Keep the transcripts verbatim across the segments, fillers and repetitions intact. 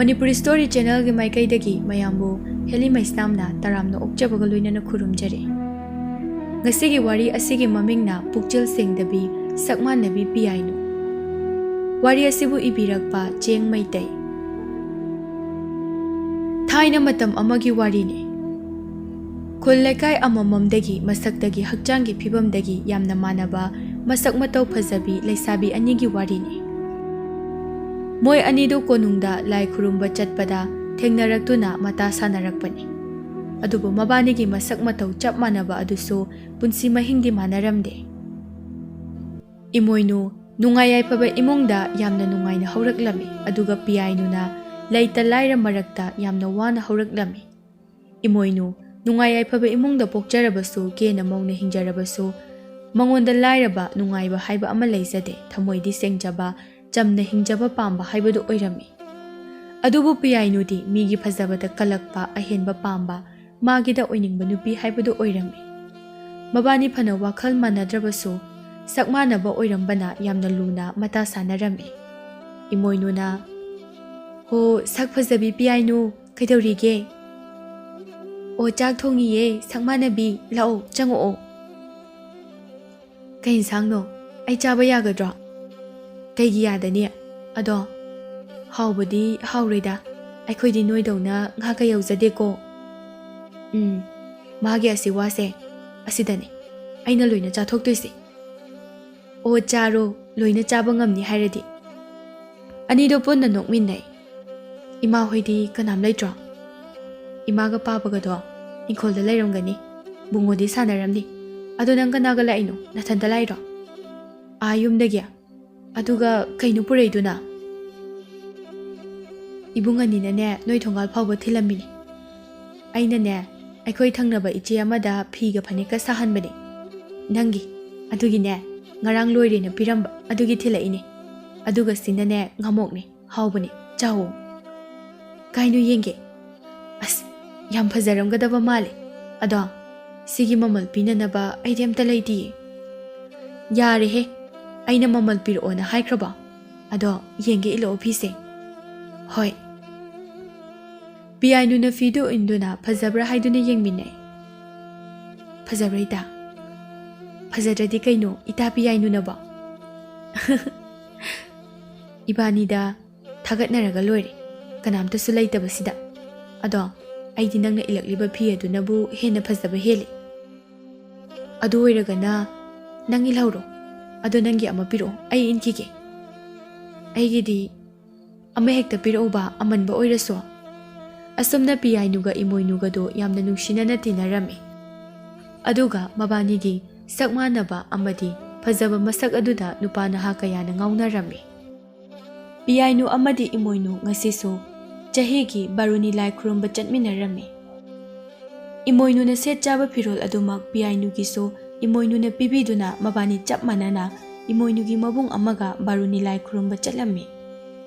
Manipuri story ꯆꯦꯅꯦꯜꯒꯤ ꯃꯥꯏꯀꯩꯗꯒꯤ ꯃꯌꯥꯝꯕꯨ heli ꯃꯩꯁꯅꯥꯝꯅ ꯇꯔꯥꯝꯅ ꯑꯣꯛꯆꯕꯒ ꯂꯣꯏꯅꯅ ꯈꯨꯔꯨꯝꯖꯔꯤ꯫ ꯉꯁꯤꯒꯤ ꯋꯥꯔꯤ ꯑꯁꯤꯒꯤ ꯃꯃꯤꯡꯅ ꯄꯨꯛꯆꯦꯜ ꯁꯦꯡꯗꯕꯤ, ꯁꯛ ꯃꯥꯟꯅꯕꯤ ꯄꯤꯌꯥꯏꯅꯨ꯫ ꯋꯥꯔꯤ ꯑꯁꯤꯕꯨ ꯏꯕꯤꯔꯛꯄ ꯆꯦꯡ ꯃꯩꯇꯩ꯫ ꯊꯥꯏꯅ ꯃꯇꯝ ꯑꯃꯒꯤ ꯋꯥꯔꯤꯅꯤ꯫ ꯈꯨꯜ ꯂꯩꯀꯥꯏ ꯑꯃꯃꯝꯗꯒꯤ ꯃꯁꯛꯇꯒꯤ ꯍꯛꯆꯥꯡꯒꯤ ꯐꯤꯕꯝꯗꯒꯤ ꯌꯥꯝꯅ ꯃꯥꯟꯅꯕ, ꯃꯁꯛ ꯃꯇꯧ ꯐꯖꯕꯤ ꯂꯩꯁꯥꯕꯤ ꯑꯅꯤꯒꯤ ꯋꯥꯔꯤꯅꯤ꯫ ꯃꯣꯏ ꯑꯅꯤꯗꯨ ꯀꯣꯅꯨꯡꯗ ꯂꯥꯏ ꯈꯨꯔꯨꯝꯕ ꯆꯠꯄꯗ ꯊꯦꯡꯅꯔꯛꯇꯨꯅ ꯃꯇꯥ ꯁꯥꯟꯅꯔꯛꯄꯅꯤ꯫ ꯑꯗꯨꯕꯨ ꯃꯕꯥꯅꯤꯒꯤ ꯃꯁꯛ ꯃꯇꯧ ꯆꯞ ꯃꯥꯟꯅꯕ ꯑꯗꯨꯁꯨ ꯄꯨꯟꯁꯤ ꯃꯍꯤꯡꯗꯤ ꯃꯥꯟꯅꯔꯝꯗꯦ꯫ ꯏꯃꯣꯏꯅꯨ ꯅꯨꯡꯉꯥꯏ ꯌꯥꯏꯐꯕ ꯏꯃꯨꯡꯗ ꯌꯥꯝꯅ ꯅꯨꯡꯉꯥꯏꯅ ꯍꯧꯔꯛꯂꯝꯃꯤ, ꯑꯗꯨꯒ ꯄꯤꯌꯥꯏꯅꯨꯅ ꯂꯩꯇ ꯂꯥꯏꯔ ꯃꯔꯛꯇ ꯌꯥꯝꯅ ꯋꯥꯅ ꯍꯧꯔꯛꯂꯝꯃꯤ꯫ ꯏꯃꯣꯏꯅꯨ ꯅꯨꯡꯉꯥꯏ ꯌꯥꯏꯐꯕ ꯏꯃꯨꯡꯗ ꯄꯣꯛꯆꯔꯕꯁꯨ, ꯀꯦꯅ ꯃꯧꯅ ꯍꯤꯡꯖꯔꯕꯁꯨ, ꯃꯉꯣꯟꯗ ꯂꯥꯏꯔꯕ ꯅꯨꯡꯉꯥꯏꯕ ꯍꯥꯏꯕ ꯑꯃ ꯂꯩꯖꯗꯦ꯫ ꯊꯃꯣꯏꯗꯤ ꯁꯦꯡꯖꯕ, ꯆꯝꯅ ꯍꯤꯡꯖꯕ ꯄꯥꯝꯕ ꯍꯥꯏꯕꯗꯨ ꯑꯣꯏꯔꯝꯃꯤ꯫ ꯑꯗꯨꯕꯨ ꯄꯤꯌꯥꯏꯅꯨꯗꯤ ꯃꯤꯒꯤ ꯐꯖꯕꯗ ꯀꯜꯂꯛꯄ, ꯑꯍꯦꯟꯕ ꯄꯥꯝꯕ, ꯃꯥꯒꯤꯗ ꯑꯣꯏꯅꯤꯡꯕ ꯅꯨꯄꯤ ꯍꯥꯏꯕꯗꯨ ꯑꯣꯏꯔꯝꯃꯤ꯫ ꯃꯕꯥꯅꯤ ꯐꯅ ꯋꯥꯈꯜ ꯃꯥꯟꯅꯗ꯭ꯔꯕꯁꯨ, ꯁꯛ ꯃꯥꯟꯅꯕ ꯑꯣꯏꯔꯝꯕꯅ ꯌꯥꯝꯅ ꯂꯨꯅ ꯃꯇꯥ ꯁꯥꯟꯅꯔꯝꯃꯤ꯫ ꯏꯃꯣꯏꯅꯨꯅ, "ꯍꯣ, ꯁꯛ ꯐꯖꯕꯤ ꯄꯤꯌꯥꯏꯅꯨ, ꯀꯩꯗꯧꯔꯤꯒꯦ?" "ꯑꯣ, ꯆꯥꯛ ꯊꯣꯡꯉꯤꯌꯦ, ꯁꯛ ꯃꯥꯟꯅꯕꯤ, ꯂꯥꯛꯑꯣ, ꯆꯪꯉꯛꯑꯣ꯫" "ꯀꯩ ꯏꯟꯁꯥꯡꯅꯣ? ꯑꯩ ꯆꯥꯕ ꯌꯥꯒꯗ꯭ꯔꯣ?" "ꯀꯩꯒꯤ ꯌꯥꯗꯅꯤ? ꯑꯗꯣ ꯍꯥꯎꯕꯗꯤ ꯍꯥꯎꯔꯣꯏꯗ, ꯑꯩꯈꯣꯏꯗꯤ ꯅꯣꯏꯗꯧꯅ ꯉꯥꯒ ꯌꯧꯖꯗꯦꯀꯣ꯫" "ꯎꯝ, ꯃꯥꯒꯤ ꯑꯁꯤ ꯋꯥꯁꯦ ꯑꯁꯤꯗꯅꯦ ꯑꯩꯅ ꯂꯣꯏꯅ ꯆꯥꯊꯣꯛꯇꯣꯏꯁꯦ꯫" "ꯑꯣ, ꯆꯥꯔꯣ, ꯂꯣꯏꯅ ꯆꯥꯕ ꯉꯝꯅꯤ ꯍꯥꯏꯔꯗꯤ꯫" ꯑꯅꯤꯗꯣ ꯄꯨꯟꯅ ꯅꯣꯛꯃꯤꯟꯅꯩ꯫ "ꯏꯃꯥ ꯍꯣꯏꯗꯤ ꯀꯅꯥꯝ ꯂꯩꯇ꯭ꯔꯣ?" "ꯏꯃꯥꯒ ꯄꯥꯕꯒꯗꯣ ꯏꯪꯈꯣꯜꯗ ꯂꯩꯔꯝꯒꯅꯤ꯫ ꯕꯨꯡꯉꯣꯗꯤ ꯁꯥꯟꯅꯔꯝꯅꯤ꯫ ꯑꯗꯣ ꯅꯪ ꯀꯅꯥꯒ ꯂꯥꯛꯏꯅꯣ? ꯅꯊꯟꯇ ꯂꯥꯛꯏꯔꯣ?" "ꯑꯥ, ꯌꯨꯝꯗꯒꯤ꯫ ꯑꯗꯨꯒ ꯀꯩꯅꯣ ꯄꯨꯔꯛꯏꯗꯨꯅ?" "ꯏꯕꯨꯡ ꯑꯅꯤꯅꯅꯦ ꯅꯣꯏ ꯊꯣꯡꯒꯥꯜ ꯐꯥꯎꯕ ꯊꯤꯜꯂꯝꯃꯤꯅꯦ꯫ ꯑꯩꯅꯅꯦ ꯑꯩꯈꯣꯏ ꯊꯪꯅꯕ ꯏꯆꯦ ꯑꯃꯗ ꯐꯤꯒ ꯐꯅꯦꯛꯀ ꯁꯥꯍꯟꯕꯅꯦ, ꯅꯪꯒꯤ꯫ ꯑꯗꯨꯒꯤꯅꯦ ꯉꯔꯥꯡ ꯂꯣꯏꯔꯦꯅ ꯄꯤꯔꯝꯕ, ꯑꯗꯨꯒꯤ ꯊꯤꯜꯂꯛꯏꯅꯦ꯫ ꯑꯗꯨꯒ ꯁꯤꯅꯅꯦ ꯉꯥꯃꯣꯛꯅꯦ, ꯍꯥꯎꯕꯅꯦ, ꯆꯥꯎꯋꯣ꯫" "ꯀꯥꯏꯅꯣ ꯌꯦꯡꯒꯦ꯫ ꯑꯁ, ꯌꯥꯝ ꯐꯖꯔꯝꯒꯗꯕ ꯃꯥꯜꯂꯦ꯫ ꯑꯗꯣ ꯁꯤꯒꯤ ꯃꯃꯜ ꯄꯤꯅꯅꯕ ꯑꯩꯗꯤ ꯑꯝꯇ ꯂꯩꯇꯤꯌꯦ꯫" "ꯌꯥꯔꯦꯍꯦ, ꯑꯩꯅ ꯃꯃꯜ ꯄꯤꯔꯛꯑꯣꯅ ꯍꯥꯏꯈ꯭ꯔꯕꯣ? ꯑꯗꯣ ꯌꯦꯡꯒꯦ, ꯏꯜꯂꯛꯑꯣ ꯐꯤꯁꯦ꯫" "ꯍꯣꯏ, ꯄꯤꯌꯥꯏꯅꯨꯅ ꯐꯤꯗꯨ ꯏꯟꯗꯨꯅ ꯐꯖꯕ꯭ꯔꯥ ꯍꯥꯏꯗꯨꯅ ꯌꯦꯡꯃꯤꯟꯅꯩ꯫ "ꯐꯖꯕ꯭ꯔꯥ ꯏꯇꯥ?" "ꯐꯖꯗ꯭ꯔꯗꯤ ꯀꯩꯅꯣ ꯏꯇꯥ ꯄꯤꯌꯥꯏꯅꯨꯅꯕꯣ?" "ꯏꯕꯥꯅꯤꯗ ꯊꯥꯒꯠꯅꯔꯒ ꯂꯣꯏꯔꯦ, ꯀꯅꯥꯝꯇꯁꯨ ꯂꯩꯇꯕꯁꯤꯗ꯫ ꯑꯗꯣ ꯑꯩꯗꯤ ꯅꯪꯅ ꯏꯜꯂꯛꯂꯤꯕ ꯐꯤ ꯑꯗꯨꯅꯕꯨ ꯍꯦꯟꯅ ꯐꯖꯕ ꯍꯦꯜꯂꯤ꯫ ꯑꯗꯨ ꯑꯣꯏꯔꯒꯅ ꯅꯪ ꯏꯜꯍꯧꯔꯣ꯫ ꯑꯗꯣ ꯅꯪꯒꯤ ꯑꯃ ꯄꯤꯔꯛꯑꯣ, ꯑꯩ ꯏꯟꯈꯤꯒꯦ꯫ ꯑꯩꯒꯤꯗꯤ ꯑꯃ ꯍꯦꯛꯇ ꯄꯤꯔꯛꯎꯕ, ꯑꯃꯟꯕ ꯑꯣꯏꯔꯁꯨ꯫" ꯑꯁꯨꯝꯅ ꯄꯤꯌꯥꯏꯅꯨꯒ ꯏꯃꯣꯏꯅꯨꯒꯗꯣ ꯌꯥꯝꯅ ꯅꯨꯡꯁꯤꯅꯅ ꯇꯤꯟꯅꯔꯝꯃꯤ꯫ ꯑꯗꯨꯒ ꯃꯕꯥꯅꯤꯒꯤ ꯁꯛ ꯃꯥꯟꯅꯕ ꯑꯃꯗꯤ ꯐꯖꯕ ꯃꯁꯛ ꯑꯗꯨꯗ ꯅꯨꯄꯥ ꯅꯍꯥ ꯀꯌꯥꯅ ꯉꯥꯎꯅꯔꯝꯃꯤ꯫ ꯄꯤꯌꯥꯏꯅꯨ ꯑꯃꯗꯤ ꯏꯃꯣꯏꯅꯨ ꯉꯁꯤꯁꯨ ꯆꯍꯤꯒꯤ ꯕꯥꯔꯨꯅꯤ ꯂꯥꯏ ꯈꯨꯔꯨꯝꯕ ꯆꯠꯃꯤꯟꯅꯔꯝꯃꯤ꯫ ꯏꯃꯣꯏꯅꯨꯅ ꯁꯦꯠ ꯆꯥꯕ ꯐꯤꯔꯣꯜ ꯑꯗꯨꯃꯛ ꯄꯤꯌꯥꯏꯅꯨꯒꯤꯁꯨ ꯏꯃꯣꯏꯅꯨꯅ ꯄꯤꯕꯤꯗꯨꯅ ꯃꯕꯥꯅꯤ ꯆꯞ ꯃꯥꯟꯅꯅ ꯏꯃꯣꯏꯅꯨꯒꯤ ꯃꯕꯨꯡ ꯑꯃꯒ ꯕꯥꯔꯨꯅꯤ ꯂꯥꯏ ꯈꯨꯔꯨꯝꯕ ꯆꯠꯂꯝꯃꯤ꯫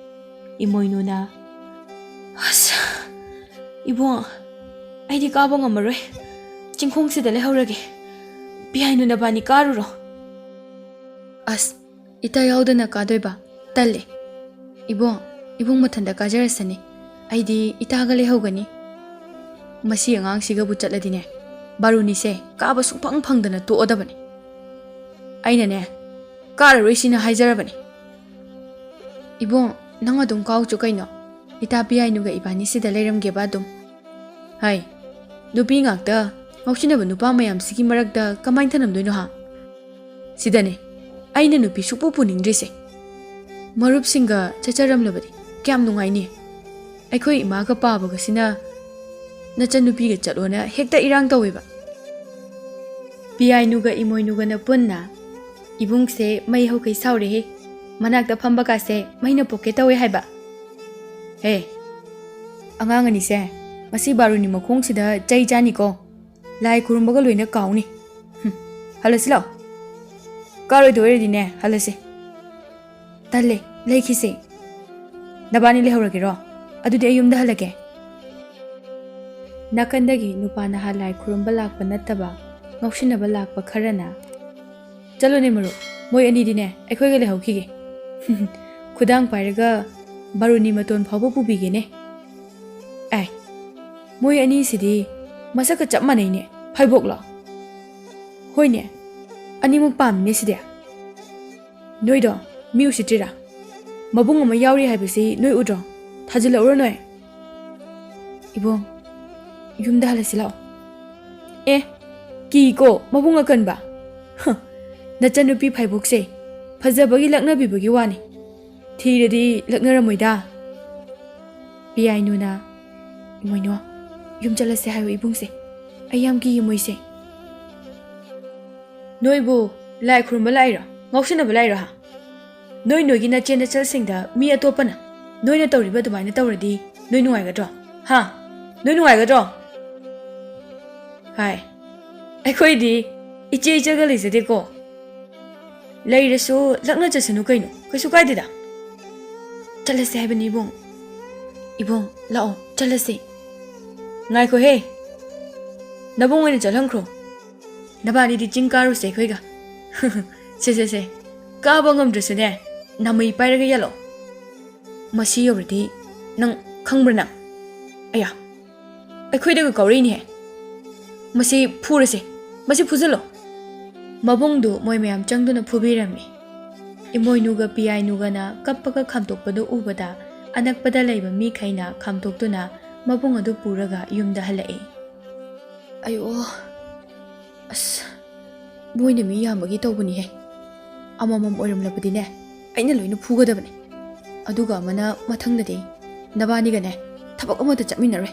ꯏꯃꯣꯏꯅꯨꯅ, "ꯑꯁ, ꯏꯕꯨꯡ, ꯑꯩꯗꯤ ꯀꯥꯕ ꯉꯝꯃꯔꯣꯏ꯫ ꯆꯤꯡꯈꯣꯡꯁꯤꯗ ꯂꯩꯍꯧꯔꯒꯦ꯫ ꯄꯤꯌꯥꯏꯅꯨ ꯅꯕꯥꯅꯤ ꯀꯥꯔꯨꯔꯣ꯫" "ꯑꯁ, ꯏꯇꯥ ꯌꯥꯎꯗꯅ ꯀꯥꯗꯣꯏꯕ? ꯇꯜꯂꯦ꯫ ꯏꯕꯨꯡ, ꯏꯕꯨꯡ ꯃꯊꯟꯇ ꯀꯥꯖꯔꯁꯅꯤ꯫ ꯑꯩꯗꯤ ꯏꯇꯥꯒ ꯂꯩꯍꯧꯒꯅꯤ꯫ ꯃꯁꯤ ꯑꯉꯥꯡꯁꯤꯒꯕꯨ ꯆꯠꯂꯗꯤꯅꯦ, ꯕꯥꯔꯨꯅꯤꯁꯦ ꯀꯥꯕ ꯁꯨꯡꯐꯪ ꯐꯪꯗꯅ ꯇꯣꯛꯑꯗꯕꯅꯤ꯫ ꯑꯩꯅꯅꯦ, ꯀꯥꯔꯔꯣꯏꯁꯤꯅ ꯍꯥꯏꯖꯔꯕꯅꯤ꯫" "ꯏꯕꯨꯡ, ꯅꯪ ꯑꯗꯨꯝ ꯀꯥꯎꯆꯣ ꯀꯩꯅꯣ꯫ ꯏꯇꯥ ꯄꯤꯌꯥꯏꯅꯨꯒ ꯏꯕꯥꯅꯤ ꯁꯤꯗ ꯂꯩꯔꯝꯒꯦꯕ ꯑꯗꯨꯝ꯫" "ꯍꯥꯏ, ꯅꯨꯄꯤ ꯉꯥꯛꯇ ꯉꯥꯎꯁꯤꯟꯅꯕ ꯅꯨꯄꯥ ꯃꯌꯥꯝꯁꯤꯒꯤ ꯃꯔꯛꯇ ꯀꯃꯥꯏꯅ ꯊꯅꯝꯗꯣꯏꯅꯣ ꯍꯥ? ꯁꯤꯗꯅꯦ ꯑꯩꯅ ꯅꯨꯄꯤ ꯁꯨꯛꯄꯨ ꯄꯨꯅꯤꯡꯗ꯭ꯔꯤꯁꯦ꯫ ꯃꯔꯨꯞꯁꯤꯡꯒ ꯆꯠꯆꯔꯝꯂꯕꯗꯤ ꯀꯌꯥꯝ ꯅꯨꯡꯉꯥꯏꯅꯤ꯫ ꯑꯩꯈꯣꯏ ꯏꯃꯥꯒ ꯄꯥꯕꯒꯁꯤꯅ ꯅꯆꯟꯅꯨꯄꯤꯒ ꯆꯠꯂꯣꯅ ꯍꯦꯛꯇ ꯏꯔꯥꯡ ꯇꯧꯋꯦꯕ꯫" ꯄꯤꯌꯥꯏꯅꯨꯒ ꯏꯃꯣꯏꯅꯨꯒꯅ ꯄꯨꯟꯅ, "ꯏꯕꯨꯡꯁꯦ ꯃꯩ ꯍꯧꯈꯩ ꯁꯥꯎꯔꯦꯍꯦ꯫ ꯃꯅꯥꯛꯇ ꯐꯝꯕ ꯀꯥꯁꯦ ꯃꯩꯅ ꯄꯣꯛꯀꯦ ꯇꯧꯋꯦ ꯍꯥꯏꯕ꯫" "ꯍꯦ, ꯑꯉꯥꯡ ꯑꯅꯤꯁꯦ, ꯃꯁꯤ ꯕꯥꯔꯨꯅꯤ ꯃꯈꯣꯡꯁꯤꯗ ꯆꯩ ꯆꯥꯅꯤꯀꯣ꯫ ꯂꯥꯏ ꯈꯨꯔꯨꯝꯕꯒ ꯂꯣꯏꯅ ꯀꯥꯎꯅꯤ꯫ ꯍꯨꯝ, ꯍꯜꯂꯁꯤ ꯂꯥꯛꯑꯣ꯫ ꯀꯥꯔꯣꯏꯗꯣꯏ ꯑꯣꯏꯔꯗꯤꯅꯦ, ꯍꯜꯂꯁꯤ꯫" "ꯇꯜꯂꯦ, ꯂꯩꯈꯤꯁꯦ꯫" "ꯅꯕꯥꯅꯤ ꯂꯩꯍꯧꯔꯒꯦꯔꯣ? ꯑꯗꯨꯗꯤ ꯑꯩ ꯌꯨꯝꯗ ꯍꯜꯂꯒꯦ꯫" ꯅꯥꯀꯟꯗꯒꯤ ꯅꯨꯄꯥ ꯅꯍꯥ ꯂꯥꯏ ꯈꯨꯔꯨꯝꯕ ꯂꯥꯛꯄ ꯅꯠꯇꯕ ꯉꯥꯎꯁꯤꯟꯅꯕ ꯂꯥꯛꯄ ꯈꯔꯅ, "ꯆꯠꯂꯣꯅꯦ ꯃꯔꯨꯞ, ꯃꯣꯏ ꯑꯅꯤꯗꯤꯅꯦ ꯑꯩꯈꯣꯏꯒ ꯂꯩꯍꯧꯈꯤꯒꯦ꯫ ꯈꯨꯗꯥꯡ ꯄꯥꯏꯔꯒ ꯕꯥꯔꯨꯅꯤ ꯃꯇꯣꯟ ꯐꯥꯎꯕ ꯄꯨꯕꯤꯒꯦꯅꯦ꯫ ꯑꯦ, ꯃꯣꯏ ꯑꯅꯤꯁꯤꯗꯤ ꯃꯁꯛꯀ ꯆꯞ ꯃꯥꯟꯅꯩꯅꯦ꯫ ꯐꯥꯏꯕꯣꯛꯂꯣ? ꯍꯣꯏꯅꯦ, ꯑꯅꯤꯃꯛ ꯄꯥꯝꯃꯤꯅꯦ ꯁꯤꯗꯤ꯫ ꯅꯣꯏꯗꯣ ꯃꯤ ꯎꯁꯤꯠꯇ꯭ꯔꯤꯔꯥ? ꯃꯕꯨꯡ ꯑꯃ ꯌꯥꯎꯔꯤ ꯍꯥꯏꯕꯁꯤ ꯅꯣꯏ ꯎꯗ꯭ꯔꯣ? ꯊꯥꯖꯤꯜꯂꯛꯎꯔꯣ ꯅꯣꯏ? ꯏꯕꯨꯡ, ꯌꯨꯝꯗ ꯍꯜꯂꯁꯤ ꯂꯥꯛꯑꯣ꯫ ꯑꯦ, ꯀꯤꯀꯣ ꯃꯕꯨꯡ ꯑꯀꯟꯕ꯫ ꯍ, ꯅꯆꯟꯅꯨꯄꯤ ꯐꯥꯏꯕꯣꯛꯁꯦ ꯐꯖꯕꯒꯤ ꯂꯛꯅꯕꯤꯕꯒꯤ ꯋꯥꯅꯤ꯫ ꯊꯤꯔꯗꯤ ꯂꯛꯅꯔꯝꯃꯣꯏꯗ꯫ ꯄꯤꯌꯥꯏꯅꯨꯅ, "ꯏꯃꯣꯏꯅꯨ, ꯌꯨꯝ ꯆꯠꯂꯁꯦ ꯍꯥꯏꯌꯣ ꯏꯕꯨꯡꯁꯦ꯫ ꯑꯩ ꯌꯥꯝ ꯀꯤꯌꯦ ꯃꯣꯏꯁꯦ꯫" ꯅꯣꯏꯕꯨ ꯂꯥꯏ ꯈꯨꯔꯨꯝꯕ ꯂꯥꯛꯏꯔꯣ? ꯉꯥꯎꯁꯤꯟꯅꯕ ꯂꯥꯛꯏꯔꯣ, ꯍꯥ? ꯅꯣꯏ ꯅꯣꯏꯒꯤ ꯅꯆꯦ ꯅꯆꯜꯁꯤꯡꯗ ꯃꯤ ꯑꯇꯣꯞꯄꯅ ꯅꯣꯏꯅ ꯇꯧꯔꯤꯕ ꯑꯗꯨꯃꯥꯏꯅ ꯇꯧꯔꯗꯤ ꯅꯣꯏ ꯅꯨꯡꯉꯥꯏꯒꯗ꯭ꯔꯣ? ꯍꯥ? ꯅꯣꯏ ꯅꯨꯡꯉꯥꯏꯒꯗ꯭ꯔꯣ? ꯍꯥꯏ, ꯑꯩꯈꯣꯏꯗꯤ ꯏꯆꯦ ꯏꯆꯜꯒ ꯂꯩꯖꯗꯦꯀꯣ꯫ ꯂꯩꯔꯁꯨ ꯂꯛꯅ ꯆꯠꯁꯅꯨ ꯀꯩꯅꯣ, ꯀꯩꯁꯨ ꯀꯥꯏꯗꯦꯗ꯫ ꯆꯠꯂꯁꯦ ꯍꯥꯏꯕꯅꯤ ꯏꯕꯨꯡ꯫ ꯏꯕꯨꯡ, ꯂꯥꯛꯑꯣ, ꯆꯠꯂꯁꯦ꯫ ꯉꯥꯏꯈꯣꯍꯦ, ꯅꯕꯨꯡ ꯑꯣꯏꯅ ꯆꯠꯍꯟꯈ꯭ꯔꯣ꯫ ꯅꯕꯥꯅꯤꯗꯤ ꯆꯤꯡ ꯀꯥꯔꯨꯁꯦ ꯑꯩꯈꯣꯏꯒ꯫ ꯁꯦ, ꯁꯦ, ꯁꯦ, ꯀꯥꯕ ꯉꯝꯗ꯭ꯔꯁꯨꯅꯦ, ꯅꯥꯃꯩ ꯄꯥꯏꯔꯒ ꯌꯥꯜꯂꯣ꯫ ꯃꯁꯤ ꯌꯧꯔꯗꯤ ꯅꯪ ꯈꯪꯕ꯭ꯔꯥ ꯅꯪ? ꯑꯌꯥ, ꯑꯩꯈꯣꯏꯗꯒ ꯀꯥꯎꯔꯛꯏꯅꯦꯍꯦ꯫ ꯃꯁꯤ ꯐꯨꯔꯁꯦ, ꯃꯁꯤ ꯐꯨꯖꯜꯂꯣ꯫ ꯃꯕꯨꯡꯗꯨ ꯃꯣꯏ ꯃꯌꯥꯝ ꯆꯪꯗꯨꯅ ꯐꯨꯕꯤꯔꯝꯃꯤ꯫ ꯏꯃꯣꯏꯅꯨꯒ ꯄꯤꯌꯥꯏꯅꯨꯒꯅ ꯀꯞꯄꯒ ꯈꯥꯝꯇꯣꯛꯄꯗꯨ ꯎꯕꯗ, ꯑꯅꯛꯄꯗ ꯂꯩꯕ ꯃꯤꯈꯩꯅ ꯈꯥꯝꯇꯣꯛꯇꯨꯅ ꯃꯕꯨꯡ ꯑꯗꯨ ꯄꯨꯔꯒ ꯌꯨꯝꯗ ꯍꯜꯂꯛꯏ꯫ ꯑꯌꯣ, ꯑꯁ, ꯃꯣꯏꯅ ꯃꯤ ꯌꯥꯝꯕꯒꯤ ꯇꯧꯕꯅꯤꯍꯦ꯫ ꯑꯃꯃꯝ ꯑꯣꯏꯔꯝꯂꯕꯗꯤꯅꯦ, ꯑꯩꯅ ꯂꯣꯏꯅ ꯐꯨꯒꯗꯕꯅꯦ꯫ ꯑꯗꯨꯒ ꯑꯃꯅ ꯃꯊꯪꯗꯗꯤ ꯅꯕꯥꯅꯤꯒꯅꯦ, ꯊꯕꯛ ꯑꯃꯠꯇ ꯆꯠꯃꯤꯟꯅꯔꯣꯏ꯫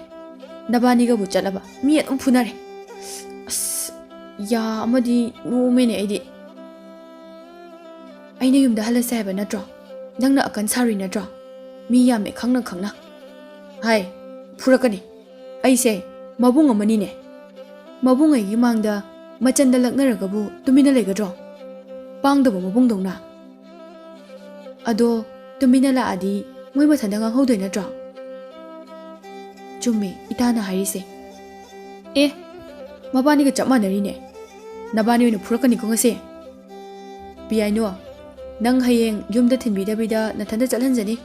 ꯅꯕꯥꯅꯤꯒꯕꯨ ꯆꯠꯂꯕ ꯃꯤ ꯑꯗꯨꯝ ꯐꯨꯅꯔꯦ꯫ ꯑꯁ, ꯌꯥ ꯑꯃꯗꯤ ꯅꯣꯝꯃꯦꯅꯦ ꯑꯩꯗꯤ꯫ ꯑꯩꯅ ꯌꯨꯝꯗ ꯍꯜꯂꯁꯦ ꯍꯥꯏꯕ ꯅꯠꯇ꯭ꯔꯣ? ꯅꯪꯅ ꯑꯀꯟ ꯁꯥꯔꯨꯏ ꯅꯠꯇ꯭ꯔꯣ? ꯃꯤ ꯌꯥꯝꯃꯦ ꯈꯪꯅ ꯈꯪꯅ꯫ ꯍꯥꯏ, ꯐꯨꯔꯛꯀꯅꯤ꯫ ꯑꯩꯁꯦ ꯃꯕꯨꯡ ꯑꯃꯅꯤꯅꯦ꯫ ꯃꯕꯨꯡ ꯑꯩꯒꯤ ꯃꯥꯡꯗ ꯃꯆꯟꯗ ꯂꯛꯅꯔꯒꯕꯨ ꯇꯨꯃꯤꯟꯅ ꯂꯩꯒꯗ꯭ꯔꯣ? ꯄꯥꯡꯗꯕ ꯃꯕꯨꯡꯗꯧꯅ꯫ ꯑꯗꯣ ꯇꯨꯃꯤꯟꯅ ꯂꯥꯛꯑꯗꯤ ꯃꯣꯏ ꯃꯊꯟꯇ ꯉꯥꯡꯍꯧꯗꯣꯏ ꯅꯠꯇ꯭ꯔꯣ? ꯆꯨꯝꯃꯦ ꯏꯇꯥꯅ ꯍꯥꯏꯔꯤꯁꯦ꯫ ꯑꯦ, ꯃꯕꯥꯅꯤꯒ ꯆꯞ ꯃꯥꯟꯅꯔꯤꯅꯦ꯫ ꯅꯕꯥꯅꯤ ꯑꯣꯏꯅ ꯐꯨꯔꯛꯀꯅꯤꯀꯣ ꯉꯁꯤ꯫ ꯄꯤꯌꯥꯏꯅꯨ, ꯅꯪ ꯍꯌꯦꯡ ꯌꯨꯝꯗ ꯊꯤꯟꯕꯤꯗꯕꯤꯗ ꯅꯊꯟꯇ ꯆꯠꯍꯟꯖꯅꯤ꯫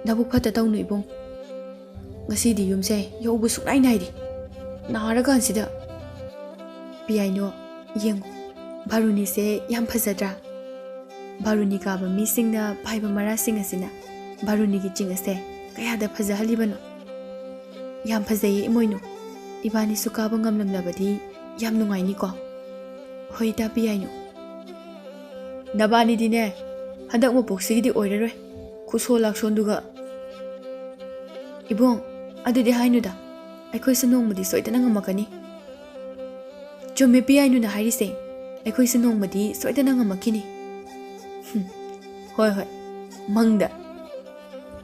ꯅꯕꯨꯛ ꯐꯠꯇ ꯇꯧꯅꯨ ꯏꯕꯨꯡ꯫ ꯉꯁꯤꯗꯤ ꯌꯨꯝꯁꯦ ꯌꯧꯕ ꯁꯨꯡꯅꯥꯏ ꯅꯥꯏꯗꯦ꯫ ꯅꯥꯔꯀꯥꯟꯁꯤꯗ꯫ ꯄꯤꯌꯥꯏꯅꯣ, ꯌꯦꯡꯉꯨ, ꯕꯥꯔꯨꯅꯤꯁꯦ ꯌꯥꯝ ꯐꯖꯗ꯭ꯔꯥ? ꯕꯥꯔꯨꯅꯤ ꯀꯥꯕ ꯃꯤꯁꯤꯡꯅ ꯄꯥꯏꯕ ꯃꯔꯥꯁꯤꯡ ꯑꯁꯤꯅ ꯕꯥꯔꯨꯅꯤꯒꯤ ꯆꯤꯡ ꯑꯁꯦ ꯀꯌꯥꯗ ꯐꯖꯍꯜꯂꯤꯕꯅꯣ? ꯌꯥꯝ ꯐꯖꯩꯌꯦ ꯏꯃꯣꯏꯅꯨ꯫ ꯏꯕꯥꯅꯤꯁꯨ ꯀꯥꯕ ꯉꯝꯂꯝꯂꯕꯗꯤ ꯌꯥꯝ ꯅꯨꯡꯉꯥꯏꯅꯤꯀꯣ꯫ ꯍꯣꯏ ꯏꯇꯥ ꯄꯤꯌꯥꯏꯅꯨ꯫ ꯅꯕꯥꯅꯤꯗꯤꯅꯦ, ꯍꯟꯗꯛ ꯃꯄꯣꯛꯁꯤꯒꯤꯗꯤ ꯑꯣꯏꯔꯔꯣꯏ꯫ ꯈꯨꯁꯣ ꯂꯥꯛꯁꯣꯟꯗꯨꯒ꯫ ꯏꯕꯨꯡ, ꯑꯗꯨꯗꯤ ꯍꯥꯏꯅꯨꯗ꯫ ꯑꯩꯈꯣꯏꯁꯨ ꯅꯣꯡꯃꯗꯤ ꯁꯣꯏꯗꯅ ꯉꯝꯃꯛꯀꯅꯤ꯫ ꯆꯨꯝꯃꯦ ꯄꯤꯌꯥꯏꯅꯨꯅ ꯍꯥꯏꯔꯤꯁꯦ꯫ ꯑꯩꯈꯣꯏꯁꯨ ꯅꯣꯡꯃꯗꯤ ꯁꯣꯏꯗꯅ ꯉꯝꯃꯛꯈꯤꯅꯤ꯫ ꯍꯨꯝ, ꯍꯣꯏ ꯍꯣꯏ, ꯃꯪꯗ꯫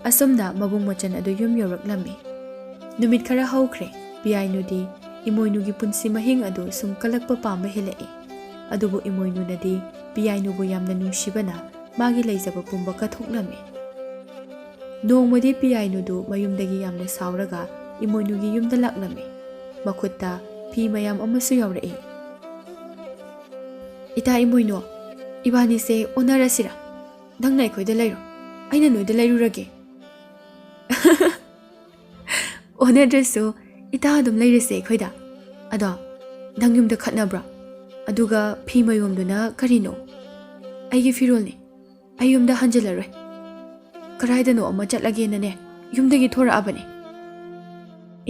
ꯑꯁꯨꯝꯅ ꯃꯕꯨꯡ ꯃꯆꯟ ꯑꯗꯨ ꯌꯨꯝ ꯌꯧꯔꯛꯂꯝꯃꯤ꯫ ꯅꯨꯃꯤꯠ ꯈꯔ ꯍꯧꯈ꯭ꯔꯦ꯫ ꯄꯤꯌꯥꯏꯅꯨꯗꯤ ꯏꯃꯣꯏꯅꯨꯒꯤ ꯄꯨꯟꯁꯤ ꯃꯍꯤꯡ ꯑꯗꯨ ꯁꯨꯝ ꯀꯜꯂꯛꯄ ꯄꯥꯝꯕ ꯍꯦꯜꯂꯛꯏ꯫ ꯑꯗꯨꯕꯨ ꯏꯃꯣꯏꯅꯨꯅꯗꯤ ꯄꯤꯌꯥꯏꯅꯨꯕꯨ ꯌꯥꯝꯅ ꯅꯨꯡꯁꯤꯕꯅ ꯃꯥꯒꯤ ꯂꯩꯖꯕ ꯄꯨꯝꯕ ꯀꯠꯊꯣꯛꯂꯝꯃꯤ꯫ ꯅꯣꯡꯃꯗꯤ ꯄꯤꯌꯥꯏꯅꯨꯗꯨ ꯃꯌꯨꯝꯗꯒꯤ ꯌꯥꯝꯅ ꯁꯥꯎꯔꯒ ꯏꯃꯣꯏꯅꯨꯒꯤ ꯌꯨꯝꯗ ꯂꯥꯛꯂꯝꯃꯤ꯫ ꯃꯈꯨꯠꯇ ꯐꯤ ꯃꯌꯥꯝ ꯑꯃꯁꯨ ꯌꯥꯎꯔꯛꯏ꯫ "ꯏꯇꯥ ꯏꯃꯣꯏꯅꯨ, ꯏꯕꯥꯅꯤꯁꯦ ꯑꯣꯟꯅꯔꯁꯤꯔꯥ? ꯅꯪꯅ ꯑꯩꯈꯣꯏꯗ ꯂꯩꯔꯣ, ꯑꯩꯅ ꯅꯣꯏꯗ ꯂꯩꯔꯨꯔꯒꯦ꯫" "ꯑꯣꯟꯅꯗ꯭ꯔꯁꯨ ꯏꯇꯥ ꯑꯗꯨꯝ ꯂꯩꯔꯁꯦ ꯑꯩꯈꯣꯏꯗ꯫ ꯑꯗꯣ ꯅꯪ ꯌꯨꯝꯗ ꯈꯠꯅꯕ꯭ꯔꯣ? ꯑꯗꯨꯒ ꯐꯤ ꯃꯌꯣꯝꯗꯨꯅ ꯀꯔꯤꯅꯣ?" "ꯑꯩꯒꯤ ꯐꯤꯔꯣꯜꯅꯤ꯫ ꯑꯩ ꯌꯨꯝꯗ ꯍꯟꯖꯤꯜꯂꯔꯣꯏ꯫ ꯀꯗꯥꯏꯗꯅꯣ ꯑꯃ ꯆꯠꯂꯒꯦꯅꯅꯦ ꯌꯨꯝꯗꯒꯤ ꯊꯣꯔꯛꯑꯕꯅꯦ꯫"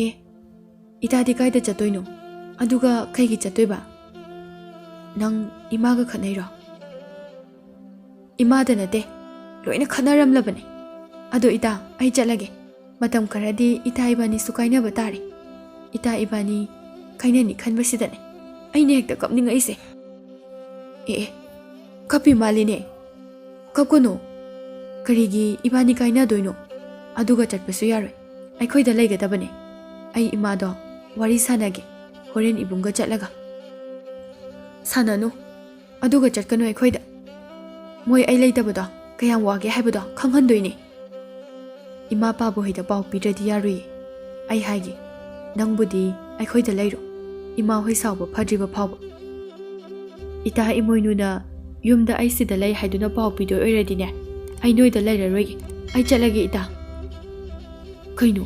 "ꯑꯦ, ꯏꯇꯥꯗꯤ ꯀꯥꯏꯗ ꯆꯠꯇꯣꯏꯅꯣ? ꯑꯗꯨꯒ ꯀꯩꯒꯤ ꯆꯠꯇꯣꯏꯕ? ꯅꯪ ꯏꯃꯥꯒ ꯈꯠꯅꯩꯔꯣ?" "ꯏꯃꯥꯗ ꯅꯠꯇꯦ, ꯂꯣꯏꯅ ꯈꯠꯅꯔꯝꯂꯕꯅꯦ꯫ ꯑꯗꯣ ꯏꯇꯥ, ꯑꯩ ꯆꯠꯂꯒꯦ꯫ ꯃꯇꯝ ꯈꯔꯗꯤ ꯏꯇꯥ ꯏꯕꯥꯅꯤꯁꯨ ꯀꯥꯏꯅꯕ ꯇꯥꯔꯦ꯫ ꯏꯇꯥ ꯏꯕꯥꯅꯤ ꯀꯥꯏꯅꯅꯤ ꯈꯟꯕꯁꯤꯗꯅꯦ ꯑꯩꯅ ꯍꯦꯛꯇ ꯀꯞꯅꯤꯡꯉꯛꯏꯁꯦ꯫" "ꯑꯦ ꯑꯦ, ꯀꯞꯄꯤ ꯃꯥꯜꯂꯤꯅꯦ꯫ ꯀꯞꯀꯅꯨ꯫ ꯀꯔꯤꯒꯤ ꯏꯕꯥꯅꯤ ꯀꯥꯏꯅꯗꯣꯏꯅꯣ? ꯑꯗꯨꯒ ꯆꯠꯄꯁꯨ ꯌꯥꯔꯣꯏ꯫ ꯑꯩꯈꯣꯏꯗ ꯂꯩꯒꯗꯕꯅꯦ꯫ ꯑꯩ ꯏꯃꯥꯗꯣ ꯋꯥꯔꯤ ꯁꯥꯟꯅꯒꯦ ꯍꯣꯔꯦꯟ ꯏꯕꯨꯡꯒ ꯆꯠꯂꯒ꯫" "ꯁꯥꯟꯅꯅꯨ꯫ ꯑꯗꯨꯒ ꯆꯠꯀꯅꯨ ꯑꯩꯈꯣꯏꯗ꯫ ꯃꯣꯏ ꯑꯩ ꯂꯩꯇꯕꯗꯣ ꯀꯌꯥꯝ ꯋꯥꯒꯦ ꯍꯥꯏꯕꯗꯣ ꯈꯪꯍꯟꯗꯣꯏꯅꯦ꯫ ꯏꯃꯥ ꯄꯥꯕꯨ ꯍꯣꯏꯗ ꯄꯥꯎ ꯄꯤꯗ꯭ꯔꯗꯤ ꯌꯥꯔꯣꯏꯌꯦ꯫ ꯑꯩ ꯍꯥꯏꯒꯦ, ꯅꯪꯕꯨꯗꯤ ꯑꯩꯈꯣꯏꯗ ꯂꯩꯔꯣ, ꯏꯃꯥ ꯍꯣꯏ ꯁꯥꯎꯕ ꯐꯗ꯭ꯔꯤꯕ ꯐꯥꯎꯕ꯫" "ꯏꯇꯥ ꯏꯃꯣꯏꯅꯨꯅ ꯌꯨꯝꯗ ꯑꯩ ꯁꯤꯗ ꯂꯩ ꯍꯥꯏꯗꯨꯅ ꯄꯥꯎ ꯄꯤꯗꯣꯏ ꯑꯣꯏꯔꯗꯤꯅꯦ, ꯑꯩ ꯅꯣꯏꯗ ꯂꯩꯔꯔꯣꯏꯒꯦ꯫ ꯑꯩ ꯆꯠꯂꯒꯦ ꯏꯇꯥ꯫" "ꯀꯩꯅꯣ?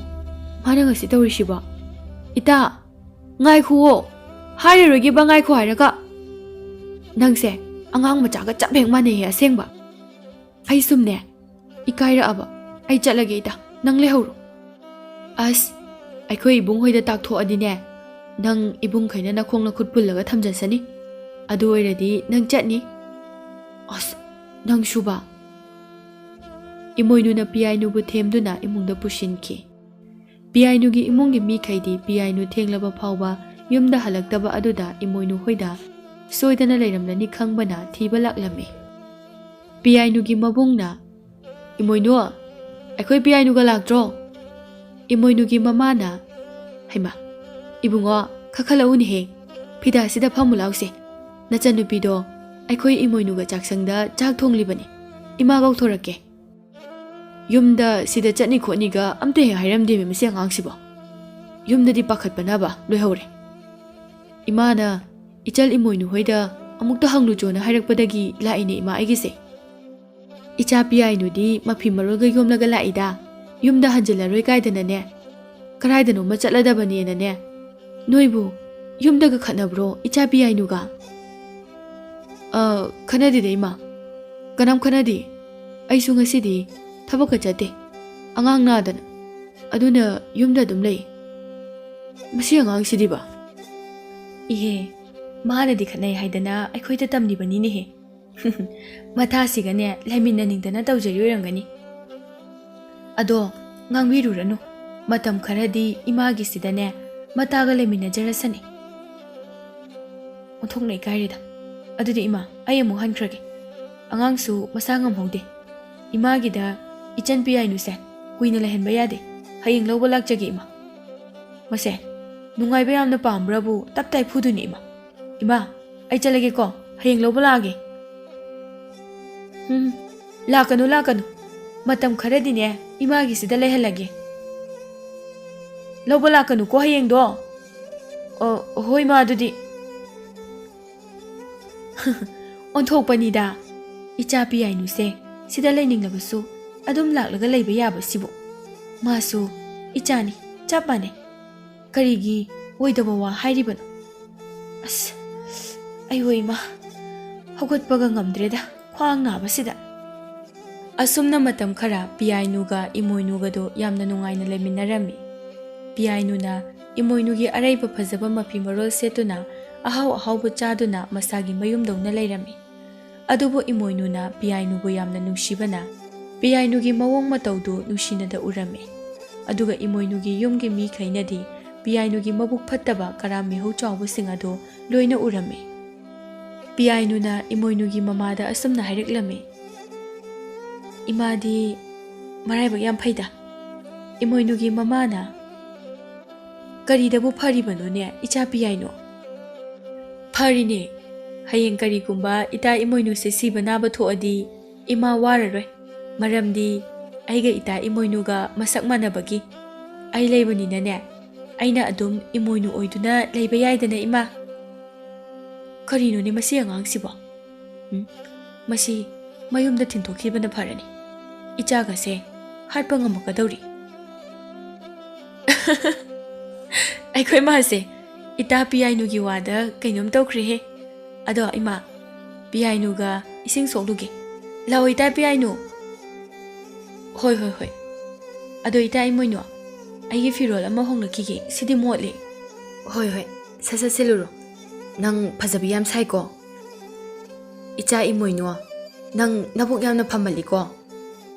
ꯃꯥꯅ ꯉꯁꯤ ꯇꯧꯔꯤꯁꯤꯕꯣ? ꯏꯇꯥ, ꯉꯥꯏꯈꯨꯋꯣ꯫ ꯍꯥꯏꯔꯔꯣꯏꯒꯦꯕ, ꯉꯥꯏꯈꯣ ꯍꯥꯏꯔꯒ꯫ ꯅꯪꯁꯦ ꯑꯉꯥꯡ ꯃꯆꯥꯒ ꯆꯞ ꯍꯦꯛ ꯃꯥꯟꯅꯩꯌꯦ ꯑꯁꯦꯡꯕ꯫ ꯑꯩ ꯁꯨꯝꯅꯦ ꯏꯀꯥꯏꯔꯛꯑꯕ꯫ ꯑꯩ ꯆꯠꯂꯒꯦ ꯏꯇꯥ, ꯅꯪ ꯂꯩꯍꯧꯔꯣ꯫ ꯑꯁ, ꯑꯩꯈꯣꯏ ꯏꯕꯨꯡ ꯍꯣꯏꯗ ꯇꯥꯛꯊꯣꯛꯑꯗꯤꯅꯦ, ꯅꯪ ꯏꯕꯨꯡꯈꯩꯅ ꯅꯈꯣꯡ ꯅꯈꯨꯠ ꯄꯨꯜꯂꯒ ꯊꯝꯖꯟꯁꯅꯤ꯫ ꯑꯗꯨ ꯑꯣꯏꯔꯗꯤ ꯅꯪ ꯆꯠꯅꯤ꯫ ꯑꯁ, ꯅꯪꯁꯨꯕ꯫ ꯏꯃꯣꯏꯅꯨꯅ ꯄꯤꯌꯥꯏꯅꯨꯕꯨ ꯊꯦꯝꯗꯨꯅ ꯏꯃꯨꯡꯗ ꯄꯨꯁꯤꯟꯈꯤ꯫ ꯄꯤꯌꯥꯏꯅꯨꯒꯤ ꯏꯃꯨꯡꯒꯤ ꯃꯤꯈꯩꯗꯤ ꯄꯤꯌꯥꯏꯅꯨ ꯊꯦꯡꯂꯕ ꯐꯥꯎꯕ ꯌꯨꯝꯗ ꯍꯜꯂꯛꯇꯕ ꯑꯗꯨꯗ ꯏꯃꯣꯏꯅꯨ ꯍꯣꯏꯗ ꯁꯣꯏꯗꯅ ꯂꯩꯔꯝꯂꯅꯤ ꯈꯪꯕꯅ ꯊꯤꯕ ꯂꯥꯛꯂꯝꯃꯤ꯫ ꯄꯤꯌꯥꯏꯅꯨꯒꯤ ꯃꯕꯨꯡꯅ, "ꯏꯃꯣꯏꯅꯨ, ꯑꯩꯈꯣꯏ ꯄꯤꯌꯥꯏꯅꯨꯒ ꯂꯥꯛꯇ꯭ꯔꯣ?" ꯏꯃꯣꯏꯅꯨꯒꯤ ꯃꯃꯥꯅ, "ꯍꯩꯃꯥ, ꯏꯕꯨꯡꯉꯣ, ꯀꯥꯈꯠꯂꯛꯎꯅꯦꯍꯦ, ꯐꯤꯗꯥꯁꯤꯗ ꯐꯝꯃꯨ ꯂꯥꯎꯁꯦ꯫ ꯅꯆꯟꯅꯨꯄꯤꯗꯣ ꯑꯩꯈꯣꯏ ꯏꯃꯣꯏꯅꯨꯒ ꯆꯥꯛꯁꯪꯗ ꯆꯥꯛ ꯊꯣꯡꯂꯤꯕꯅꯤ꯫ ꯏꯃꯥ ꯀꯧꯊꯣꯔꯛꯀꯦ꯫ ꯌꯨꯝꯗ ꯁꯤꯗ ꯆꯠꯅꯤ ꯈꯣꯠꯅꯤꯒ ꯑꯝꯇ ꯍꯦꯛ ꯍꯥꯏꯔꯝꯗꯦꯃꯤ ꯃꯁꯤ ꯑꯉꯥꯡꯁꯤꯕꯣ꯫ ꯌꯨꯝꯗꯗꯤ ꯄꯥꯈꯠꯄꯅꯕ ꯂꯣꯏꯍꯧꯔꯦ꯫ ꯏꯃꯥꯅ ꯏꯆꯜ ꯏꯃꯣꯏꯅꯨ ꯍꯣꯏꯗ ꯑꯃꯨꯛꯇ ꯍꯪꯂꯨꯆꯣꯅ ꯍꯥꯏꯔꯛꯄꯗꯒꯤ ꯂꯥꯛꯏꯅꯦ ꯏꯃꯥ ꯑꯩꯒꯤꯁꯦ꯫ ꯏꯆꯥ ꯄꯤꯌꯥꯏꯅꯨꯗꯤ ꯃꯐꯤ ꯃꯔꯣꯜꯒ ꯌꯣꯝꯂꯒ ꯂꯥꯛꯏꯗ, ꯌꯨꯝꯗ ꯍꯟꯖꯤꯜꯂꯔꯣꯏ ꯀꯥꯏꯗꯅꯅꯦ, ꯀꯗꯥꯏꯗꯅꯣꯃ ꯆꯠꯂꯗꯕꯅꯦꯅꯅꯦ꯫ ꯅꯣꯏꯕꯨ ꯌꯨꯝꯗꯒ ꯈꯠꯅꯕ꯭ꯔꯣ ꯏꯆꯥ ꯄꯤꯌꯥꯏꯅꯨꯒ?" "ꯑ, ꯈꯠꯅꯗꯦꯗ ꯏꯃꯥ, ꯀꯅꯥꯝ ꯈꯠꯅꯗꯦ꯫ ꯑꯩꯁꯨ ꯉꯁꯤꯗꯤ ꯊꯕꯛꯀ ꯆꯠꯇꯦ, ꯑꯉꯥꯡ ꯅꯥꯗꯅ꯫ ꯑꯗꯨꯅ ꯌꯨꯝꯗ ꯑꯗꯨꯝ ꯂꯩ꯫ ꯃꯁꯤ ꯑꯉꯥꯡꯁꯤꯗꯤꯕ?" "ꯏꯍꯦ, ꯃꯥꯅꯗꯤ ꯈꯠꯅꯩ ꯍꯥꯏꯗꯅ ꯑꯩꯈꯣꯏꯗ ꯇꯝꯂꯤꯕꯅꯤꯅꯦꯍꯦ꯫ ꯃꯊꯥꯁꯤꯒꯅꯦ ꯂꯩꯃꯤꯟꯅꯅꯤꯡꯗꯅ ꯇꯧꯖꯔꯤ ꯑꯣꯏꯔꯝꯒꯅꯤ꯫ ꯑꯗꯣ ꯉꯥꯡꯕꯤꯔꯨꯔꯅꯨ, ꯃꯇꯝ ꯈꯔꯗꯤ ꯏꯃꯥꯒꯤꯁꯤꯗꯅꯦ ꯃꯇꯥꯒ ꯂꯩꯃꯤꯟꯅꯖꯔꯁꯅꯤ꯫" ꯑꯣꯟꯊꯣꯛꯅ ꯏꯀꯥꯏꯔꯦꯗ꯫ "ꯑꯗꯨꯗꯤ ꯏꯃꯥ, ꯑꯩ ꯑꯃꯨꯛ ꯍꯟꯈ꯭ꯔꯒꯦ꯫ ꯑꯉꯥꯡꯁꯨ ꯃꯁꯥ ꯉꯝꯍꯧꯗꯦ꯫ ꯏꯃꯥꯒꯤꯗ ꯏꯆꯟ ꯄꯤꯌꯥꯏꯅꯨꯁꯦ ꯀꯨꯏꯅ ꯂꯩꯍꯟꯕ ꯌꯥꯗꯦ꯫ ꯍꯌꯦꯡ ꯂꯧꯕ ꯂꯥꯛꯆꯒꯦ ꯏꯃꯥ꯫ ꯃꯁꯦ ꯅꯨꯡꯉꯥꯏꯕ ꯌꯥꯝꯅ ꯄꯥꯝꯕ꯭ꯔꯕꯨ ꯇꯞ ꯇꯥꯏ ꯐꯨꯗꯣꯏꯅꯤ ꯏꯃꯥ꯫ ꯏꯃꯥ, ꯑꯩ ꯆꯠꯂꯒꯦꯀꯣ, ꯍꯌꯦꯡ ꯂꯧꯕ ꯂꯥꯛꯑꯒꯦ꯫" "ꯎꯝ, ꯂꯥꯛꯀꯅꯨ, ꯂꯥꯛꯀꯅꯨ꯫ ꯃꯇꯝ ꯈꯔꯗꯤꯅꯦ ꯏꯃꯥꯒꯤꯁꯤꯗ ꯂꯩꯍꯜꯂꯒꯦ꯫ ꯂꯧꯕ ꯂꯥꯛꯀꯅꯨꯀꯣ ꯍꯌꯦꯡꯗꯣ꯫" "ꯑꯣ, ꯍꯣꯏ ꯏꯃꯥ, ꯑꯗꯨꯗꯤ꯫" ꯑꯣꯟꯊꯣꯛꯄꯅꯤꯗ, ꯏꯆꯥ ꯄꯤꯌꯥꯏꯅꯨꯁꯦ ꯁꯤꯗ ꯂꯩꯅꯤꯡꯂꯕꯁꯨ ꯑꯗꯨꯝ ꯂꯥꯛꯂꯒ ꯂꯩꯕ ꯌꯥꯕꯁꯤꯕꯨ꯫ ꯃꯥꯁꯨ ꯏꯆꯥꯅꯤ, ꯆꯞ ꯃꯥꯟꯅꯩ꯫ ꯀꯔꯤꯒꯤ ꯑꯣꯏꯗꯕ ꯋꯥ ꯍꯥꯏꯔꯤꯕꯅꯣ? ꯑꯁ, ꯑꯩ ꯍꯣꯏ ꯏꯃꯥ, ꯍꯧꯒꯠꯄꯒ ꯉꯝꯗ꯭ꯔꯦꯗ, ꯈ꯭ꯋꯥꯡ ꯅꯥꯕꯁꯤꯗ꯫ ꯑꯁꯨꯝꯅ ꯃꯇꯝ ꯈꯔ ꯄꯤꯌꯥꯏꯅꯨꯒ ꯏꯃꯣꯏꯅꯨꯒꯗꯣ ꯌꯥꯝꯅ ꯅꯨꯡꯉꯥꯏꯅ ꯂꯩꯃꯤꯟꯅꯔꯝꯃꯤ꯫ ꯄꯤꯌꯥꯏꯅꯨꯅ ꯏꯃꯣꯏꯅꯨꯒꯤ ꯑꯔꯩꯕ ꯐꯖꯕ ꯃꯐꯤ ꯃꯔꯣꯜ ꯁꯦꯠꯇꯨꯅ, ꯑꯍꯥꯎ ꯑꯍꯥꯎꯕ ꯆꯥꯗꯨꯅ ꯃꯁꯥꯒꯤ ꯃꯌꯨꯝꯗꯧꯅ ꯂꯩꯔꯝꯃꯤ꯫ ꯑꯗꯨꯕꯨ ꯏꯃꯣꯏꯅꯨꯅ ꯄꯤꯌꯥꯏꯅꯨꯕꯨ ꯌꯥꯝꯅ ꯅꯨꯡꯁꯤꯕꯅ, ꯄꯤꯌꯥꯏꯅꯨꯒꯤ ꯃꯑꯣꯡ ꯃꯇꯧꯗꯨ ꯅꯨꯡꯁꯤꯅꯗ ꯎꯔꯝꯃꯤ꯫ ꯑꯗꯨꯒ ꯏꯃꯣꯏꯅꯨꯒꯤ ꯌꯨꯝꯒꯤ ꯃꯤꯈꯩꯅꯗꯤ ꯄꯤꯌꯥꯏꯅꯨꯒꯤ ꯃꯕꯨꯛ ꯐꯠꯇꯕ ꯀꯔꯥꯝ ꯃꯤꯍꯧ ꯆꯥꯎꯕꯁꯤꯡ ꯑꯗꯨ ꯂꯣꯏꯅ ꯎꯔꯝꯃꯤ꯫ ꯄꯤꯌꯥꯏꯅꯨꯅ ꯏꯃꯣꯏꯅꯨꯒꯤ ꯃꯃꯥꯗ ꯑꯁꯨꯝꯅ ꯍꯥꯏꯔꯛꯂꯝꯃꯤ, "ꯏꯃꯥꯗꯤ ꯃꯔꯥꯏꯕꯛ ꯌꯥꯝ ꯐꯩꯗ꯫" ꯏꯃꯣꯏꯅꯨꯒꯤ ꯃꯃꯥꯅ, "ꯀꯔꯤꯗꯕꯨ ꯐꯔꯤꯕꯅꯣꯅꯦ, ꯏꯆꯥ ꯄꯤꯌꯥꯏꯅꯨ?" "ꯐꯔꯤꯅꯦ꯫ ꯍꯌꯦꯡ ꯀꯔꯤꯒꯨꯝꯕ ꯏꯇꯥ ꯏꯃꯣꯏꯅꯨꯁꯦ ꯁꯤꯕ ꯅꯥꯕ ꯊꯣꯛꯑꯗꯤ ꯏꯃꯥ ꯋꯥꯔꯔꯣꯏ꯫ ꯃꯔꯝꯗꯤ ꯑꯩꯒ ꯏꯇꯥ ꯏꯃꯣꯏꯅꯨꯒ ꯃꯁꯛ ꯃꯥꯟꯅꯕꯒꯤ꯫ ꯑꯩ ꯂꯩꯕꯅꯤꯅꯅꯦ, ꯑꯩꯅ ꯑꯗꯨꯝ ꯏꯃꯣꯏꯅꯨ ꯑꯣꯏꯗꯨꯅ ꯂꯩꯕ ꯌꯥꯏꯗꯅ, ꯏꯃꯥ꯫" "ꯀꯔꯤꯅꯣꯅꯦ ꯃꯁꯤ ꯑꯉꯥꯡꯁꯤꯕꯣ? ꯎꯝ, ꯃꯁꯤ ꯃꯌꯨꯝꯗ ꯊꯤꯟꯗꯣꯛꯈꯤꯕꯅ ꯐꯔꯅꯤ꯫ ꯏꯆꯥꯒꯁꯦ ꯍꯥꯠꯄ ꯉꯝꯃꯛꯀꯗꯧꯔꯤ꯫" ꯑꯩꯈꯣꯏ ꯃꯥꯁꯦ ꯏꯇꯥ ꯄꯤꯌꯥꯏꯅꯨꯒꯤ ꯋꯥꯗ ꯀꯩꯅꯣꯝ ꯇꯧꯈ꯭ꯔꯦꯍꯦ꯫ ꯑꯗꯣ ꯏꯃꯥ, ꯄꯤꯌꯥꯏꯅꯨꯒ ꯏꯁꯤꯡ ꯁꯣꯛꯂꯨꯒꯦ꯫ ꯂꯥꯛꯑꯣ ꯏꯇꯥ ꯄꯤꯌꯥꯏꯅꯨ꯫ "ꯍꯣꯏ, ꯍꯣꯏ, ꯍꯣꯏ꯫ ꯑꯗꯣ ꯏꯇꯥ ꯏꯃꯣꯏꯅꯨ, ꯑꯩꯒꯤ ꯐꯤꯔꯣꯜ ꯑꯃ ꯍꯣꯡꯂꯛꯈꯤꯒꯦ, ꯁꯤꯗꯤ ꯃꯣꯠꯂꯤ꯫" "ꯍꯣꯏ, ꯍꯣꯏ, ꯁꯠ ꯁꯠ ꯁꯦꯠꯂꯨꯔꯣ꯫ ꯅꯪ ꯐꯖꯕꯤ ꯌꯥꯝ ꯁꯥꯏꯀꯣ꯫ ꯏꯆꯥ ꯏꯃꯣꯏꯅꯨ, ꯅꯪ ꯅꯕꯨꯛ ꯌꯥꯝꯅ ꯐꯝꯃꯜꯂꯤꯀꯣ꯫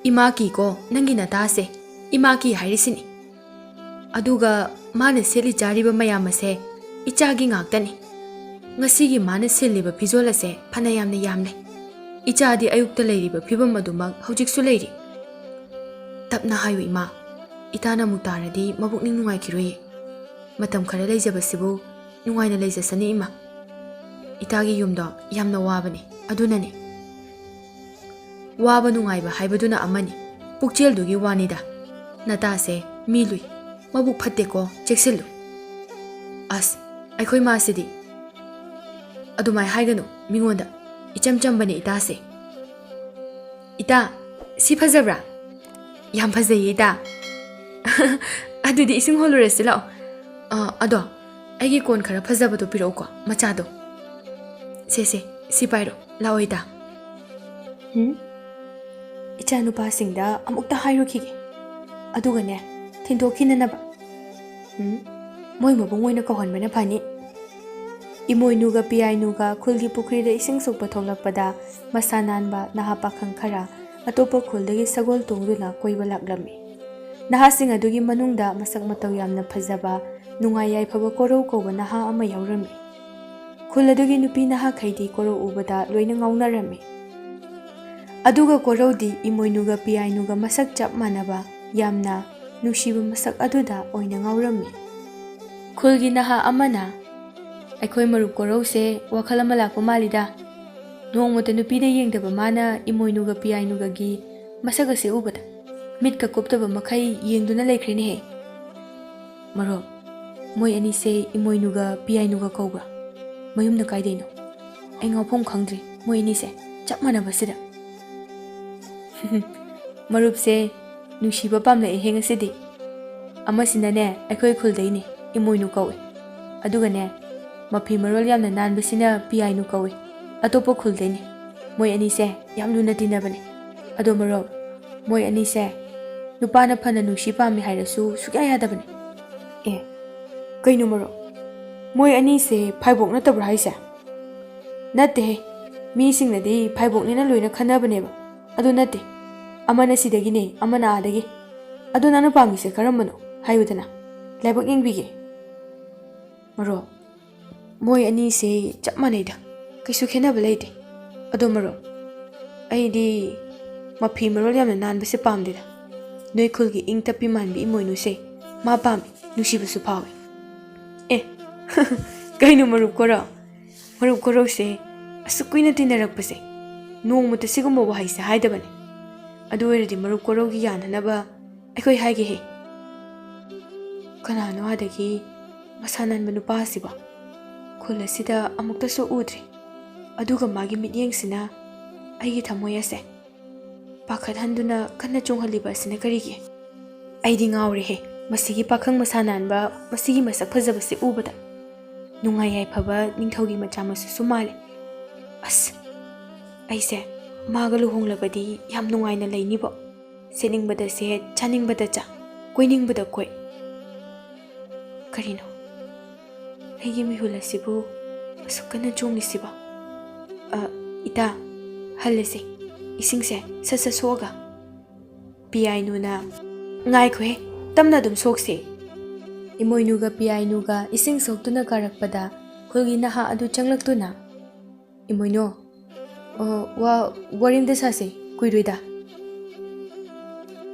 ꯏꯃꯥ ꯀꯤꯀꯣ, ꯅꯪꯒꯤ ꯅꯇꯥꯁꯦ꯫ ꯏꯃꯥ ꯀꯤ ꯍꯥꯏꯔꯤꯁꯤꯅꯤ꯫ ꯑꯗꯨꯒ ꯃꯥꯅ ꯁꯦꯠꯂꯤ ꯆꯥꯔꯤꯕ ꯃꯌꯥꯝ ꯑꯁꯦ ꯏꯆꯥꯒꯤ ꯉꯥꯛꯇꯅꯤ꯫ ꯉꯁꯤꯒꯤ ꯃꯥꯅ ꯁꯤꯜꯂꯤꯕ ꯐꯤꯖꯣꯜ ꯑꯁꯦ ꯐꯅ ꯌꯥꯝꯅ ꯌꯥꯝꯂꯦ꯫ ꯏꯆꯥꯗꯤ ꯑꯌꯨꯛꯇ ꯂꯩꯔꯤꯕ ꯐꯤꯕꯝ ꯑꯗꯨꯃꯛ ꯍꯧꯖꯤꯛꯁꯨ ꯂꯩꯔꯤ꯫" "ꯇꯞꯅ ꯍꯥꯏꯌꯨ ꯏꯃꯥ, ꯏꯇꯥꯅ ꯑꯃꯨꯛ ꯇꯥꯔꯗꯤ ꯃꯕꯨꯛꯅꯤꯡ ꯅꯨꯡꯉꯥꯏꯈꯤꯔꯣꯏꯌꯦ꯫ ꯃꯇꯝ ꯈꯔ ꯂꯩꯖꯕꯁꯤꯕꯨ ꯅꯨꯡꯉꯥꯏꯅ ꯂꯩꯖꯁꯅꯤ ꯏꯃꯥ꯫ ꯏꯇꯥꯒꯤ ꯌꯨꯝꯗꯣ ꯌꯥꯝꯅ ꯋꯥꯕꯅꯤ, ꯑꯗꯨꯅꯅꯤ꯫" "ꯋꯥꯕ ꯅꯨꯡꯉꯥꯏꯕ ꯍꯥꯏꯕꯗꯨꯅ ꯑꯃꯅꯤ, ꯄꯨꯛꯆꯦꯜꯗꯨꯒꯤ ꯋꯥꯅꯤꯗ꯫ ꯅꯇꯥꯁꯦ ꯃꯤ ꯂꯨꯏ, ꯃꯕꯨꯛ ꯐꯠꯇꯦꯀꯣ, ꯆꯦꯛꯁꯤꯜꯂꯨ꯫" "ꯑꯁ, ꯑꯩꯈꯣꯏ ꯃꯥꯁꯤꯗꯤ꯫" "ꯑꯗꯨꯃꯥꯏ ꯍꯥꯏꯒꯅꯨ ꯃꯤꯉꯣꯟꯗ, ꯏꯆꯝ ꯆꯝꯕꯅꯦ ꯏꯇꯥꯁꯦ꯫ ꯏꯇꯥ, ꯁꯤ ꯐꯖꯕ꯭ꯔꯥ?" "ꯌꯥꯝ ꯐꯖꯩꯌꯦ ꯏꯇꯥ꯫" ꯑꯗꯨꯗꯤ ꯏꯁꯤꯡ ꯍꯣꯜꯂꯨꯔꯁꯤ ꯂꯥꯛꯑꯣ꯫ ꯑ, ꯑꯗꯣ ꯑꯩꯒꯤ ꯀꯣꯟ ꯈꯔ ꯐꯖꯕꯗꯣ ꯄꯤꯔꯛꯎꯀꯣ, ꯃꯆꯥꯗꯣ꯫ ꯁꯦ, ꯁꯦ, ꯁꯤ ꯄꯥꯏꯔꯣ, ꯂꯥꯛꯑꯣ ꯏꯇꯥ꯫ ꯎꯝ? ꯏꯆꯥꯅꯨꯄꯥꯁꯤꯡꯗ ꯑꯃꯨꯛꯇ ꯍꯥꯏꯔꯨꯈꯤꯒꯦ, ꯑꯗꯨꯒꯅꯦ, ꯊꯤꯟꯗꯣꯛꯈꯤꯅꯅꯕ꯫ ꯎꯝ? ꯃꯣꯏ ꯃꯕꯨꯡ ꯑꯣꯏꯅ ꯀꯧꯍꯟꯕꯅ ꯐꯅꯤ꯫ ꯏꯃꯣꯏꯅꯨꯒ ꯄꯤꯌꯥꯏꯅꯨꯒ ꯈꯨꯜꯒꯤ ꯄꯨꯈ꯭ꯔꯤꯗ ꯏꯁꯤꯡ ꯁꯣꯛꯄ ꯊꯣꯛꯂꯛꯄꯗ, ꯃꯁꯥ ꯅꯥꯟꯕ ꯅꯍꯥ ꯄꯥꯈꯪ ꯈꯔ ꯑꯇꯣꯞꯄ ꯈꯨꯜꯗꯒꯤ ꯁꯒꯣꯜ ꯇꯣꯡꯗꯨꯅ ꯀꯣꯏꯕ ꯂꯥꯛꯂꯝꯃꯤ꯫ ꯅꯍꯥꯁꯤꯡ ꯑꯗꯨꯒꯤ ꯃꯅꯨꯡꯗ ꯃꯁꯛ ꯃꯇꯧ ꯌꯥꯝꯅ ꯐꯖꯕ, ꯅꯨꯡꯉꯥꯏ ꯌꯥꯏꯐꯕ ꯀꯣꯔꯧ ꯀꯧꯕ ꯅꯍꯥ ꯑꯃ ꯌꯥꯎꯔꯝꯃꯤ꯫ ꯈꯨꯜ ꯑꯗꯨꯒꯤ ꯅꯨꯄꯤ ꯅꯍꯥꯈꯩꯗꯤ ꯀꯣꯔꯧ ꯎꯕꯗ ꯂꯣꯏꯅ ꯉꯥꯎꯅꯔꯝꯃꯤ꯫ ꯑꯗꯨꯒ ꯀꯣꯔꯧꯗꯤ ꯏꯃꯣꯏꯅꯨꯒ ꯄꯤꯌꯥꯏꯅꯨꯒ ꯃꯁꯛ ꯆꯞ ꯃꯥꯟꯅꯕ, ꯌꯥꯝꯅ ꯅꯨꯡꯁꯤꯕ ꯃꯁꯛ ꯑꯗꯨꯗ ꯑꯣꯏꯅ ꯉꯥꯎꯔꯝꯃꯤ꯫ ꯈꯨꯜꯒꯤ ꯅꯍꯥ ꯑꯃꯅ, "ꯑꯩꯈꯣꯏ ꯃꯔꯨꯞ ꯀꯣꯔꯧꯁꯦ ꯋꯥꯈꯜ ꯑꯃ ꯂꯥꯛꯄ ꯃꯥꯜꯂꯤꯗ꯫ ꯅꯣꯡꯃꯇ ꯅꯨꯄꯤꯗ ꯌꯦꯡꯗꯕ ꯃꯥꯅ ꯏꯃꯣꯏꯅꯨꯒ ꯄꯤꯌꯥꯏꯅꯨꯒꯒꯤ ꯃꯁꯛ ꯑꯁꯦ ꯎꯕꯗ ꯃꯤꯠꯀ ꯀꯨꯞꯇꯕ ꯃꯈꯩ ꯌꯦꯡꯗꯨꯅ ꯂꯩꯈ꯭ꯔꯦꯅꯦꯍꯦ꯫" "ꯃꯔꯨꯞ, ꯃꯣꯏ ꯑꯅꯤꯁꯦ ꯏꯃꯣꯏꯅꯨꯒ ꯄꯤꯌꯥꯏꯅꯨꯒ ꯀꯧꯕ꯭ꯔꯥ? ꯃꯌꯨꯝꯅ ꯀꯥꯏꯗꯩꯅꯣ? ꯑꯩ ꯉꯥꯎꯐꯝ ꯈꯪꯗ꯭ꯔꯦ ꯃꯣꯏ ꯑꯅꯤꯁꯦ ꯆꯞ ꯃꯥꯟꯅꯕꯁꯤꯗ꯫" "ꯃꯔꯨꯞꯁꯦ ꯅꯨꯡꯁꯤꯕ ꯄꯥꯝꯂꯛꯑꯦꯍꯦ ꯉꯁꯤꯗꯤ꯫ ꯑꯃꯁꯤꯅꯅꯦ ꯑꯩꯈꯣꯏ ꯈꯨꯜꯗꯩꯅꯦ, ꯏꯃꯣꯏꯅꯨ ꯀꯧꯏ꯫ ꯑꯗꯨꯒꯅꯦ, ꯃꯐꯤ ꯃꯔꯣꯜ ꯌꯥꯝꯅ ꯅꯥꯟꯕꯁꯤꯅ ꯄꯤꯌꯥꯏꯅꯨ ꯀꯧꯏ, ꯑꯇꯣꯞꯄ ꯈꯨꯜꯗꯩꯅꯦ꯫ ꯃꯣꯏ ꯑꯅꯤꯁꯦ ꯌꯥꯝ ꯂꯨꯅ ꯇꯤꯟꯅꯕꯅꯦ꯫ ꯑꯗꯣ ꯃꯔꯨꯞ, ꯃꯣꯏ ꯑꯅꯤꯁꯦ ꯅꯨꯄꯥꯅ ꯐꯅ ꯅꯨꯡꯁꯤ ꯄꯥꯝꯃꯤ ꯍꯥꯏꯔꯁꯨ ꯁꯨꯛꯌꯥ ꯌꯥꯗꯕꯅꯦ꯫" "ꯑꯦ, ꯀꯩꯅꯣ ꯃꯔꯨꯞ, ꯃꯣꯏ ꯑꯅꯤꯁꯦ ꯐꯥꯏꯕꯣꯛ ꯅꯠꯇꯕ꯭ꯔꯥ ꯍꯥꯏꯁꯦ?" "ꯅꯠꯇꯦꯍꯦ, ꯃꯤꯁꯤꯡꯅꯗꯤ ꯐꯥꯏꯕꯣꯛꯅꯦꯅ ꯂꯣꯏꯅ ꯈꯟꯅꯕꯅꯦꯕ꯫ ꯑꯗꯨ ꯅꯠꯇꯦ, ꯑꯃꯅ ꯁꯤꯗꯒꯤꯅꯦ, ꯑꯃꯅ ꯑꯥꯗꯒꯤ꯫ ꯑꯗꯣ ꯅꯪꯅ ꯄꯥꯝꯃꯤꯁꯦ ꯀꯔꯝꯕꯅꯣ? ꯍꯥꯏꯌꯨꯗꯅ, ꯂꯥꯏꯕꯛ ꯌꯦꯡꯕꯤꯒꯦ꯫" "ꯃꯔꯨꯞ, ꯃꯣꯏ ꯑꯅꯤꯁꯦ ꯆꯞ ꯃꯥꯟꯅꯩꯗ, ꯀꯩꯁꯨ ꯈꯦꯠꯅꯕ ꯂꯩꯇꯦ꯫ ꯑꯗꯣ ꯃꯔꯨꯞ, ꯑꯩꯗꯤ ꯃꯐꯤ ꯃꯔꯣꯜ ꯌꯥꯝꯅ ꯅꯥꯟꯕꯁꯦ ꯄꯥꯝꯗꯦꯗ꯫ ꯅꯣꯏ ꯈꯨꯜꯒꯤ ꯏꯪ ꯇꯞꯄꯤ ꯃꯥꯟꯕꯤ ꯏꯃꯣꯏꯅꯨꯁꯦ ꯃꯥ ꯄꯥꯝꯃꯤ, ꯅꯨꯡꯁꯤꯕꯁꯨ ꯐꯥꯎꯏ꯫" "ꯑꯦ, ꯀꯩꯅꯣ ꯃꯔꯨꯞ ꯀꯣꯔꯧ? ꯃꯔꯨꯞ ꯀꯣꯔꯧꯁꯦ ꯑꯁꯨꯛ ꯀꯨꯏꯅ ꯇꯤꯟꯅꯔꯛꯄꯁꯦ ꯅꯣꯡꯃꯇ ꯁꯤꯒꯨꯝꯕ ꯋꯥꯍꯩꯁꯦ ꯍꯥꯏꯗꯕꯅꯤ꯫ ꯑꯗꯨ ꯑꯣꯏꯔꯗꯤ ꯃꯔꯨꯞ ꯀꯣꯔꯧꯒꯤ ꯌꯥꯅꯅꯕ ꯑꯩꯈꯣꯏ ꯍꯥꯏꯒꯦꯍꯦ꯫" "ꯀꯅꯥꯅꯣ ꯑꯥꯗꯒꯤ ꯃꯁꯥ ꯅꯥꯟꯕ ꯅꯨꯄꯥ ꯑꯁꯤꯕꯣ? ꯈꯨꯜ ꯑꯁꯤꯗ ꯑꯃꯨꯛꯇꯁꯨ ꯎꯗ꯭ꯔꯤ꯫ ꯑꯗꯨꯒ ꯃꯥꯒꯤ ꯃꯤꯠꯌꯦꯡꯁꯤꯅ ꯑꯩꯒꯤ ꯊꯃꯣꯏ ꯑꯁꯦ ꯄꯥꯈꯠꯍꯟꯗꯨꯅ ꯀꯟꯅ ꯆꯣꯡꯍꯜꯂꯤꯕ ꯑꯁꯤꯅ ꯀꯔꯤꯒꯤ? ꯑꯩꯗꯤ ꯉꯥꯎꯔꯦꯍꯦ꯫ ꯃꯁꯤꯒꯤ ꯄꯥꯈꯪ ꯃꯁꯥ ꯅꯥꯟꯕ, ꯃꯁꯤꯒꯤ ꯃꯁꯛ ꯐꯖꯕꯁꯤ ꯎꯕꯗ ꯅꯨꯡꯉꯥꯏ ꯌꯥꯏꯐꯕ ꯅꯤꯡꯊꯧꯒꯤ ꯃꯆꯥ ꯃꯁꯨꯁꯨ ꯃꯥꯜꯂꯦ꯫ ꯑꯁ, ꯑꯩꯁꯦ ꯃꯥꯒ ꯂꯨꯍꯣꯡꯂꯕꯗꯤ ꯌꯥꯝ ꯅꯨꯡꯉꯥꯏꯅ ꯂꯩꯅꯤꯕꯣ꯫ ꯁꯦꯠꯅꯤꯡꯕꯗ ꯁꯦꯠ, ꯆꯥꯅꯤꯡꯕꯗ ꯆꯥ, ꯀꯣꯏꯅꯤꯡꯕꯗ ꯀꯣꯏ꯫ ꯀꯔꯤꯅꯣ? ꯑꯩꯒꯤ ꯃꯤꯍꯨꯜ ꯑꯁꯤꯕꯨ ꯑꯁꯨꯛ ꯀꯟꯅ ꯆꯣꯡꯂꯤꯁꯤꯕꯣ? ꯑ, ꯏꯇꯥ, ꯍꯜꯂꯁꯤ꯫ ꯏꯁꯤꯡꯁꯦ ꯁꯠ ꯁꯠ ꯁꯣꯛꯑꯒ꯫ ꯄꯤꯌꯥꯏꯅꯨꯅ, "ꯉꯥꯏꯈꯣꯍꯦ, ꯇꯞꯅ ꯑꯗꯨꯝ ꯁꯣꯛꯁꯤ꯫" ꯏꯃꯣꯏꯅꯨꯒ ꯄꯤꯌꯥꯏꯅꯨꯒ ꯏꯁꯤꯡ ꯁꯣꯛꯇꯨꯅ ꯀꯥꯔꯛꯄꯗ ꯈꯨꯜꯒꯤ ꯅꯍꯥ ꯑꯗꯨ ꯆꯪꯂꯛꯇꯨꯅ, "ꯏꯃꯣꯏꯅꯨ, ꯑꯣ, ꯋꯥ, ꯋꯥꯔꯤ ꯑꯝꯇ ꯁꯥꯁꯤ, ꯀꯨꯏꯔꯣꯏꯗ꯫"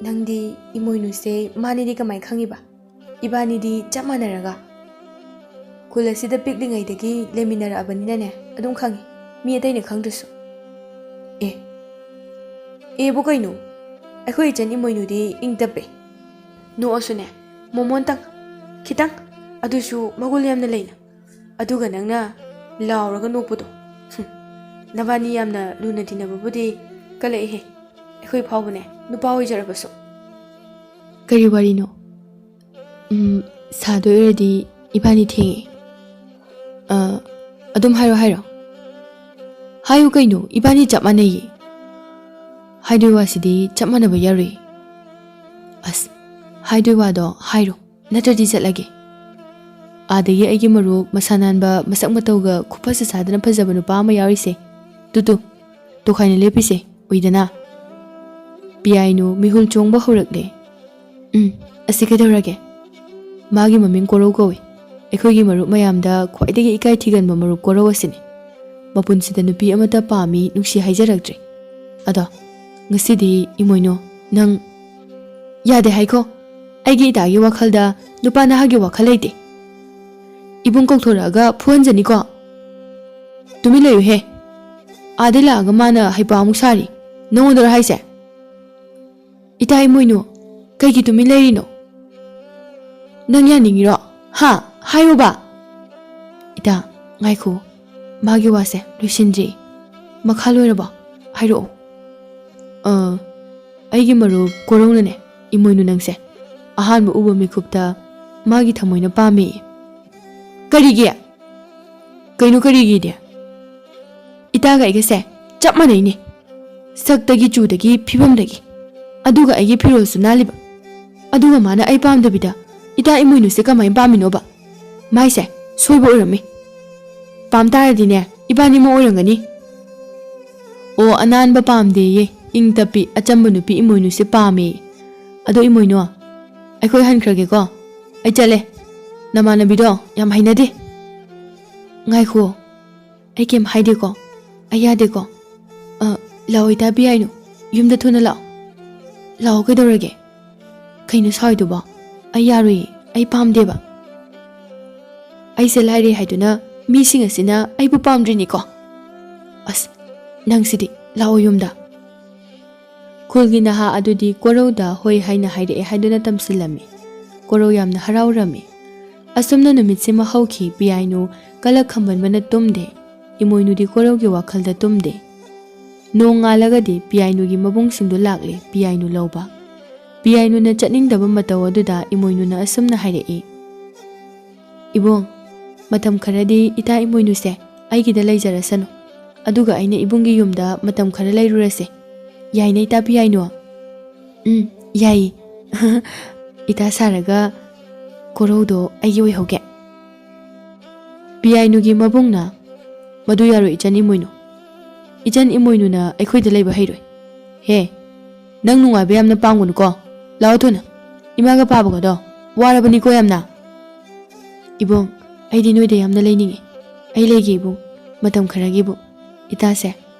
"ꯅꯪꯗꯤ ꯏꯃꯣꯏꯅꯨꯁꯦ ꯃꯥꯅꯤꯗꯤ ꯀꯃꯥꯏ ꯈꯪꯉꯤꯕ? ꯏꯕꯥꯅꯤꯗꯤ ꯆꯞ ꯃꯥꯟꯅꯔꯒ꯫ ꯈꯨꯜ ꯑꯁꯤꯗ ꯄꯤꯛꯂꯤꯉꯩꯗꯒꯤ ꯂꯩꯃꯤꯟꯅꯔꯛꯑꯕꯅꯤꯅꯅꯦ, ꯑꯗꯨꯝ ꯈꯪꯉꯤ, ꯃꯤ ꯑꯇꯩꯅ ꯈꯪꯗ꯭ꯔꯁꯨ꯫" "ꯑꯦ, ꯑꯦꯕꯨ ꯀꯩꯅꯣ? ꯑꯩꯈꯣꯏ ꯏꯆꯟ ꯏꯃꯣꯏꯅꯨꯗꯤ ꯏꯪ ꯇꯞꯄꯦ꯫ ꯅꯣꯛꯑꯁꯨꯅꯦ, ꯃꯣꯃꯣꯟꯇꯪ, ꯈꯤꯇꯪ, ꯑꯗꯨꯁꯨ ꯃꯒꯨꯟ ꯌꯥꯝꯅ ꯂꯩꯅ꯫ ꯑꯗꯨꯒ ꯅꯪꯅ ꯂꯥꯎꯔꯒ ꯅꯣꯛꯄꯗꯣ꯫ ꯍꯨꯝ, ꯅꯕꯥꯅꯤ ꯌꯥꯝꯅ ꯂꯨꯅ ꯇꯤꯟꯅꯕꯕꯨꯗꯤ ꯀꯜꯂꯛꯏꯍꯦ, ꯑꯩꯈꯣꯏ ꯐꯥꯎꯕꯅꯦ, ꯅꯨꯄꯥ ꯑꯣꯏꯖꯔꯕꯁꯨ꯫" "ꯀꯔꯤ ꯋꯥꯔꯤꯅꯣ? ꯎꯝ, ꯁꯥꯗꯣꯏ ꯑꯣꯏꯔꯗꯤ ꯏꯕꯥꯅꯤ ꯊꯦꯡꯉꯦ꯫" "ꯑ, ꯑꯗꯨꯝ ꯍꯥꯏꯔꯣ, ꯍꯥꯏꯔꯣ꯫" "ꯍꯥꯏꯌꯨ ꯀꯩꯅꯣ, ꯏꯕꯥꯅꯤ ꯆꯞ ꯃꯥꯟꯅꯩꯌꯦ꯫" "ꯍꯥꯏꯗꯣꯏ ꯋꯥꯁꯤꯗꯤ ꯆꯞ ꯃꯥꯟꯅꯕ ꯌꯥꯔꯣꯏ꯫" "ꯑꯁ, ꯍꯥꯏꯗꯣꯏ ꯋꯥꯗꯣ ꯍꯥꯏꯔꯣ, ꯅꯠꯇ꯭ꯔꯗꯤ ꯆꯠꯂꯒꯦ꯫ ꯑꯥꯗꯒꯤ ꯑꯩꯒꯤ ꯃꯔꯨꯞ ꯃꯁꯥ ꯅꯥꯟꯕ, ꯃꯁꯛ ꯃꯇꯧꯒ ꯈꯨꯐꯖ ꯆꯥꯗꯅ ꯐꯖꯕ ꯅꯨꯄꯥ ꯑꯃ ꯌꯥꯎꯔꯤꯁꯦ꯫ Two, two, ꯇꯣꯈꯥꯏꯅ ꯂꯦꯞꯄꯤꯁꯦ, ꯎꯏꯗꯅ?" ꯄꯤꯌꯥꯏꯅꯨ ꯃꯤꯍꯨꯜ ꯆꯣꯡꯕ ꯍꯧꯔꯛꯂꯦ꯫ "ꯎꯝ, ꯑꯁꯤ ꯀꯩꯗꯧꯔꯒꯦ? ꯃꯥꯒꯤ ꯃꯃꯤꯡ ꯀꯣꯔꯧ ꯀꯧꯏ꯫ ꯑꯩꯈꯣꯏꯒꯤ ꯃꯔꯨꯞ ꯃꯌꯥꯝꯗ ꯈ꯭ꯋꯥꯏꯗꯒꯤ ꯏꯀꯥꯏ ꯊꯤꯒꯟꯕ ꯃꯔꯨꯞ ꯀꯣꯔꯧ ꯑꯁꯤꯅꯤ꯫ ꯃꯄꯨꯟꯁꯤꯗ ꯅꯨꯄꯤ ꯑꯃꯠꯇ ꯄꯥꯝꯃꯤ ꯅꯨꯡꯁꯤ ꯍꯥꯏꯖꯔꯛꯇ꯭ꯔꯤ꯫ ꯑꯗꯣ ꯉꯁꯤꯗꯤ ꯏꯃꯣꯏꯅꯨ, ꯅꯪ..." "ꯌꯥꯗꯦ ꯍꯥꯏꯈꯣ꯫ ꯑꯩꯒꯤ ꯏꯇꯥꯒꯤ ꯋꯥꯈꯜꯗ ꯅꯨꯄꯥ ꯅꯍꯥꯒꯤ ꯋꯥꯈꯜ ꯂꯩꯇꯦ꯫ ꯏꯕꯨꯡ ꯀꯧꯊꯣꯔꯛꯑꯒ ꯐꯨꯍꯟꯖꯅꯤꯀꯣ꯫" "ꯇꯨꯃꯤꯟ ꯂꯩꯌꯨꯍꯦ꯫ ꯑꯥꯗꯩ ꯂꯥꯛꯑꯒ ꯃꯥꯅ ꯍꯩꯄꯥ ꯑꯃꯨꯛ ꯁꯥꯔꯤ꯫ ꯅꯪꯉꯣꯟꯗꯔꯣ ꯍꯥꯏꯁꯦ?" "ꯏꯇꯥ ꯏꯃꯣꯏꯅꯨ, ꯀꯩꯒꯤ ꯇꯨꯃꯤꯟ ꯂꯩꯔꯤꯅꯣ? ꯅꯪ ꯌꯥꯅꯤꯡꯉꯤꯔꯣ? ꯍꯥ? ꯍꯥꯏꯌꯣꯕ!" "ꯏꯇꯥ, ꯉꯥꯏꯈꯣ꯫ ꯃꯥꯒꯤ ꯋꯥꯁꯦ ꯂꯣꯏꯁꯤꯟꯗ꯭ꯔꯤ꯫ ꯃꯈꯥ ꯂꯣꯏꯔꯕꯣ? ꯍꯥꯏꯔꯛꯑꯣ꯫" "ꯑ, ꯑꯩꯒꯤ ꯃꯔꯨꯞ ꯀꯣꯔꯧꯅꯅꯦ, ꯏꯃꯣꯏꯅꯨ ꯅꯪꯁꯦ ꯑꯍꯥꯟꯕ ꯎꯕ ꯃꯤꯀꯨꯞꯇ ꯃꯥꯒꯤ ꯊꯃꯣꯏꯅ ꯄꯥꯝꯃꯤ꯫ "ꯀꯔꯤꯒꯤ? ꯀꯩꯅꯣ ꯀꯔꯤꯒꯤꯗꯤ? ꯏꯇꯥꯒ ꯑꯩꯒꯁꯦ ꯆꯞ ꯃꯥꯟꯅꯩꯅꯦ꯫ ꯁꯛꯇꯒꯤ, ꯆꯨꯗꯒꯤ, ꯐꯤꯕꯝꯗꯒꯤ꯫ ꯑꯗꯨꯒ ꯑꯩꯒꯤ ꯐꯤꯔꯣꯜꯁꯨ ꯅꯥꯜꯂꯤꯕ꯫ ꯑꯗꯨꯒ ꯃꯥꯅ ꯑꯩ ꯄꯥꯝꯗꯕꯤꯗ ꯏꯇꯥ ꯏꯃꯣꯏꯅꯨꯁꯦ ꯀꯃꯥꯏꯅ ꯄꯥꯝꯃꯤꯅꯣꯕ? ꯃꯥꯏꯁꯦ ꯁꯣꯏꯕ ꯑꯣꯏꯔꯝꯃꯤ꯫ ꯄꯥꯝ ꯇꯥꯔꯗꯤꯅꯦ, ꯏꯕꯥꯅꯤꯃꯛ ꯑꯣꯏꯔꯝꯒꯅꯤ꯫" "ꯑꯣ, ꯑꯅꯥꯟꯕ ꯄꯥꯝꯗꯦꯌꯦ, ꯏꯪ ꯇꯞꯄꯤ, ꯑꯆꯝꯕ ꯅꯨꯄꯤ ꯏꯃꯣꯏꯅꯨꯁꯦ ꯄꯥꯝꯃꯦ꯫ ꯑꯗꯣ ꯏꯃꯣꯏꯅꯨ, ꯑꯩꯈꯣꯏ ꯍꯟꯈ꯭ꯔꯒꯦꯀꯣ꯫ ꯑꯩ ꯆꯠꯂꯦ꯫ ꯅꯃꯥꯟꯅꯕꯤꯗꯣ ꯌꯥꯝ ꯍꯩꯅꯗꯦ꯫" "ꯉꯥꯏꯈꯣ, ꯑꯩ ꯀꯩꯝ ꯍꯥꯏꯗꯦꯀꯣ꯫ ꯑꯩ ꯌꯥꯗꯦꯀꯣ꯫ ꯑ, ꯂꯥꯛꯑꯣ ꯏꯇꯥ ꯄꯤꯌꯥꯏꯅꯨ, ꯌꯨꯝꯗ ꯊꯨꯅ ꯂꯥꯛꯑꯣ꯫ ꯂꯥꯛꯑꯣ, ꯀꯩꯗꯧꯔꯒꯦ? ꯀꯩꯅꯣ ꯁꯥꯎꯔꯤꯗꯨꯕꯣ? ꯑꯩ ꯌꯥꯔꯣꯏꯌꯦ, ꯑꯩ ꯄꯥꯝꯗꯦꯕ꯫ ꯑꯩꯁꯦ ꯂꯥꯏꯔꯩ ꯍꯥꯏꯗꯨꯅ ꯃꯤꯁꯤꯡ ꯑꯁꯤꯅ ꯑꯩꯕꯨ ꯄꯥꯝꯗ꯭ꯔꯤꯅꯤꯀꯣ꯫ ꯑꯁ, ꯅꯪꯁꯤꯗꯤ, ꯂꯥꯛꯑꯣ ꯌꯨꯝꯗ꯫" ꯈꯨꯜꯒꯤ ꯅꯍꯥ ꯑꯗꯨꯗꯤ ꯀꯣꯔꯧꯗ ꯍꯣꯏ ꯍꯥꯏꯅ ꯍꯥꯏꯔꯛꯑꯦ ꯍꯥꯏꯗꯨꯅ ꯇꯝꯁꯤꯜꯂꯝꯃꯤ꯫ ꯀꯣꯔꯧ ꯌꯥꯝꯅ ꯍꯔꯥꯎꯔꯝꯃꯤ꯫ ꯑꯁꯨꯝꯅ ꯅꯨꯃꯤꯠꯁꯤꯃ ꯍꯧꯈꯤ꯫ ꯄꯤꯌꯥꯏꯅꯨ ꯀꯂꯛ ꯈꯝꯕꯟꯕꯅ ꯇꯨꯝꯗꯦ꯫ ꯏꯃꯣꯏꯅꯨꯗꯤ ꯀꯣꯔꯧꯒꯤ ꯋꯥꯈꯜꯗ ꯇꯨꯝꯗꯦ꯫ ꯅꯣꯡ ꯉꯥꯜꯂꯒꯗꯤ ꯄꯤꯌꯥꯏꯅꯨꯒꯤ ꯃꯕꯨꯡꯁꯤꯡꯗꯨ ꯂꯥꯛꯂꯦ ꯄꯤꯌꯥꯏꯅꯨ ꯂꯧꯕ꯫ ꯄꯤꯌꯥꯏꯅꯨꯅ ꯆꯠꯅꯤꯡꯗꯕ ꯃꯇꯧ ꯑꯗꯨꯗ ꯏꯃꯣꯏꯅꯨꯅ ꯑꯁꯨꯝꯅ ꯍꯥꯏꯔꯛꯏ, "ꯏꯕꯨꯡ, ꯃꯇꯝ ꯈꯔꯗꯤ ꯏꯇꯥ ꯏꯃꯣꯏꯅꯨꯁꯦ ꯑꯩꯒꯤꯗ ꯂꯩꯖꯔꯁꯅꯨ꯫ ꯑꯗꯨꯒ ꯑꯩꯅ ꯏꯕꯨꯡꯒꯤ ꯌꯨꯝꯗ ꯃꯇꯝ ꯈꯔ ꯂꯩꯔꯨꯔꯁꯦ꯫ ꯌꯥꯏꯅ ꯏꯇꯥ ꯄꯤꯌꯥꯏꯅꯨ?" "ꯎꯝ, ꯌꯥꯏꯌꯦ꯫ ꯏꯇꯥ ꯁꯥꯔꯒ ꯀꯣꯔꯧꯗꯣ ꯑꯩꯒꯤ ꯑꯣꯏꯍꯧꯒꯦ꯫" ꯄꯤꯌꯥꯏꯅꯨꯒꯤ ꯃꯕꯨꯡꯅ, "ꯃꯗꯨ ꯌꯥꯔꯣꯏ ꯏꯆꯟ ꯏꯃꯣꯏꯅꯨ꯫ ꯏꯆꯟ ꯏꯃꯣꯏꯅꯨꯅ ꯑꯩꯈꯣꯏꯗ ꯂꯩꯕ ꯍꯩꯔꯣꯏ꯫ ꯍꯦ, ꯅꯪ ꯅꯨꯡꯉꯥꯏꯕ ꯌꯥꯝꯅ ꯄꯥꯝꯒꯅꯨꯀꯣ꯫ ꯂꯥꯛꯑꯣ ꯊꯨꯅ꯫ ꯏꯃꯥꯒ ꯄꯥꯕꯒꯗꯣ ꯋꯥꯔꯕꯅꯤꯀꯣ ꯌꯥꯝꯅ꯫" "ꯏꯕꯨꯡ, ꯑꯩꯗꯤ ꯅꯣꯏꯗ ꯌꯥꯝꯅ ꯂꯩꯅꯤꯡꯉꯤ꯫ ꯑꯩ ꯂꯩꯒꯦ ꯏꯕꯨꯡ, ꯃꯇꯝ ꯈꯔꯒꯤꯕꯨ꯫ ꯏꯇꯥꯁꯦ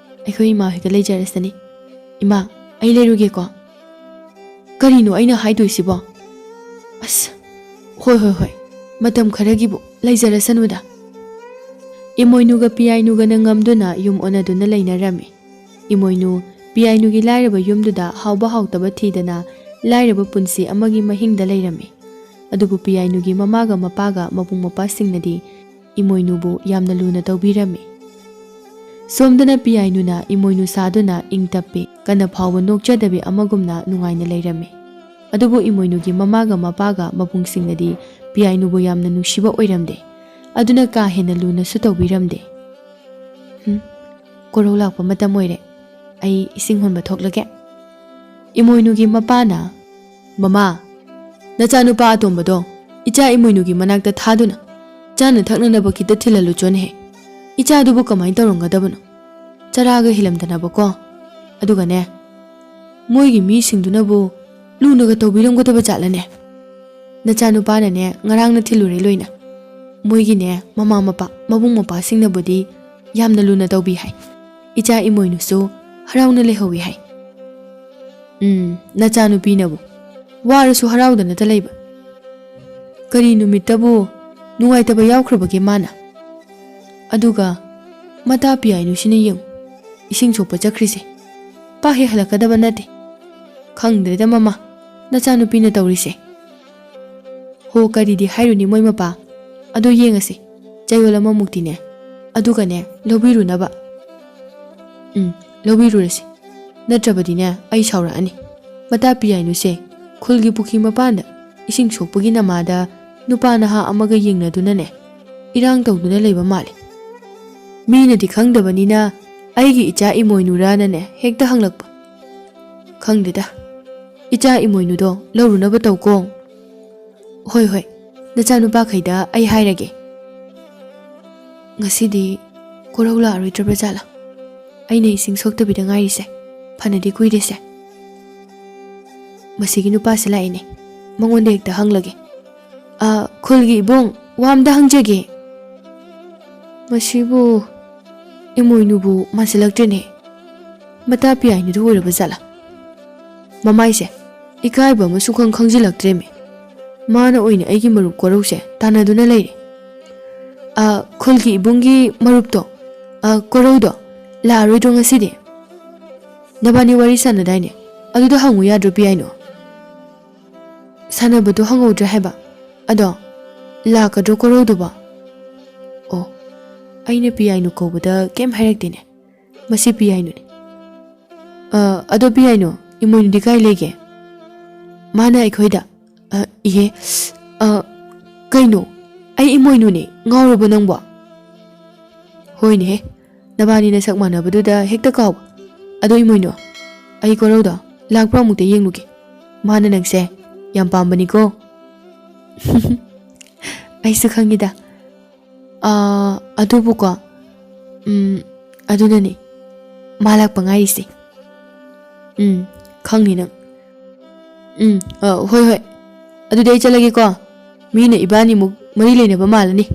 ꯑꯩꯈꯣꯏ ꯏꯃꯥ ꯍꯣꯏꯗ ꯂꯩꯖꯔꯁꯅꯤ꯫ ꯏꯃꯥ, ꯑꯩ ꯂꯩꯔꯨꯒꯦꯀꯣ꯫" "ꯀꯔꯤꯅꯣ ꯑꯩꯅ ꯍꯥꯏꯗꯣꯏꯁꯤꯕꯣ? ꯑꯁ, ꯍꯣꯏ, ꯍꯣꯏ, ꯍꯣꯏ, ꯃꯇꯝ ꯈꯔꯒꯤꯕꯨ ꯂꯩꯖꯔꯁꯅꯨꯗ꯫" ꯏꯃꯣꯏꯅꯨꯒ ꯄꯤꯌꯥꯏꯅꯨꯒꯅ ꯉꯝꯗꯨꯅ ꯌꯨꯝ ꯑꯣꯟꯅꯗꯨꯅ ꯂꯩꯅꯔꯝꯃꯤ꯫ ꯏꯃꯣꯏꯅꯨ ꯄꯤꯌꯥꯏꯅꯨꯒꯤ ꯂꯥꯏꯔꯕ ꯌꯨꯝꯗꯨꯗ ꯍꯥꯎꯕ ꯍꯥꯎꯇꯕ ꯊꯤꯗꯅ ꯂꯥꯏꯔꯕ ꯄꯨꯟꯁꯤ ꯑꯃꯒꯤ ꯃꯍꯤꯡꯗ ꯂꯩꯔꯝꯃꯤ꯫ ꯑꯗꯨꯕꯨ ꯄꯤꯌꯥꯏꯅꯨꯒꯤ ꯃꯃꯥꯒ ꯃꯄꯥꯒ ꯃꯕꯨꯡ ꯃꯧꯄ꯭ꯋꯥꯁꯤꯡꯅꯗꯤ ꯏꯃꯣꯏꯅꯨꯕꯨ ꯌꯥꯝꯅ ꯂꯨꯅ ꯇꯧꯕꯤꯔꯝꯃꯤ꯫ ꯁꯣꯝꯗꯅ ꯄꯤꯌꯥꯏꯅꯨꯅ ꯏꯃꯣꯏꯅꯨ ꯁꯥꯗꯨꯅ ꯏꯪ ꯇꯞꯄꯤ, ꯀꯟꯅ ꯐꯥꯎꯕ ꯅꯣꯛꯆꯗꯕꯤ ꯑꯃꯒꯨꯝꯅ ꯅꯨꯡꯉꯥꯏꯅ ꯂꯩꯔꯝꯃꯤ꯫ ꯑꯗꯨꯕꯨ ꯏꯃꯣꯏꯅꯨꯒꯤ ꯃꯃꯥꯒ ꯃꯄꯥꯒ ꯃꯕꯨꯡꯁꯤꯡꯅꯗꯤ ꯄꯤꯌꯥꯏꯅꯨꯕꯨ ꯌꯥꯝꯅ ꯅꯨꯡꯁꯤꯕ ꯑꯣꯏꯔꯝꯗꯦ꯫ ꯑꯗꯨꯅ ꯀꯥ ꯍꯦꯟꯅ ꯂꯨꯅꯁꯨ ꯇꯧꯕꯤꯔꯝꯗꯦ꯫ ꯍꯨꯝ, ꯀꯣꯔꯧ ꯂꯥꯛꯄ ꯃꯇꯝ ꯑꯣꯏꯔꯦ꯫ ꯑꯩ ꯏꯁꯤꯡ ꯍꯣꯟꯕ ꯊꯣꯛꯂꯒꯦ꯫ ꯏꯃꯣꯏꯅꯨꯒꯤ ꯃꯄꯥꯅ, "ꯃꯃꯥ, ꯅꯆꯥꯅꯨꯄꯥ ꯑꯇꯣꯝꯕꯗꯣ ꯏꯆꯥ ꯏꯃꯣꯏꯅꯨꯒꯤ ꯃꯅꯥꯛꯇ ꯊꯥꯗꯨꯅ ꯆꯥꯅ ꯊꯛꯅꯅꯕ ꯈꯤꯇ ꯊꯤꯜꯍꯜꯂꯨ ꯆꯣꯅꯦꯍꯦ꯫ ꯏꯆꯥꯗꯨꯕꯨ ꯀꯃꯥꯏꯅ ꯇꯧꯔꯝꯒꯗꯕꯅꯣ? ꯆꯔꯥꯒ ꯍꯦꯜꯂꯝꯗꯅꯕꯀꯣ꯫ ꯑꯗꯨꯒꯅꯦ, ꯃꯣꯏꯒꯤ ꯃꯤꯁꯤꯡꯗꯨꯅꯕꯨ ꯂꯨꯅꯒ ꯇꯧꯕꯤꯔꯝꯒꯗꯕ ꯖꯥꯠꯂꯅꯦ? ꯅꯆꯥꯅꯨꯄꯥꯅꯅꯦ ꯉꯔꯥꯡꯅ ꯊꯤꯜꯂꯨꯔꯦ ꯂꯣꯏꯅ꯫ ꯃꯣꯏꯒꯤꯅꯦ ꯃꯃꯥ ꯃꯄꯥ, ꯃꯕꯨꯡ ꯃꯧꯄ꯭ꯋꯥꯁꯤꯡꯅꯕꯨꯗꯤ ꯌꯥꯝꯅ ꯂꯨꯅ ꯇꯧꯕꯤ ꯍꯥꯏ꯫ ꯏꯆꯥ ꯏꯃꯣꯏꯅꯨꯁꯨ ꯍꯔꯥꯎꯅ ꯂꯩꯍꯧꯋꯤ ꯍꯥꯏ꯫ ꯎꯝ, ꯅꯆꯥꯅꯨꯄꯤꯅꯕꯨ ꯋꯥꯔꯁꯨ ꯍꯔꯥꯎꯗꯅꯇ ꯂꯩꯕ꯫ ꯀꯔꯤ ꯅꯨꯃꯤꯠꯇꯕꯨ ꯅꯨꯡꯉꯥꯏꯇꯕ ꯌꯥꯎꯈ꯭ꯔꯕꯒꯦ ꯃꯥꯅ? ꯑꯗꯨꯒ ꯃꯇꯥ ꯄꯤꯌꯥꯏꯅꯨꯁꯤꯅ ꯌꯦꯡꯉꯨ, ꯏꯁꯤꯡ ꯁꯣꯛꯄ ꯆꯠꯈ꯭ꯔꯤꯁꯦ꯫ ꯄꯥꯛ ꯍꯦꯛ ꯍꯜꯂꯛꯀꯗꯕ ꯅꯠꯇꯦ꯫ ꯈꯪꯗ꯭ꯔꯦꯗ ꯃꯃꯥ, ꯅꯆꯥꯅꯨꯄꯤꯅ ꯇꯧꯔꯤꯁꯦ꯫ ꯍꯣ, ꯀꯔꯤꯗꯤ ꯍꯥꯏꯔꯨꯅꯤ ꯃꯣꯏ ꯃꯄꯥ꯫ ꯑꯗꯣ ꯌꯦꯡꯉꯁꯤ, ꯆꯌꯣꯜ ꯑꯃꯃꯨꯛꯇꯤꯅꯦ꯫ ꯑꯗꯨꯒꯅꯦ, ꯂꯧꯕꯤꯔꯨꯅꯕ꯫ ꯎꯝ, ꯂꯧꯕꯤꯔꯨꯔꯁꯤ꯫ ꯅꯠꯇ꯭ꯔꯕꯗꯤꯅꯦ, ꯑꯩ ꯁꯥꯎꯔꯛꯑꯅꯤ꯫ ꯃꯇꯥ ꯄꯤꯌꯥꯏꯅꯨꯁꯦ ꯈꯨꯜꯒꯤ ꯄꯨꯈ꯭ꯔꯤ ꯃꯄꯥꯟꯗ ꯏꯁꯤꯡ ꯁꯣꯛꯄꯒꯤ ꯅꯃꯥꯗ ꯅꯨꯄꯥ ꯅꯍꯥ ꯑꯃꯒ ꯌꯦꯡꯅꯗꯨꯅꯅꯦ, ꯏꯔꯥꯡ ꯇꯧꯗꯨꯅ ꯂꯩꯕ ꯃꯥꯜꯂꯤ꯫ ꯃꯤꯅꯗꯤ ꯈꯪꯗꯕꯅꯤꯅ ꯑꯩꯒꯤ ꯏꯆꯥ ꯏꯃꯣꯏꯅꯨꯔꯥꯅꯅꯦ ꯍꯦꯛꯇ ꯍꯪꯂꯛꯄ꯫ ꯈꯪꯗꯦꯗ, ꯏꯆꯥ ꯏꯃꯣꯏꯅꯨꯗꯣ ꯂꯧꯔꯨꯅꯕ ꯇꯧꯀꯣ꯫ ꯍꯣꯏ, ꯍꯣꯏ, ꯅꯆꯥꯅꯨꯄꯥꯈꯩꯗ ꯑꯩ ꯍꯥꯏꯔꯒꯦ꯫ ꯉꯁꯤꯗꯤ ꯀꯣꯔꯧ ꯂꯥꯛꯑꯔꯣꯏꯗ꯭ꯔꯕ ꯖꯥꯠꯂꯥ? ꯑꯩꯅ ꯏꯁꯤꯡ ꯁꯣꯛꯇꯕꯤꯗ ꯉꯥꯏꯔꯤꯁꯦ ꯐꯅꯗꯤ ꯀꯨꯏꯔꯦꯁꯦ꯫ ꯃꯁꯤꯒꯤ ꯅꯨꯄꯥꯁꯦ ꯂꯥꯛꯏꯅꯦ, ꯃꯉꯣꯟꯗ ꯍꯦꯛꯇ ꯍꯪꯂꯒꯦ꯫ "ꯑ, ꯈꯨꯜꯒꯤ ꯏꯕꯨꯡ, ꯋꯥ ꯑꯝꯗ ꯍꯪꯖꯒꯦ꯫ ꯃꯁꯤꯕꯨ ꯏꯃꯣꯏꯅꯨꯕꯨ ꯃꯥꯟꯁꯤꯜꯂꯛꯇ꯭ꯔꯦꯅꯦ꯫ ꯃꯇꯥ ꯄꯤꯌꯥꯏꯅꯨꯗꯨ ꯑꯣꯏꯔꯕ ꯖꯥꯠꯂꯥ? ꯃꯃꯥꯏꯁꯦ ꯏꯀꯥꯏꯕ ꯑꯃ ꯁꯨꯡꯈꯪ ꯈꯪꯖꯤꯜꯂꯛꯇ꯭ꯔꯦꯃꯦ꯫ ꯃꯥꯅ ꯑꯣꯏꯅ ꯑꯩꯒꯤ ꯃꯔꯨꯞ ꯀꯣꯔꯧꯁꯦ ꯇꯥꯟꯅꯗꯨꯅ ꯂꯩꯔꯦ꯫ ꯑ, ꯈꯨꯜꯒꯤ ꯏꯕꯨꯡꯒꯤ ꯃꯔꯨꯞꯇꯣ, ꯑ, ꯀꯣꯔꯧꯗꯣ ꯂꯥꯛꯑꯔꯣꯏꯗ꯭ꯔꯣ ꯉꯁꯤꯗꯤ? ꯅꯕꯥꯅꯤ ꯋꯥꯔꯤ ꯁꯥꯟꯅꯗꯥꯏꯅꯦ? ꯑꯗꯨꯗ ꯍꯪꯉꯨ ꯌꯥꯗ꯭ꯔꯣ ꯄꯤꯌꯥꯏꯅꯨ?" ꯁꯥꯟꯅꯕꯗꯣ ꯍꯪꯍꯧꯗ꯭ꯔꯦ ꯍꯥꯏꯕ꯫ ꯑꯗꯣ ꯂꯥꯛꯀꯗ꯭ꯔꯣ ꯀꯣꯔꯧꯗꯨꯕꯣ? ꯑꯣ, ꯑꯩꯅ ꯄꯤꯌꯥꯏꯅꯨ ꯀꯧꯕꯗ ꯀꯩꯝ ꯍꯥꯏꯔꯛꯇꯦꯅꯦ꯫ ꯃꯁꯤ ꯄꯤꯌꯥꯏꯅꯨꯅꯦ꯫ "ꯑ, ꯑꯗꯣ ꯄꯤꯌꯥꯏꯅꯨ, ꯏꯃꯣꯏꯅꯨꯗꯤ ꯀꯥꯏ ꯂꯩꯒꯦ?" ꯃꯥꯅ ꯑꯩꯈꯣꯏꯗ, "ꯑ, ꯏꯍꯦ, ꯑ, ꯀꯩꯅꯣ? ꯑꯩ ꯏꯃꯣꯏꯅꯨꯅꯦ, ꯉꯥꯎꯔꯕꯣ ꯅꯪꯕꯣ?" "ꯍꯣꯏꯅꯦꯍꯦ, ꯅꯕꯥꯅꯤ ꯅꯁꯛ ꯃꯥꯟꯅꯕꯗꯨꯗ ꯍꯦꯛꯇ ꯀꯥꯎꯕ꯫ ꯑꯗꯣ ꯏꯃꯣꯏꯅꯨ, ꯑꯩ ꯀꯣꯔꯧꯗꯣ ꯂꯥꯛꯄ꯭ꯔꯥ ꯑꯃꯨꯛꯇ ꯌꯦꯡꯂꯨꯒꯦ꯫ ꯃꯥꯅ ꯅꯪꯁꯦ ꯌꯥꯝ ꯄꯥꯝꯕꯅꯤꯀꯣ꯫" "ꯑꯩꯁꯨ ꯈꯪꯉꯤꯗ꯫ ꯑꯥ, ꯑꯗꯨꯕꯨꯀꯣ, ꯎꯝ, ꯑꯗꯨꯅꯅꯦ ꯃꯥ ꯂꯥꯛꯄ ꯉꯥꯏꯔꯤꯁꯦ꯫" "ꯎꯝ, ꯈꯪꯅꯤ ꯅꯪ꯫ ꯎꯝ, ꯑ, ꯍꯣꯏ, ꯍꯣꯏ꯫ ꯑꯗꯨꯗꯤ ꯑꯩ ꯆꯠꯂꯒꯦꯀꯣ꯫ ꯃꯤꯅ ꯏꯕꯥꯅꯤꯃꯨꯛ ꯃꯔꯤ ꯂꯩꯅꯕ ꯃꯥꯜꯂꯅꯤ꯫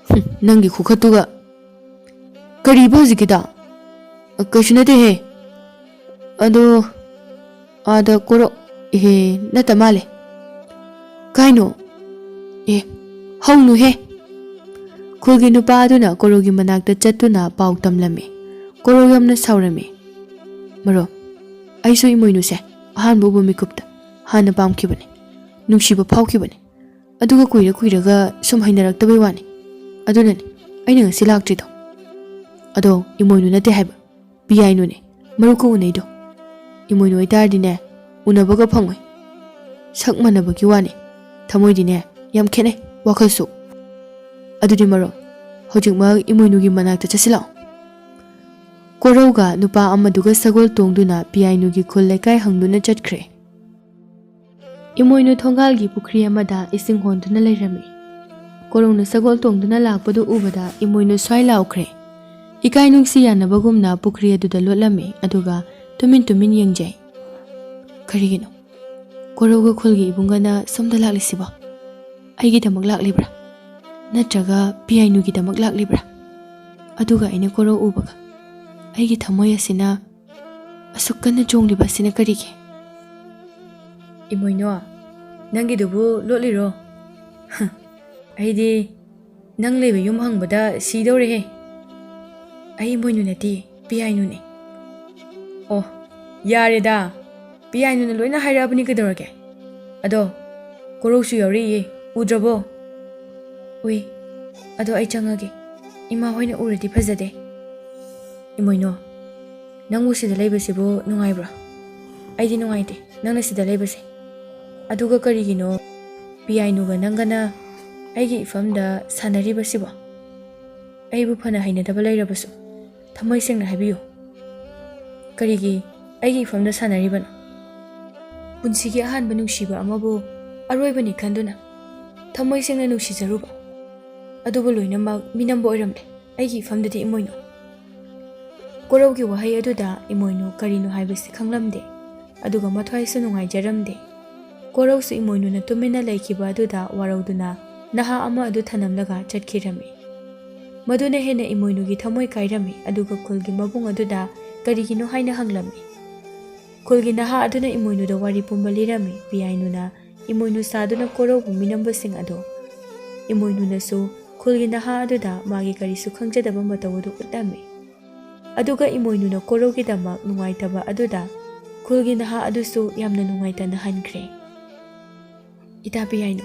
ꯍꯨꯝ, ꯅꯪꯒꯤ ꯈꯨꯈꯠꯇꯨꯒ꯫" "ꯀꯔꯤꯕ ꯍꯧꯖꯤꯛꯀꯤꯗꯣ?" "ꯑ, ꯀꯩꯁꯨ ꯅꯠꯇꯦꯍꯦ꯫ ꯑꯗꯣ, ꯑꯥꯗ ꯀꯣꯔꯧ, ꯏꯍꯦ, ꯅꯠꯇ ꯃꯥꯜꯂꯦ꯫ ꯀꯥꯏꯅꯣ? ꯑꯦ, ꯍꯧꯅꯨꯍꯦ꯫" ꯈꯨꯜꯒꯤ ꯅꯨꯄꯥ ꯑꯗꯨꯅ ꯀꯣꯔꯧꯒꯤ ꯃꯅꯥꯛꯇ ꯆꯠꯇꯨꯅ ꯄꯥꯎ ꯇꯝꯂꯝꯃꯤ꯫ ꯀꯣꯔꯧ ꯌꯥꯝꯅ ꯁꯥꯎꯔꯝꯃꯤ꯫ "ꯃꯔꯣ, ꯑꯩꯁꯨ ꯏꯃꯣꯏꯅꯨꯁꯦ ꯑꯍꯥꯟꯕ ꯎꯕ ꯃꯤꯀꯨꯞꯇ ꯍꯥꯟꯅ ꯄꯥꯝꯈꯤꯕꯅꯤ, ꯅꯨꯡꯁꯤꯕ ꯐꯥꯎꯈꯤꯕꯅꯤ꯫ ꯑꯗꯨꯒ ꯀꯨꯏꯔ ꯀꯨꯏꯔꯒ ꯁꯨꯝ ꯍꯩꯅꯔꯛꯇꯕꯩ ꯋꯥꯅꯤ꯫ ꯑꯗꯨꯅꯅꯤ ꯑꯩꯅ ꯉꯁꯤ ꯂꯥꯛꯇ꯭ꯔꯤꯗꯣ꯫ ꯑꯗꯣ ꯏꯃꯣꯏꯅꯨ ꯅꯠꯇꯦ ꯍꯥꯏꯕ, ꯄꯤꯌꯥꯏꯅꯨꯅꯦ ꯃꯔꯨꯀ ꯎꯅꯩꯗꯣ꯫ ꯏꯃꯣꯏꯅꯨ ꯑꯣꯏꯇꯥꯔꯗꯤꯅꯦ, ꯎꯅꯕꯒ ꯐꯪꯉꯣꯏ꯫ ꯁꯛ ꯃꯥꯟꯅꯕꯒꯤ ꯋꯥꯅꯤ, ꯊꯃꯣꯏꯗꯤꯅꯦ ꯌꯥꯝ ꯈꯦꯠꯅꯩ, ꯋꯥꯈꯜꯁꯨ꯫ ꯑꯗꯨꯗꯤ ꯃꯔꯣ, ꯍꯧꯖꯤꯛꯃꯛ ꯏꯃꯣꯏꯅꯨꯒꯤ ꯃꯅꯥꯛꯇ ꯆꯠꯁꯤꯜꯂꯛꯑꯣ꯫" ꯀꯣꯔꯧꯒ ꯅꯨꯄꯥ ꯑꯃꯗꯨꯒ ꯁꯒꯣꯜ ꯇꯣꯡꯗꯨꯅ ꯄꯤꯌꯥꯏꯅꯨꯒꯤ ꯈꯨꯜ ꯂꯩꯀꯥꯏ ꯍꯪꯗꯨꯅ ꯆꯠꯈ꯭ꯔꯦ꯫ ꯏꯃꯣꯏꯅꯨ ꯊꯣꯡꯒꯥꯜꯒꯤ ꯄꯨꯈ꯭ꯔꯤ ꯑꯃꯗ ꯏꯁꯤꯡ ꯍꯣꯟꯗꯨꯅ ꯂꯩꯔꯝꯃꯤ꯫ ꯀꯣꯔꯧꯅ ꯁꯒꯣꯜ ꯇꯣꯡꯗꯨꯅ ꯂꯥꯛꯄꯗꯨ ꯎꯕꯗ ꯏꯃꯣꯏꯅꯨ ꯁ꯭ꯋꯥꯏ ꯂꯥꯎꯈ꯭ꯔꯦ꯫ ꯏꯀꯥꯏ ꯅꯨꯡꯁꯤ ꯌꯥꯅꯕꯒꯨꯝꯅ ꯄꯨꯈ꯭ꯔꯤ ꯑꯗꯨꯗ ꯂꯣꯠꯂꯝꯃꯤ, ꯑꯗꯨꯒ ꯇꯨꯃꯤꯟ ꯇꯨꯃꯤꯟ ꯌꯦꯡꯖꯩ꯫ "ꯀꯔꯤꯒꯤꯅꯣ ꯀꯣꯔꯧꯒ ꯈꯨꯜꯒꯤ ꯏꯕꯨꯡꯒꯅ ꯁꯣꯝꯗ ꯂꯥꯛꯂꯤꯁꯤꯕꯣ? ꯑꯩꯒꯤꯗꯃꯛ ꯂꯥꯛꯂꯤꯕ꯭ꯔꯥ? ꯅꯠꯇ꯭ꯔꯒ ꯄꯤꯌꯥꯏꯅꯨꯒꯤꯗꯃꯛ ꯂꯥꯛꯂꯤꯕ꯭ꯔꯥ? ꯑꯗꯨꯒ ꯑꯩꯅ ꯀꯣꯔꯧ ꯎꯕꯒ ꯑꯩꯒꯤ ꯊꯃꯣꯏ ꯑꯁꯤꯅ ꯑꯁꯨꯛ ꯀꯟꯅ ꯆꯣꯡꯂꯤꯕ ꯑꯁꯤꯅ ꯀꯔꯤꯒꯤ?" "ꯏꯃꯣꯏꯅꯨ, ꯅꯪꯒꯤꯗꯨꯕꯨ ꯂꯣꯠꯂꯤꯔꯣ? ꯍ, ꯑꯩꯗꯤ ꯅꯪ ꯂꯩꯕ ꯌꯨꯝ ꯍꯪꯕꯗ ꯁꯤꯗꯧꯔꯦꯍꯦ꯫ ꯑꯩ ꯏꯃꯣꯏꯅꯨ ꯅꯠꯇꯦ, ꯄꯤꯌꯥꯏꯅꯨꯅꯦ꯫" "ꯑꯣ, ꯌꯥꯔꯦꯗ, ꯄꯤꯌꯥꯏꯅꯨꯅ ꯂꯣꯏꯅ ꯍꯥꯏꯔꯛꯑꯕꯅꯤ, ꯀꯩꯗꯧꯔꯒꯦ? ꯑꯗꯣ ꯀꯣꯔꯧꯁꯨ ꯌꯥꯎꯔꯛꯏꯌꯦ, ꯎꯗ꯭ꯔꯕꯣ?" "ꯎꯏ, ꯑꯗꯣ ꯑꯩ ꯆꯪꯉꯒꯦ, ꯏꯃꯥ ꯍꯣꯏꯅ ꯎꯔꯗꯤ ꯐꯖꯗꯦ꯫" "ꯏꯃꯣꯏꯅꯨ, ꯅꯪꯕꯨ ꯁꯤꯗ ꯂꯩꯕꯁꯤꯕꯨ ꯅꯨꯡꯉꯥꯏꯕ꯭ꯔꯣ?" "ꯑꯩꯗꯤ ꯅꯨꯡꯉꯥꯏꯇꯦ ꯅꯪꯅ ꯁꯤꯗ ꯂꯩꯕꯁꯦ꯫ ꯑꯗꯨꯒ ꯀꯔꯤꯒꯤꯅꯣ ꯄꯤꯌꯥꯏꯅꯨꯒ ꯅꯪꯒꯅ ꯑꯩꯒꯤ ꯏꯐꯝꯗ ꯁꯥꯟꯅꯔꯤꯕꯁꯤꯕꯣ? ꯑꯩꯕꯨ ꯐꯅ ꯍꯩꯅꯗꯕ ꯂꯩꯔꯕꯁꯨ ꯊꯃꯣꯏ ꯁꯦꯡꯅ ꯍꯥꯏꯕꯤꯌꯨ, ꯀꯔꯤꯒꯤ ꯑꯩꯒꯤ ꯏꯐꯝꯗ ꯁꯥꯟꯅꯔꯤꯕꯅꯣ? ꯄꯨꯟꯁꯤꯒꯤ ꯑꯍꯥꯟꯕ ꯅꯨꯡꯁꯤꯕ ꯑꯃꯕꯨ ꯑꯔꯣꯏꯕꯅꯤ ꯈꯟꯗꯨꯅ ꯊꯃꯣꯏ ꯁꯦꯡꯅ ꯅꯨꯡꯁꯤꯖꯔꯨꯕ, ꯑꯗꯨꯕꯨ ꯂꯣꯏꯅꯃꯛ ꯃꯤꯅꯝꯕ ꯑꯣꯏꯔꯝꯂꯦ꯫ ꯑꯩꯒꯤ ꯏꯐꯝꯗꯗꯤ ꯏꯃꯣꯏꯅꯨ꯫ ꯀꯣꯔꯧꯒꯤ ꯋꯥꯍꯩ ꯑꯗꯨꯗ ꯏꯃꯣꯏꯅꯨ ꯀꯔꯤꯅꯣ ꯍꯥꯏꯕꯁꯤ ꯈꯪꯂꯝꯗꯦ, ꯑꯗꯨꯒ ꯃꯊ꯭ꯋꯥꯏꯁꯨ ꯅꯨꯡꯉꯥꯏꯖꯔꯝꯗꯦ꯫ ꯀꯣꯔꯧꯁꯨ ꯏꯃꯣꯏꯅꯨꯅ ꯇꯨꯃꯤꯟꯅ ꯂꯩꯈꯤꯕ ꯑꯗꯨꯗ ꯋꯥꯔꯧꯗꯨꯅ ꯅꯍꯥ ꯑꯃ ꯑꯗꯨ ꯊꯅꯝꯂꯒ ꯆꯠꯈꯤꯔꯝꯃꯤ꯫ ꯃꯗꯨꯅ ꯍꯦꯟꯅ ꯏꯃꯣꯏꯅꯨꯒꯤ ꯊꯃꯣꯏ ꯀꯥꯏꯔꯝꯃꯤ, ꯑꯗꯨꯒ ꯈꯨꯜꯒꯤ ꯃꯕꯨꯡ ꯑꯗꯨꯗ ꯀꯔꯤꯒꯤꯅꯣ ꯍꯥꯏꯅ ꯍꯪꯂꯝꯃꯤ꯫ ꯈꯨꯜꯒꯤ ꯅꯍꯥ ꯑꯗꯨꯅ ꯏꯃꯣꯏꯅꯨꯗ ꯋꯥꯔꯤ ꯄꯨꯝꯕ ꯂꯤꯔꯝꯃꯤ꯫ ꯄꯤꯌꯥꯏꯅꯨꯅ ꯏꯃꯣꯏꯅꯨ ꯁꯥꯗꯨꯅ ꯀꯣꯔꯧꯕꯨ ꯃꯤꯅꯝꯕꯁꯤꯡ ꯑꯗꯨ꯫ ꯏꯃꯣꯏꯅꯨꯅꯁꯨ ꯈꯨꯜꯒꯤ ꯅꯍꯥ ꯑꯗꯨꯗ ꯃꯥꯒꯤ ꯀꯔꯤꯁꯨ ꯈꯪꯖꯗꯕ ꯃꯇꯧ ꯑꯗꯨ ꯎꯠꯂꯝꯃꯤ꯫ ꯑꯗꯨꯒ ꯏꯃꯣꯏꯅꯨꯅ ꯀꯣꯔꯧꯒꯤꯗꯃꯛ ꯅꯨꯡꯉꯥꯏꯇꯕ ꯑꯗꯨꯗ ꯈꯨꯜꯒꯤ ꯅꯍꯥ ꯑꯗꯨꯁꯨ ꯌꯥꯝꯅ ꯅꯨꯡꯉꯥꯏꯇꯅ ꯍꯟꯈ꯭ꯔꯦ꯫ "ꯏꯇꯥ ꯄꯤꯌꯥꯏꯅꯨ,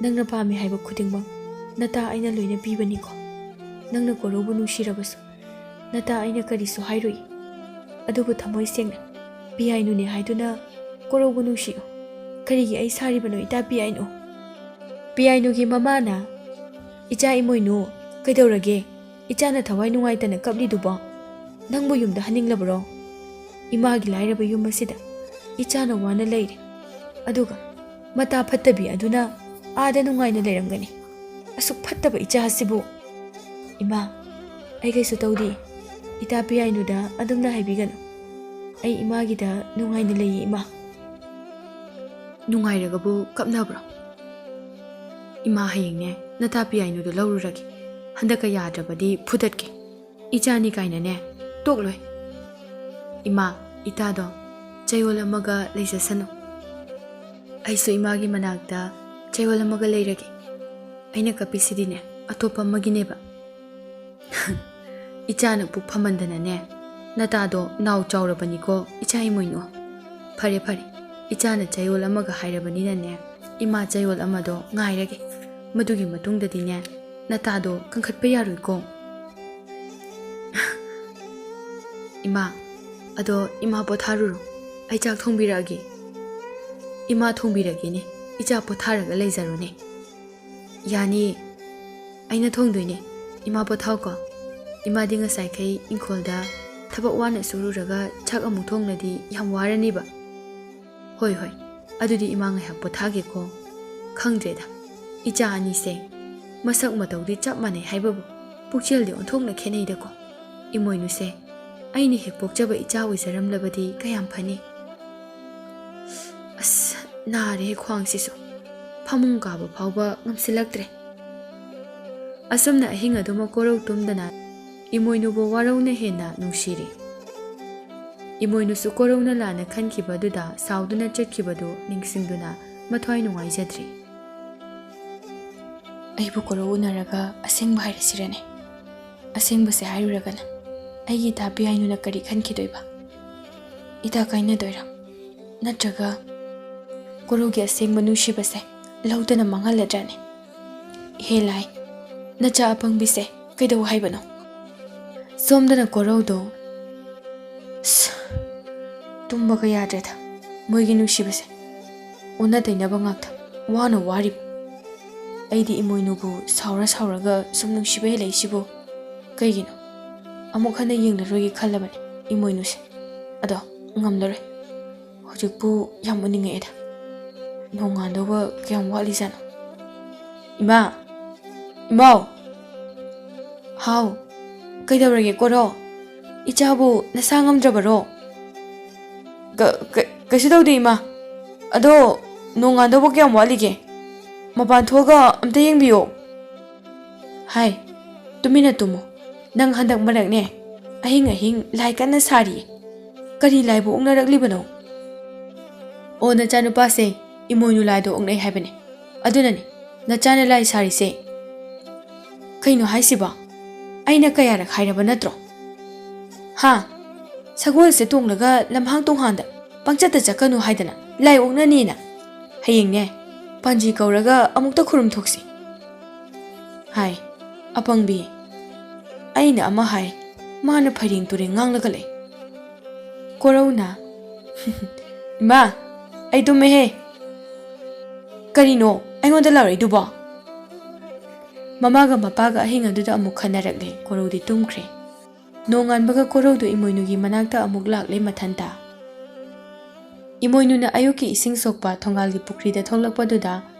ꯅꯪꯅ ꯄꯥꯝꯃꯤ ꯍꯥꯏꯕ ꯈꯨꯗꯤꯡꯃꯛ ꯅꯇꯥ ꯑꯩꯅ ꯂꯣꯏꯅ ꯄꯤꯕꯅꯤꯀꯣ꯫ ꯅꯪꯅ ꯀꯣꯔꯧꯕꯨ ꯅꯨꯡꯁꯤꯔꯕꯁꯨ ꯅꯇꯥ ꯑꯩꯅ ꯀꯔꯤꯁꯨ ꯍꯥꯏꯔꯨꯏ꯫ ꯑꯗꯨꯕꯨ ꯊꯃꯣꯏ ꯁꯦꯡꯅ ꯄꯤꯌꯥꯏꯅꯨꯅꯦ ꯍꯥꯏꯗꯨꯅ ꯀꯣꯔꯧꯕꯨ ꯅꯨꯡꯁꯤꯌꯨ꯫ ꯀꯔꯤꯒꯤ ꯑꯩ ꯁꯥꯔꯤꯕꯅꯣ, ꯏꯇꯥ ꯄꯤꯌꯥꯏꯅꯨ?" ꯄꯤꯌꯥꯏꯅꯨꯒꯤ ꯃꯃꯥꯅ, "ꯏꯆꯥ ꯏꯃꯣꯏꯅꯨ, ꯀꯩꯗꯧꯔꯒꯦ? ꯏꯆꯥꯅ ꯊꯋꯥꯏ ꯅꯨꯡꯉꯥꯏꯇꯅ ꯀꯞꯂꯤꯗꯨꯕꯣ? ꯅꯪꯕꯨ ꯌꯨꯝꯗ ꯍꯟꯅꯤꯡꯂꯕ꯭ꯔꯣ? ꯏꯃꯥꯒꯤ ꯂꯥꯏꯔꯕ ꯌꯨꯝ ꯑꯁꯤꯗ ꯏꯆꯥꯅ ꯋꯥꯅ ꯂꯩꯔꯦ, ꯑꯗꯨꯒ ꯃꯇꯥ ꯐꯠꯇꯕꯤ ꯑꯗꯨꯅ ꯑꯥꯗ ꯅꯨꯡꯉꯥꯏꯅ ꯂꯩꯔꯝꯒꯅꯤ꯫ ꯑꯁꯨꯛ ꯐꯠꯇꯕ ꯏꯆꯥ ꯑꯁꯤꯕꯨ!" "ꯏꯃꯥ, ꯑꯩ ꯀꯩꯁꯨ ꯇꯧꯗꯦ꯫ ꯏꯇꯥ ꯄꯤꯌꯥꯏꯅꯨꯗ ꯑꯗꯨꯝꯅ ꯍꯥꯏꯕꯤꯒꯅꯨ꯫ ꯑꯩ ꯏꯃꯥꯒꯤꯗ ꯅꯨꯡꯉꯥꯏꯅ ꯂꯩꯌꯦ, ꯏꯃꯥ꯫" "ꯅꯨꯡꯉꯥꯏꯔꯒꯕꯨ ꯀꯞꯅꯕ꯭ꯔꯣ? ꯏꯃꯥ, ꯍꯌꯦꯡꯅꯦ ꯅꯇꯥ ꯄꯤꯌꯥꯏꯅꯨꯗꯣ ꯂꯧꯔꯨꯔꯒꯦ꯫ ꯍꯟꯗꯛꯀ ꯌꯥꯗ꯭ꯔꯕꯗꯤ ꯐꯨꯗꯠꯀꯦ꯫ ꯏꯆꯥꯅꯤ ꯀꯥꯏꯅꯅꯦ ꯇꯣꯛꯂꯣꯏ꯫" "ꯏꯃꯥ, ꯏꯇꯥꯗꯣ ꯆꯌꯣꯜ ꯑꯃꯒ ꯂꯩꯖꯁꯅꯨ꯫ ꯑꯩꯁꯨ ꯏꯃꯥꯒꯤ ꯃꯅꯥꯛꯇ ꯆꯌꯣꯜ ꯑꯃꯒ ꯂꯩꯔꯒꯦ꯫ ꯑꯩꯅ ꯀꯞꯄꯤꯁꯤꯗꯤꯅꯦ ꯑꯇꯣꯞꯄ ꯑꯃꯒꯤꯅꯦꯕ꯫" "ꯏꯆꯥꯅ ꯄꯨꯛ ꯐꯃꯟꯗꯅꯅꯦ ꯅꯇꯥꯗꯣ ꯅꯥꯎ ꯆꯥꯎꯔꯕꯅꯤꯀꯣ, ꯏꯆꯥ ꯏꯃꯣꯏꯅꯨ꯫ ꯐꯔꯦ ꯐꯔꯦ, ꯏꯆꯥꯅ ꯆꯌꯣꯜ ꯑꯃꯒ ꯍꯥꯏꯔꯕꯅꯤꯅꯅꯦ, ꯏꯃꯥ ꯆꯌꯣꯜ ꯑꯃꯗꯣ ꯉꯥꯏꯔꯒꯦ꯫ ꯃꯗꯨꯒꯤ ꯃꯇꯨꯡꯗꯗꯤꯅꯦ ꯅꯇꯥꯗꯣ ꯀꯟꯈꯠꯄ ꯌꯥꯔꯣꯏꯀꯣ꯫" "ꯏꯃꯥ, ꯑꯗꯣ ꯏꯃꯥ ꯄꯣꯊꯥꯔꯨꯔꯣ, ꯑꯩ ꯆꯥꯛ ꯊꯣꯡꯕꯤꯔꯛꯑꯒꯦ꯫" "ꯏꯃꯥ ꯊꯣꯡꯕꯤꯔꯒꯦꯅꯦ, ꯏꯆꯥ ꯄꯣꯊꯥꯔꯒ ꯂꯩꯖꯔꯣꯅꯦ꯫" "ꯌꯥꯅꯤꯌꯦ, ꯑꯩꯅ ꯊꯣꯡꯗꯣꯏꯅꯦ꯫ ꯏꯃꯥ ꯄꯣꯊꯥꯎꯀꯣ꯫ ꯏꯃꯥꯗꯤ ꯉꯁꯥꯏꯈꯩ ꯏꯪꯈꯣꯜꯗ ꯊꯕꯛ ꯋꯥꯅ ꯁꯨꯔꯨꯔꯒ ꯆꯥꯛ ꯑꯃꯨꯛ ꯊꯣꯡꯂꯗꯤ ꯌꯥꯝ ꯋꯥꯔꯅꯤꯕ꯫" "ꯍꯣꯏ, ꯍꯣꯏ, ꯑꯗꯨꯗꯤ ꯏꯃꯥ ꯉꯥꯏꯍꯥꯛ ꯄꯣꯊꯥꯒꯦꯀꯣ꯫ ꯈꯪꯗ꯭ꯔꯦꯗ, ꯏꯆꯥ ꯑꯅꯤꯁꯦ ꯃꯁꯛ ꯃꯇꯧꯗꯤ ꯆꯞ ꯃꯥꯟꯅꯩ ꯍꯥꯏꯕꯕꯨ ꯄꯨꯛꯆꯦꯜꯗꯤ ꯑꯣꯟꯊꯣꯛꯅ ꯈꯦꯠꯅꯩꯗꯀꯣ꯫ ꯏꯃꯣꯏꯅꯨꯁꯦ ꯑꯩꯅ ꯍꯦꯛ ꯄꯣꯛꯆꯕ ꯏꯆꯥ ꯑꯣꯏꯖꯔꯝꯂꯕꯗꯤ ꯀꯌꯥꯝ ꯐꯅꯤ꯫ ꯑꯁ, ꯅꯥꯔꯦ ꯈ꯭ꯋꯥꯡꯁꯤꯁꯨ꯫ ꯐꯃꯨꯡ ꯀꯥꯕ ꯐꯥꯎꯕ ꯉꯝꯁꯤꯜꯂꯛꯇ꯭ꯔꯦ꯫" ꯑꯁꯨꯝꯅ ꯑꯍꯤꯡ ꯑꯗꯨꯃꯛ ꯀꯣꯔꯧ ꯇꯨꯝꯗꯅ ꯏꯃꯣꯏꯅꯨꯕꯨ ꯋꯥꯔꯧꯅ ꯍꯦꯟꯅ ꯅꯨꯡꯁꯤꯔꯦ꯫ ꯏꯃꯣꯏꯅꯨꯁꯨ ꯀꯣꯔꯧꯅ ꯂꯥꯟꯅ ꯈꯟꯈꯤꯕ ꯑꯗꯨꯗ ꯁꯥꯎꯗꯨꯅ ꯆꯠꯈꯤꯕꯗꯨ ꯅꯤꯡꯁꯤꯡꯗꯨꯅ ꯃꯊ꯭ꯋꯥꯏ ꯅꯨꯡꯉꯥꯏꯖꯗ꯭ꯔꯦ꯫ "ꯑꯩꯕꯨ ꯀꯣꯔꯧ ꯎꯅꯔꯒ ꯑꯁꯦꯡꯕ ꯍꯥꯏꯔꯁꯤꯔꯅꯦ? ꯑꯁꯦꯡꯕꯁꯦ ꯍꯥꯏꯔꯨꯔꯒꯅ ꯑꯩꯒꯤ ꯏꯇꯥ ꯄꯤꯌꯥꯏꯅꯨꯅ ꯀꯔꯤ ꯈꯟꯈꯤꯗꯣꯏꯕ? ꯏꯇꯥ ꯀꯥꯏꯅꯗꯣꯏꯔꯥ? ꯅꯠꯇ꯭ꯔꯒ ꯀꯣꯔꯧꯒꯤ ꯑꯁꯦꯡꯕ ꯅꯨꯡꯁꯤꯕꯁꯦ ꯂꯧꯗꯅ ꯃꯥꯡꯍꯜꯂꯗ꯭ꯔꯅꯦ? ꯍꯦ ꯂꯥꯏ, ꯅꯆꯥ ꯑꯄꯪꯕꯤꯁꯦ ꯀꯩꯗꯧ ꯍꯥꯏꯕꯅꯣ?" ꯁꯣꯝꯗꯅ ꯀꯣꯔꯧꯗꯣ, ꯑꯁ, ꯇꯨꯝꯕꯒ ꯌꯥꯗ꯭ꯔꯦꯗ, ꯃꯣꯏꯒꯤ ꯅꯨꯡꯁꯤꯕꯁꯦ꯫ ꯑꯣꯟꯅ ꯇꯩꯅꯕ ꯉꯥꯛꯇ, ꯋꯥꯅ ꯋꯥꯔꯤꯕ꯫ ꯑꯩꯗꯤ ꯏꯃꯣꯏꯅꯨꯕꯨ ꯁꯥꯎꯔ ꯁꯥꯎꯔꯒ ꯁꯨꯝ ꯅꯨꯡꯁꯤꯕ ꯍꯦꯜꯂꯛꯏꯁꯤꯕꯨ ꯀꯩꯒꯤꯅꯣ? ꯑꯃꯨꯛ ꯍꯟꯅ ꯌꯦꯡꯂꯔꯣꯏꯒꯦ ꯈꯜꯂꯕꯅꯦ ꯏꯃꯣꯏꯅꯨꯁꯦ꯫ ꯑꯗꯣ ꯉꯝꯂꯔꯣꯏ꯫ ꯍꯧꯖꯤꯛꯄꯨ ꯌꯥꯝ ꯎꯅꯤꯡꯉꯛꯑꯦꯗ꯫ ꯅꯣꯡꯉꯥꯟꯗꯧꯕ ꯀꯌꯥꯝ ꯋꯥꯠꯂꯤꯖꯥꯠꯅꯣ? ꯏꯃꯥ! ꯏꯃꯥꯎ! ꯍꯥꯎ, ꯀꯩꯗꯧꯔꯒꯦ ꯀꯣꯔꯧ? ꯏꯆꯥꯕꯨ ꯅꯁꯥ ꯉꯝꯗ꯭ꯔꯕꯔꯣ? ꯀ-, ꯀ-, ꯀꯩꯁꯨ ꯇꯧꯗꯦ ꯏꯃꯥ꯫ ꯑꯗꯣ ꯅꯣꯡꯉꯥꯟꯗꯧꯕ ꯀꯌꯥꯝ ꯋꯥꯠꯂꯤꯒꯦ? ꯃꯄꯥꯟ ꯊꯣꯛꯑꯒ ꯑꯝꯇ ꯌꯦꯡꯕꯤꯌꯣ꯫ ꯍꯥꯏ, ꯇꯨꯃꯤꯟꯅ ꯇꯨꯝꯃꯨ꯫ ꯅꯪ ꯍꯟꯗꯛ ꯃꯔꯛꯅꯦ, ꯑꯍꯤꯡ ꯑꯍꯤꯡ ꯂꯥꯏ ꯀꯟꯅ ꯁꯥꯔꯤꯌꯦ꯫ ꯀꯔꯤ ꯂꯥꯏꯕꯨ ꯑꯣꯛꯅꯔꯛꯂꯤꯕꯅꯣ? ꯑꯣ, ꯅꯆꯥꯅꯨꯄꯥꯁꯦ ꯏꯃꯣꯏꯅꯨ ꯂꯥꯏꯗꯣ ꯑꯣꯛꯅꯩ ꯍꯥꯏꯕꯅꯦ꯫ ꯑꯗꯨꯅꯅꯦ ꯅꯆꯥꯅ ꯂꯥꯏ ꯁꯥꯔꯤꯁꯦ꯫ ꯀꯩꯅꯣ ꯍꯥꯏꯁꯤꯕꯣ? ꯑꯩꯅ ꯀꯌꯥꯔꯛ ꯍꯥꯏꯔꯕ ꯅꯠꯇ꯭ꯔꯣ? ꯍꯥ? ꯁꯒꯣꯜꯁꯦ ꯇꯣꯡꯂꯒ ꯂꯝꯍꯥꯡ ꯇꯣꯡꯍꯥꯡꯗ ꯄꯪꯆꯠꯇ ꯆꯠꯀꯅꯨ ꯍꯥꯏꯗꯅ ꯂꯥꯏ ꯑꯣꯛꯅꯅꯤꯅ꯫ ꯍꯌꯦꯡꯅꯦ, ꯄꯥꯟꯖꯤ ꯀꯧꯔꯒ ꯑꯃꯨꯛꯇ ꯈꯨꯔꯨꯝ ꯊꯣꯛꯁꯤ꯫ ꯍꯥꯏ, ꯑꯄꯪꯕꯤ꯫ ꯑꯩꯅ ꯑꯃ ꯍꯥꯏ, ꯃꯥꯅ ꯐꯩꯔꯦꯡ ꯇꯨꯔꯦꯡ ꯉꯥꯡꯂꯒ ꯂꯩ꯫ ꯀꯣꯔꯧꯅ, "ꯏꯃꯥ, ꯑꯩ ꯇꯨꯝꯃꯦꯍꯦ꯫ ꯀꯔꯤꯅꯣ ꯑꯩꯉꯣꯟꯗ ꯂꯥꯎꯔꯛꯏꯗꯨꯕꯣ? ꯃꯃꯥꯒ ꯃꯄꯥꯒ ꯑꯍꯤꯡ ꯑꯗꯨꯗ ꯑꯃꯨꯛ ꯈꯟꯅꯔꯛꯂꯦ꯫ ꯀꯣꯔꯧꯗꯤ ꯇꯨꯝꯈ꯭ꯔꯦ꯫ ꯅꯣꯡꯉꯥꯟꯕꯒ ꯀꯣꯔꯧꯗꯨ ꯏꯃꯣꯏꯅꯨꯒꯤ ꯃꯅꯥꯛꯇ ꯑꯃꯨꯛ ꯂꯥꯛꯂꯦ ꯃꯊꯟꯇ꯫ ꯏꯃꯣꯏꯅꯨꯅ ꯑꯌꯨꯛꯀꯤ ꯏꯁꯤꯡ ꯁꯣꯛꯄ ꯊꯣꯡꯒꯥꯜꯒꯤ ꯄꯨꯈ꯭ꯔꯤꯗ ꯊꯣꯛꯂꯛꯄꯗꯨꯗ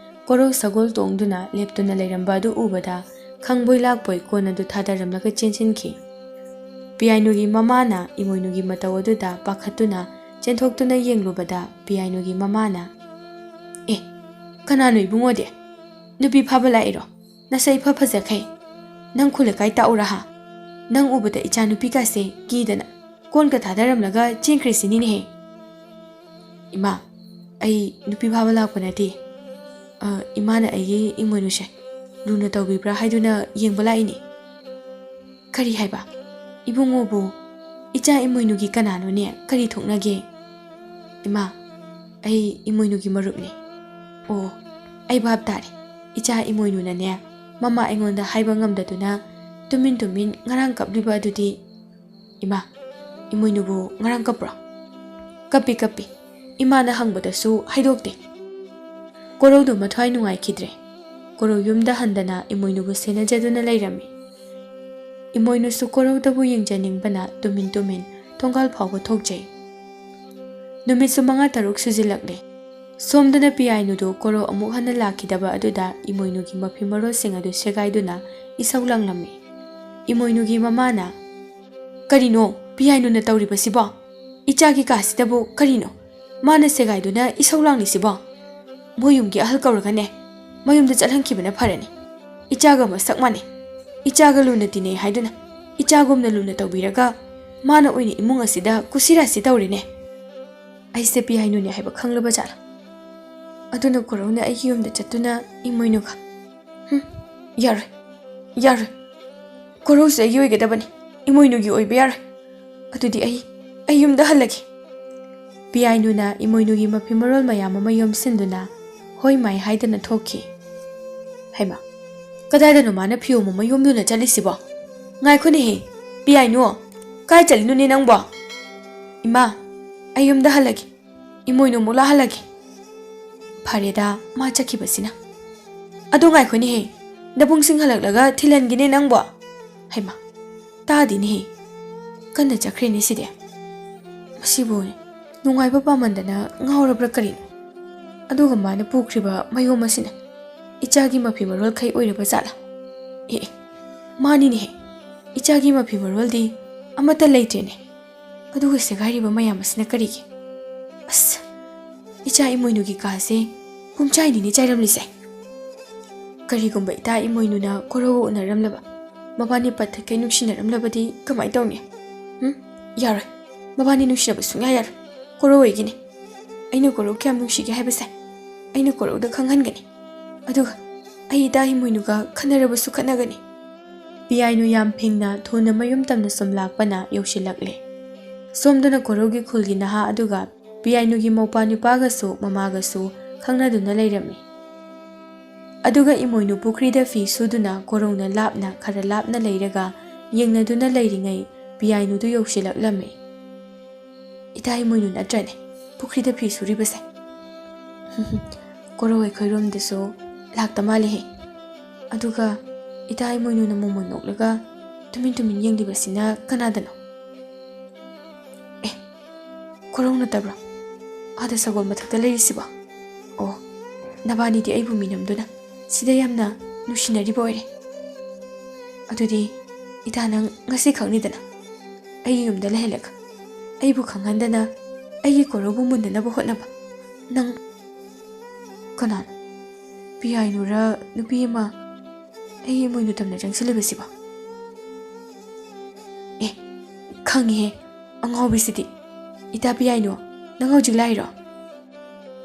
ꯀꯣꯔꯧ ꯁꯒꯣꯜ ꯇꯣꯡꯗꯨꯅ ꯂꯦꯞꯇꯨꯅ ꯂꯩꯔꯝꯕ ꯑꯗꯨ ꯎꯕꯗ ꯈꯪꯕꯣꯏ ꯂꯥꯛꯄꯣꯏ ꯀꯣꯟ ꯑꯗꯨ ꯊꯥꯗꯔꯝꯂꯒ ꯆꯦꯟꯁꯤꯟꯈꯤ꯫ ꯄꯤꯌꯥꯏꯅꯨꯒꯤ ꯃꯃꯥꯅ ꯏꯃꯣꯏꯅꯨꯒꯤ ꯃꯇꯧ ꯑꯗꯨꯗ ꯄꯥꯈꯠꯇꯨꯅ ꯆꯦꯟꯊꯣꯛꯇꯨꯅ ꯌꯦꯡꯂꯨꯕꯗ ꯄꯤꯌꯥꯏꯅꯨꯒꯤ ꯃꯃꯥꯅ, "ꯑꯦ, ꯀꯅꯥꯅꯣ ꯏꯕꯨꯡꯉꯣꯗꯤ? ꯅꯨꯄꯤ ꯐꯥꯕ ꯂꯥꯛꯏꯔꯣ? ꯅꯁꯛ ꯏꯐ ꯐꯖꯈꯩ꯫ ꯅꯪ ꯈꯨꯜ ꯂꯩꯀꯥꯏ ꯇꯥꯛꯎꯔꯥ ꯍꯥ? ꯅꯪ ꯎꯕꯗ ꯏꯆꯥ ꯅꯨꯄꯤꯒꯁꯦ ꯀꯤꯗꯅ ꯀꯣꯟꯒ ꯊꯥꯗꯔꯝꯂꯒ ꯆꯦꯟꯈ꯭ꯔꯦ ꯁꯤꯅꯤꯅꯦꯍꯦ꯫" "ꯏꯃꯥ, ꯑꯩ ꯅꯨꯄꯤ ꯐꯥꯕ ꯂꯥꯛꯄ ꯅꯠꯇꯦ꯫ ꯑ, ꯏꯃꯥꯅ ꯑꯩꯒꯤ ꯏꯃꯣꯏꯅꯨꯁꯦ ꯂꯨꯅ ꯇꯧꯕꯤꯕ꯭ꯔꯥ ꯍꯥꯏꯗꯨꯅ ꯌꯦꯡꯕ ꯂꯥꯛꯏꯅꯦ꯫" "ꯀꯔꯤ ꯍꯥꯏꯕ? ꯏꯕꯨꯡꯉꯣꯕꯨ ꯏꯆꯥ ꯏꯃꯣꯏꯅꯨꯒꯤ ꯀꯅꯥꯅꯣꯅꯦ? ꯀꯔꯤ ꯊꯣꯛꯅꯒꯦ?" "ꯏꯃꯥ, ꯑꯩ ꯏꯃꯣꯏꯅꯨꯒꯤ ꯃꯔꯨꯞꯅꯤ꯫" "ꯑꯣ, ꯑꯩ ꯚꯥꯞ ꯇꯥꯔꯦ꯫ ꯏꯆꯥ ꯏꯃꯣꯏꯅꯨꯅꯅꯦ, ꯃꯃꯥ ꯑꯩꯉꯣꯟꯗ ꯍꯥꯏꯕ ꯉꯝꯗꯗꯨꯅ ꯇꯨꯃꯤꯟ ꯇꯨꯃꯤꯟ ꯉꯔꯥꯡ ꯀꯞꯂꯤꯕ ꯑꯗꯨꯗꯤ꯫" "ꯏꯃꯥ, ꯏꯃꯣꯏꯅꯨꯕꯨ ꯉꯔꯥꯡ ꯀꯞꯄ꯭ꯔꯣ?" "ꯀꯞꯄꯤ, ꯀꯞꯄꯤ꯫ ꯏꯃꯥꯅ ꯍꯪꯕꯗꯁꯨ ꯍꯥꯏꯗꯣꯛꯇꯦ꯫" ꯀꯣꯔꯧꯗꯨ ꯃꯊ꯭ꯋꯥꯏ ꯅꯨꯡꯉꯥꯏꯈꯤꯗ꯭ꯔꯦ꯫ ꯀꯣꯔꯧ ꯌꯨꯝꯗ ꯍꯟꯗꯅ ꯏꯃꯣꯏꯅꯨꯕꯨ ꯁꯦꯟꯅꯖꯗꯨꯅ ꯂꯩꯔꯝꯃꯤ꯫ ꯏꯃꯣꯏꯅꯨꯁꯨ ꯀꯣꯔꯧꯗꯕꯨ ꯌꯦꯡꯖꯅꯤꯡꯕꯅ ꯇꯨꯃꯤꯟ ꯇꯨꯃꯤꯟ ꯊꯣꯡꯒꯥꯜ ꯐꯥꯎꯕ ꯊꯣꯛꯆꯩ꯫ ꯅꯨꯃꯤꯠꯁꯨ ꯃꯉꯥ ꯇꯔꯨꯛ ꯁꯨꯖꯤꯜꯂꯛꯂꯦ꯫ ꯁꯣꯝꯗꯅ ꯄꯤꯌꯥꯏꯅꯨꯗꯨ ꯀꯣꯔꯧ ꯑꯃꯨꯛ ꯍꯟꯅ ꯂꯥꯛꯈꯤꯗꯕ ꯑꯗꯨꯗ ꯏꯃꯣꯏꯅꯨꯒꯤ ꯃꯐꯤ ꯃꯔꯣꯜꯁꯤꯡ ꯑꯗꯨ ꯁꯦꯒꯥꯏꯗꯨꯅ ꯏꯁꯧ ꯂꯥꯡꯂꯝꯃꯤ꯫ ꯏꯃꯣꯏꯅꯨꯒꯤ ꯃꯃꯥꯅ, "ꯀꯔꯤꯅꯣ ꯄꯤꯌꯥꯏꯅꯨꯅ ꯇꯧꯔꯤꯕꯁꯤꯕꯣ? ꯏꯆꯥꯒꯤ ꯀꯥꯁꯤꯗꯕꯨ ꯀꯔꯤꯅꯣ ꯃꯥꯅ ꯁꯦꯒꯥꯏꯗꯨꯅ ꯏꯁꯧ ꯂꯥꯡꯂꯤꯁꯤꯕꯣ? ꯃꯣꯏ ꯌꯨꯝꯒꯤ ꯑꯍꯜ ꯀꯧꯔꯒꯅꯦ ꯃꯌꯨꯝꯗ ꯆꯠꯍꯟꯈꯤꯕꯅ ꯐꯔꯅꯤ꯫ ꯏꯆꯥꯒ ꯃꯁꯛ ꯃꯥꯟꯅꯩ꯫ ꯏꯆꯥꯒ ꯂꯨꯅ ꯇꯤꯟꯅꯩ ꯍꯥꯏꯗꯨꯅ ꯏꯆꯥꯒꯨꯝꯅ ꯂꯨꯅ ꯇꯧꯕꯤꯔꯒ ꯃꯥꯅ ꯑꯣꯏꯅ ꯏꯃꯨꯡ ꯑꯁꯤꯗ ꯀꯨꯁꯤꯔꯥꯁꯤ ꯇꯧꯔꯤꯅꯦ꯫ ꯑꯩꯁꯦ ꯄꯤꯌꯥꯏꯅꯨꯅꯦ ꯍꯥꯏꯕ ꯈꯪꯂꯕ ꯖꯥꯠꯂ? ꯑꯗꯨꯅ ꯀꯣꯔꯧꯅ ꯑꯩꯒꯤ ꯌꯨꯝꯗ ꯆꯠꯇꯨꯅ ꯏꯃꯣꯏꯅꯨꯒ, ꯍꯨꯝ, ꯌꯥꯔꯣꯏ, ꯌꯥꯔꯣꯏ꯫ ꯀꯣꯔꯧꯁꯦ ꯑꯩꯒꯤ ꯑꯣꯏꯒꯗꯕꯅꯤ, ꯏꯃꯣꯏꯅꯨꯒꯤ ꯑꯣꯏꯕ ꯌꯥꯔꯣꯏ꯫ ꯑꯗꯨꯗꯤ ꯑꯩ, ꯑꯩ ꯌꯨꯝꯗ ꯍꯜꯂꯒꯦ꯫" ꯄꯤꯌꯥꯏꯅꯨꯅ ꯏꯃꯣꯏꯅꯨꯒꯤ ꯃꯐꯤ ꯃꯔꯣꯜ ꯃꯌꯥꯝ ꯑꯃ ꯌꯣꯝꯁꯤꯟꯗꯨꯅ ꯍꯣꯏ ꯃꯥꯏ ꯍꯥꯏꯗꯅ ꯊꯣꯛꯈꯤ꯫ ꯍꯩꯃꯥ, ꯀꯗꯥꯏꯗꯅꯣ ꯃꯥꯅ ꯐꯤꯌꯣꯝ ꯑꯃ ꯌꯣꯝꯗꯨꯅ ꯆꯠꯂꯤꯁꯤꯕꯣ? ꯉꯥꯏꯈꯣꯅꯦꯍꯦ, ꯄꯤꯌꯥꯏꯅꯨ, ꯀꯥꯏ ꯆꯠꯂꯤꯅꯣꯅꯦ ꯅꯪꯕꯣ? "ꯏꯃꯥ, ꯑꯩ ꯌꯨꯝꯗ ꯍꯜꯂꯒꯦ, ꯏꯃꯣꯏꯅꯨ ꯑꯃꯨꯛ ꯂꯥꯛꯍꯜꯂꯒꯦ꯫" ꯐꯔꯦꯗ, ꯃꯥ ꯆꯠꯈꯤꯕꯁꯤꯅ꯫ ꯑꯗꯨ ꯉꯥꯏꯈꯣꯅꯦꯍꯦ, ꯅꯕꯨꯡꯁꯤꯡ ꯍꯜꯂꯛꯂꯒ ꯊꯤꯜꯍꯟꯒꯦꯅꯦ ꯅꯪꯕꯣ꯫ ꯍꯩꯃꯥ, ꯇꯥꯗꯦꯅꯦꯍꯦ, ꯀꯟꯅ ꯆꯠꯈ꯭ꯔꯦꯅꯦ ꯁꯤꯗꯤ꯫ ꯃꯁꯤꯕꯨ ꯅꯨꯡꯉꯥꯏꯕ ꯄꯥꯝꯃꯟꯗꯅ ꯉꯥꯎꯔꯕ꯭ꯔꯥ ꯀꯔꯤꯅꯣ? ꯑꯗꯨꯒ ꯃꯥꯅ ꯄꯨꯈ꯭ꯔꯤꯕ ꯃꯌꯨꯝ ꯑꯁꯤꯅ ꯏꯆꯥꯒꯤ ꯃꯐꯤ ꯃꯔꯣꯜꯈꯩ ꯑꯣꯏꯔꯕ ꯖꯥꯠꯂꯥ? ꯑꯦ, ꯑꯦ, ꯃꯥꯅꯤꯅꯦꯍꯦ, ꯏꯆꯥꯒꯤ ꯃꯐꯤ ꯃꯔꯣꯜꯗꯤ ꯑꯃꯠꯇ ꯂꯩꯇ꯭ꯔꯦꯅꯦ꯫ ꯑꯗꯨꯒ ꯁꯦꯒꯥꯏꯔꯤꯕ ꯃꯌꯥꯝ ꯑꯁꯤꯅ ꯀꯔꯤꯒꯤ? ꯑꯁ, ꯏꯆꯥ ꯏꯃꯣꯏꯅꯨꯒꯤ ꯀꯥꯁꯦ ꯄꯨꯝꯆꯥꯏꯅꯤꯅꯦ ꯆꯥꯏꯔꯝꯂꯤꯁꯦ꯫ ꯀꯔꯤꯒꯨꯝꯕ ꯏꯇꯥ ꯏꯃꯣꯏꯅꯨꯅ ꯀꯣꯔꯧꯒ ꯎꯅꯔꯝꯂꯕ, ꯃꯕꯥꯅꯤ ꯄꯠ ꯇꯠꯈꯩ ꯅꯨꯡꯁꯤꯅꯔꯝꯂꯕꯗꯤ ꯀꯃꯥꯏ ꯇꯧꯅꯤ? ꯎꯝ? ꯌꯥꯔꯣꯏ꯫ ꯃꯕꯥꯅꯤ ꯅꯨꯡꯁꯤꯅꯕ ꯁꯨꯡꯌꯥ ꯌꯥꯔꯣꯏ꯫ ꯀꯣꯔꯧ ꯑꯩꯒꯤꯅꯤ꯫ ꯑꯩꯅ ꯀꯣꯔꯧ ꯀꯌꯥꯝ ꯅꯨꯡꯁꯤꯒꯦ ꯍꯥꯏꯕꯁꯦ ꯑꯩꯅ ꯀꯣꯔꯧꯗ ꯈꯪꯍꯟꯒꯅꯤ꯫ ꯑꯗꯨꯒ ꯑꯩ ꯏꯇꯥ ꯏꯃꯣꯏꯅꯨꯒ ꯈꯠꯅꯔꯕꯁꯨ ꯈꯠꯅꯒꯅꯤ꯫ ꯄꯤꯌꯥꯏꯅꯨ ꯌꯥꯝ ꯐꯤꯡꯅ ꯊꯨꯅ ꯃꯌꯨꯝ ꯇꯝꯅ ꯁꯨꯝ ꯂꯥꯛꯄꯅ ꯌꯧꯁꯤꯜꯂꯛꯂꯦ꯫ ꯁꯣꯝꯗꯅ ꯀꯣꯔꯧꯒꯤ ꯈꯨꯜꯒꯤ ꯅꯍꯥ ꯑꯗꯨꯒ ꯄꯤꯌꯥꯏꯅꯨꯒꯤ ꯃꯧꯄꯥ ꯅꯨꯄꯥꯒꯁꯨ ꯃꯃꯥꯒꯁꯨ ꯈꯪꯅꯗꯨꯅ ꯂꯩꯔꯝꯃꯤ꯫ ꯑꯗꯨꯒ ꯏꯃꯣꯏꯅꯨ ꯄꯨꯈ꯭ꯔꯤꯗ ꯐꯤ ꯁꯨꯗꯨꯅ ꯀꯣꯔꯧꯅ ꯂꯥꯞꯅ, ꯈꯔ ꯂꯥꯞꯅ ꯂꯩꯔꯒ ꯌꯦꯡꯅꯗꯨꯅ ꯂꯩꯔꯤꯉꯩ ꯄꯤꯌꯥꯏꯅꯨꯗꯨ ꯌꯧꯁꯤꯜꯂꯛꯂꯝꯃꯤ꯫ "ꯏꯇꯥ ꯏꯃꯣꯏꯅꯨ ꯅꯠꯇ꯭ꯔꯅꯦ ꯄꯨꯈ꯭ꯔꯤꯗ ꯐꯤ ꯁꯨꯔꯤꯕꯁꯦ?" "ꯀꯣꯔꯧ ꯑꯩꯈꯣꯏꯔꯣꯝꯗꯁꯨ ꯂꯥꯛꯇ ꯃꯥꯜꯂꯦꯍꯦ꯫ ꯑꯗꯨꯒ ꯏꯇꯥ ꯏꯃꯣꯏꯅꯨꯅ ꯃꯣꯃꯣꯟ ꯅꯣꯛꯂꯒ ꯇꯨꯃꯤꯟ ꯇꯨꯃꯤꯟ ꯌꯦꯡꯂꯤꯕꯁꯤꯅ ꯀꯅꯥꯗꯅꯣ?" "ꯑꯦ, ꯀꯣꯔꯧ ꯅꯠꯇꯕ꯭ꯔꯣ ꯑꯥꯗ ꯁꯒꯣꯜ ꯃꯊꯛꯇ ꯂꯩꯔꯤꯁꯤꯕꯣ? ꯑꯣ, ꯅꯕꯥꯅꯤꯗꯤ ꯑꯩꯕꯨ ꯃꯤꯅꯝꯗꯨꯅ ꯁꯤꯗ ꯌꯥꯝꯅ ꯅꯨꯡꯁꯤꯅꯔꯤꯕ ꯑꯣꯏꯔꯦ꯫ ꯑꯗꯨꯗꯤ ꯏꯇꯥ, ꯅꯪ ꯉꯁꯤ ꯈꯛꯅꯤꯗꯅ ꯑꯩꯒꯤ ꯌꯨꯝꯗ ꯂꯩꯍꯜꯂꯒ ꯑꯩꯕꯨ ꯈꯪꯍꯟꯗꯅ ꯑꯩꯒꯤ ꯀꯣꯔꯧꯕꯨ ꯃꯨꯟꯅꯅꯕ ꯍꯣꯠꯅꯕ꯫ ꯅꯪ ꯀꯅꯥꯅꯣ? ꯄꯤꯌꯥꯏꯅꯨꯔ ꯅꯨꯄꯤ ꯑꯃ ꯑꯩꯒꯤ ꯏꯃꯣꯏꯅꯨ ꯇꯝꯅ ꯆꯪꯁꯤꯜꯂꯤꯕꯁꯤꯕꯣ?" "ꯑꯦ, ꯈꯪꯉꯤꯍꯦ, ꯑꯉꯥꯎꯕꯤꯁꯤꯗꯤ꯫ ꯏꯇꯥ ꯄꯤꯌꯥꯏꯅꯨ, ꯅꯪ ꯍꯧꯖꯤꯛ ꯂꯥꯛꯏꯔꯣ?"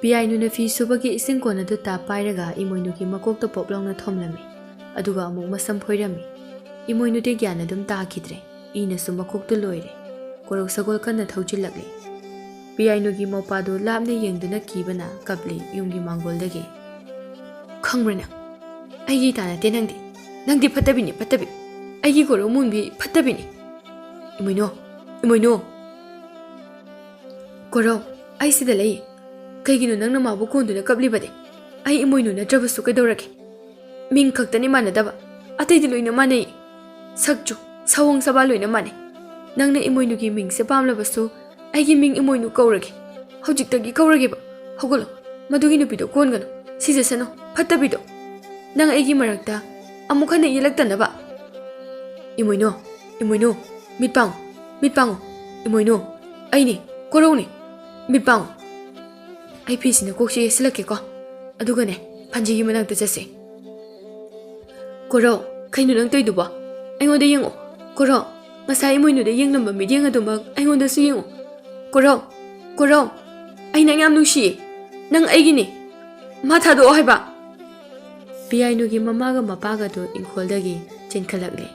ꯄꯤꯌꯥꯏꯅꯨꯅ ꯐꯤ ꯁꯨꯕꯒꯤ ꯏꯁꯤꯡ ꯀꯣꯟ ꯑꯗꯨ ꯇꯥꯞ ꯄꯥꯏꯔꯒ ꯏꯃꯣꯏꯅꯨꯒꯤ ꯃꯀꯣꯛꯇ ꯄꯣꯞ ꯂꯥꯎꯅ ꯊꯣꯝꯂꯝꯃꯤ꯫ ꯑꯗꯨꯒ ꯑꯃꯨꯛ ꯃꯁꯝ ꯐꯣꯏꯔꯝꯃꯤ꯫ ꯏꯃꯣꯏꯅꯨꯗꯤ ꯒ꯭ꯌꯥꯟ ꯑꯗꯨꯝ ꯇꯥꯈꯤꯗ꯭ꯔꯦ꯫ ꯏꯅꯁꯨ ꯃꯀꯣꯛꯇꯨ ꯂꯣꯏꯔꯦ꯫ ꯀꯣꯔꯧ ꯁꯒꯣꯜ ꯀꯟꯅ ꯊꯧꯖꯤꯜꯂꯛꯂꯤ꯫ ꯄꯤꯌꯥꯏꯅꯨꯒꯤ ꯃꯧꯄꯥꯗꯨ ꯂꯥꯞꯅ ꯌꯦꯡꯗꯨꯅ ꯀꯤꯕꯅ ꯀꯞꯂꯤ ꯌꯨꯝꯒꯤ ꯃꯥꯡꯒꯣꯜꯗꯒꯤ꯫ "ꯈꯪꯕ꯭ꯔꯥ ꯅꯪ? ꯑꯩꯒꯤ ꯏꯇꯥ ꯅꯠꯇꯦ ꯅꯪꯗꯤ꯫ ꯅꯪꯗꯤ ꯐꯠꯇꯕꯤꯅꯤ, ꯐꯠꯇꯕꯤ꯫ ꯑꯩꯒꯤ ꯀꯣꯔꯧ ꯃꯨꯟꯕꯤ ꯐꯠꯇꯕꯤꯅꯤ꯫ ꯏꯃꯣꯏꯅꯨ, ꯏꯃꯣꯏꯅꯨ!" "ꯀꯣꯔꯧ, ꯑꯩ ꯁꯤꯗ ꯂꯩ꯫ ꯀꯩꯒꯤꯅꯣ ꯅꯪꯅ ꯃꯥꯕꯨ ꯀꯣꯟꯗꯨꯅ ꯀꯞꯂꯤꯕꯗꯤ? ꯑꯩ ꯏꯃꯣꯏꯅꯨ ꯅꯠꯇ꯭ꯔꯕꯁꯨ ꯀꯩꯗꯧꯔꯒꯦ? ꯃꯤꯡ ꯈꯛꯇꯅꯤ ꯃꯥꯟꯅꯗꯕ, ꯑꯇꯩꯗꯤ ꯂꯣꯏꯅ ꯃꯥꯟꯅꯩ꯫ ꯁꯛꯁꯨ, ꯁꯑꯣꯡ ꯁꯕꯥ ꯂꯣꯏꯅ ꯃꯥꯟꯅꯩ꯫ ꯅꯪꯅ ꯏꯃꯣꯏꯅꯨꯒꯤ ꯃꯤꯡꯁꯦ ꯄꯥꯝꯂꯕꯁꯨ, ꯑꯩꯒꯤ ꯃꯤꯡ ꯏꯃꯣꯏꯅꯨ ꯀꯧꯔꯒꯦ꯫ ꯍꯧꯖꯤꯛꯇꯒꯤ ꯀꯧꯔꯒꯦꯕ꯫ ꯍꯧꯒꯠꯂꯣ, ꯃꯗꯨꯒꯤ ꯅꯨꯄꯤꯗꯣ ꯀꯣꯟꯒꯅꯨ꯫ ꯁꯤꯖꯁꯅꯨ, ꯐꯠꯇꯕꯤꯗꯣ꯫ ꯅꯪ ꯑꯩꯒꯤ ꯃꯔꯛꯇ ꯑꯃꯨꯛ ꯍꯟꯅ ꯌꯦꯜꯂꯛꯇꯅꯕ꯫ ꯏꯃꯣꯏꯅꯨ, ꯏꯃꯣꯏꯅꯨ, ꯃꯤꯠ ꯄꯥꯡꯉꯨ, ꯃꯤꯠ ꯄꯥꯡꯉꯨ꯫ ꯏꯃꯣꯏꯅꯨ, ꯑꯩꯅꯤ, ꯀꯣꯔꯧꯅꯤ꯫ ꯃꯤꯠ ꯄꯥꯡꯉꯨ꯫ ꯑꯩ ꯐꯤꯁꯤꯅ ꯀꯣꯛꯁꯦ ꯌꯦꯠꯁꯤꯜꯂꯛꯀꯦꯀꯣ꯫ ꯑꯗꯨꯒꯅꯦ, ꯄꯥꯟꯖꯤꯒꯤ ꯃꯅꯥꯛꯇ ꯆꯠꯁꯦ꯫ ꯀꯣꯔꯧ, ꯀꯩꯅꯣ ꯅꯪ ꯇꯧꯏꯗꯨꯕꯣ? ꯑꯩꯉꯣꯟꯗ ꯌꯦꯡꯉꯣ꯫ ꯀꯣꯔꯧ, ꯉꯁꯥꯏ ꯏꯃꯣꯏꯅꯨꯗ ꯌꯦꯡꯂꯝꯕ ꯃꯤꯠꯌꯦꯡ ꯑꯗꯨꯃꯛ ꯑꯩꯉꯣꯟꯗꯁꯨ ꯌꯦꯡꯉꯣ꯫ ꯀꯣꯔꯧ, ꯀꯣꯔꯧ, ꯑꯩ ꯅꯪ ꯌꯥꯝ ꯅꯨꯡꯁꯤꯌꯦ꯫ ꯅꯪ ꯑꯩꯒꯤꯅꯦ꯫ ꯃꯥ ꯊꯥꯗꯣꯛꯑꯣ ꯍꯥꯏꯕ꯫ ꯄꯤꯌꯥꯏꯅꯨꯒꯤ ꯃꯃꯥꯒ ꯃꯄꯥꯒꯗꯨ ꯏꯪꯈꯣꯜꯗꯒꯤ ꯆꯦꯟꯈꯠꯂꯛꯂꯦ꯫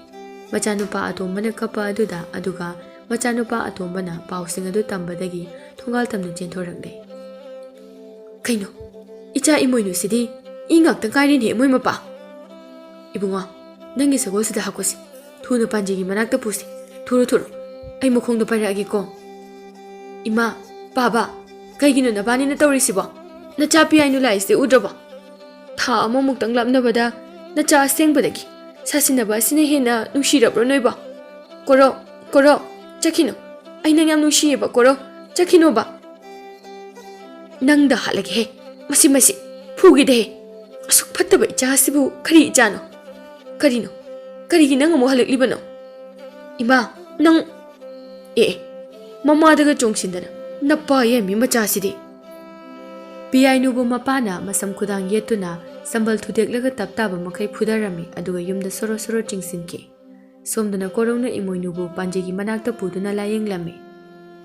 ꯃꯆꯥꯅꯨꯄꯥ ꯑꯇꯣꯝꯕꯅ ꯀꯞꯄ ꯑꯗꯨꯗ, ꯑꯗꯨꯒ ꯃꯆꯥꯅꯨꯄꯥ ꯑꯇꯣꯝꯕꯅ ꯄꯥꯎꯁꯤꯡ ꯑꯗꯨ ꯇꯝꯕꯗꯒꯤ ꯊꯣꯡꯒꯥꯜ ꯇꯝꯅ ꯆꯦꯟꯊꯣꯔꯛꯂꯦ꯫ ꯀꯩꯅꯣ, ꯏꯆꯥ ꯏꯃꯣꯏꯅꯨꯁꯤꯗꯤ ꯏ ꯉꯥꯛꯇ ꯀꯥꯏꯔꯤꯅꯦ, ꯏꯃꯣꯏ ꯃꯄꯥ꯫ ꯏꯕꯨꯡꯉꯣ, ꯅꯪꯒꯤ ꯁꯒꯣꯜꯁꯤꯗ ꯍꯥꯞꯀꯣꯁꯤ꯫ ꯊꯨꯅ ꯄꯥꯟꯖꯤꯒꯤ ꯃꯅꯥꯛꯇ ꯄꯨꯁꯤ꯫ ꯊꯨꯔꯣ, ꯊꯨꯔꯣ꯫ ꯑꯩ ꯃꯈꯣꯡꯗ ꯄꯥꯏꯔꯛꯑꯒꯦꯀꯣ꯫ ꯏꯃꯥ, ꯄꯥꯕ, ꯀꯩꯒꯤꯅꯣ ꯅꯕꯥꯅꯤꯅ ꯇꯧꯔꯤꯁꯤꯕꯣ? ꯅꯆꯥ ꯄꯤꯌꯥꯏꯅꯨ ꯂꯥꯛꯏꯁꯦ ꯎꯗ꯭ꯔꯕꯣ? ꯊꯥ ꯑꯃꯃꯨꯛꯇꯪ ꯂꯥꯞꯅꯕꯗ ꯅꯆꯥ ꯑꯁꯦꯡꯕꯗꯒꯤ ꯁꯥꯁꯤꯟꯅꯕ ꯑꯁꯤꯅ ꯍꯦꯟꯅ ꯅꯨꯡꯁꯤꯔꯕ꯭ꯔꯣ ꯅꯣꯏꯕꯣ? ꯀꯣꯔꯧ, ꯀꯣꯔꯧ, ꯆꯠꯈꯤꯅꯨ꯫ ꯑꯩ ꯅꯪ ꯌꯥꯝ ꯅꯨꯡꯁꯤꯌꯦꯕ, ꯀꯣꯔꯧ, ꯆꯠꯈꯤꯅꯣꯕ꯫ ꯅꯪꯗ ꯍꯥꯠꯂꯒꯦꯍꯦ꯫ ꯃꯁꯤ, ꯃꯁꯤ, ꯐꯨꯒꯦꯗꯍꯦ꯫ ꯑꯁꯨꯛ ꯐꯠꯇꯕ ꯏꯆꯥ ꯑꯁꯤꯕꯨ ꯀꯔꯤ ꯏꯆꯥꯅꯣ? ꯀꯔꯤꯅꯣ? ꯀꯔꯤꯒꯤ ꯅꯪ ꯑꯃꯨꯛ ꯍꯜꯂꯛꯂꯤꯕꯅꯣ? ꯏꯃꯥ, ꯅꯪ, ꯑꯦ, ꯑꯦ, ꯃꯃꯥꯗꯒ ꯆꯣꯡꯁꯤꯟꯗꯅ ꯅꯄꯥ ꯌꯥꯏꯃꯤ ꯃꯆꯥꯁꯤꯗꯤ꯫ ꯄꯤꯌꯥꯏꯅꯨꯕꯨ ꯃꯄꯥꯅ ꯃꯁꯝ ꯈꯨꯗꯥꯡ ꯌꯦꯠꯇꯨꯅ ꯁꯝꯕꯜ ꯊꯨꯗꯦꯛꯂꯒ ꯇꯞ ꯇꯥꯕ ꯃꯈꯩ ꯐꯨꯗꯔꯝꯃꯤ, ꯑꯗꯨꯒ ꯌꯨꯝꯗ ꯁꯣꯔꯣ ꯁꯣꯔꯣ ꯆꯤꯡꯁꯤꯟꯈꯤ꯫ ꯁꯣꯝꯗꯅ ꯀꯣꯔꯧꯅ ꯏꯃꯣꯏꯅꯨꯕꯨ ꯄꯥꯟꯖꯤꯒꯤ ꯃꯅꯥꯛꯇ ꯄꯨꯗꯨꯅ ꯂꯥꯌꯦꯡꯂꯝꯃꯤ꯫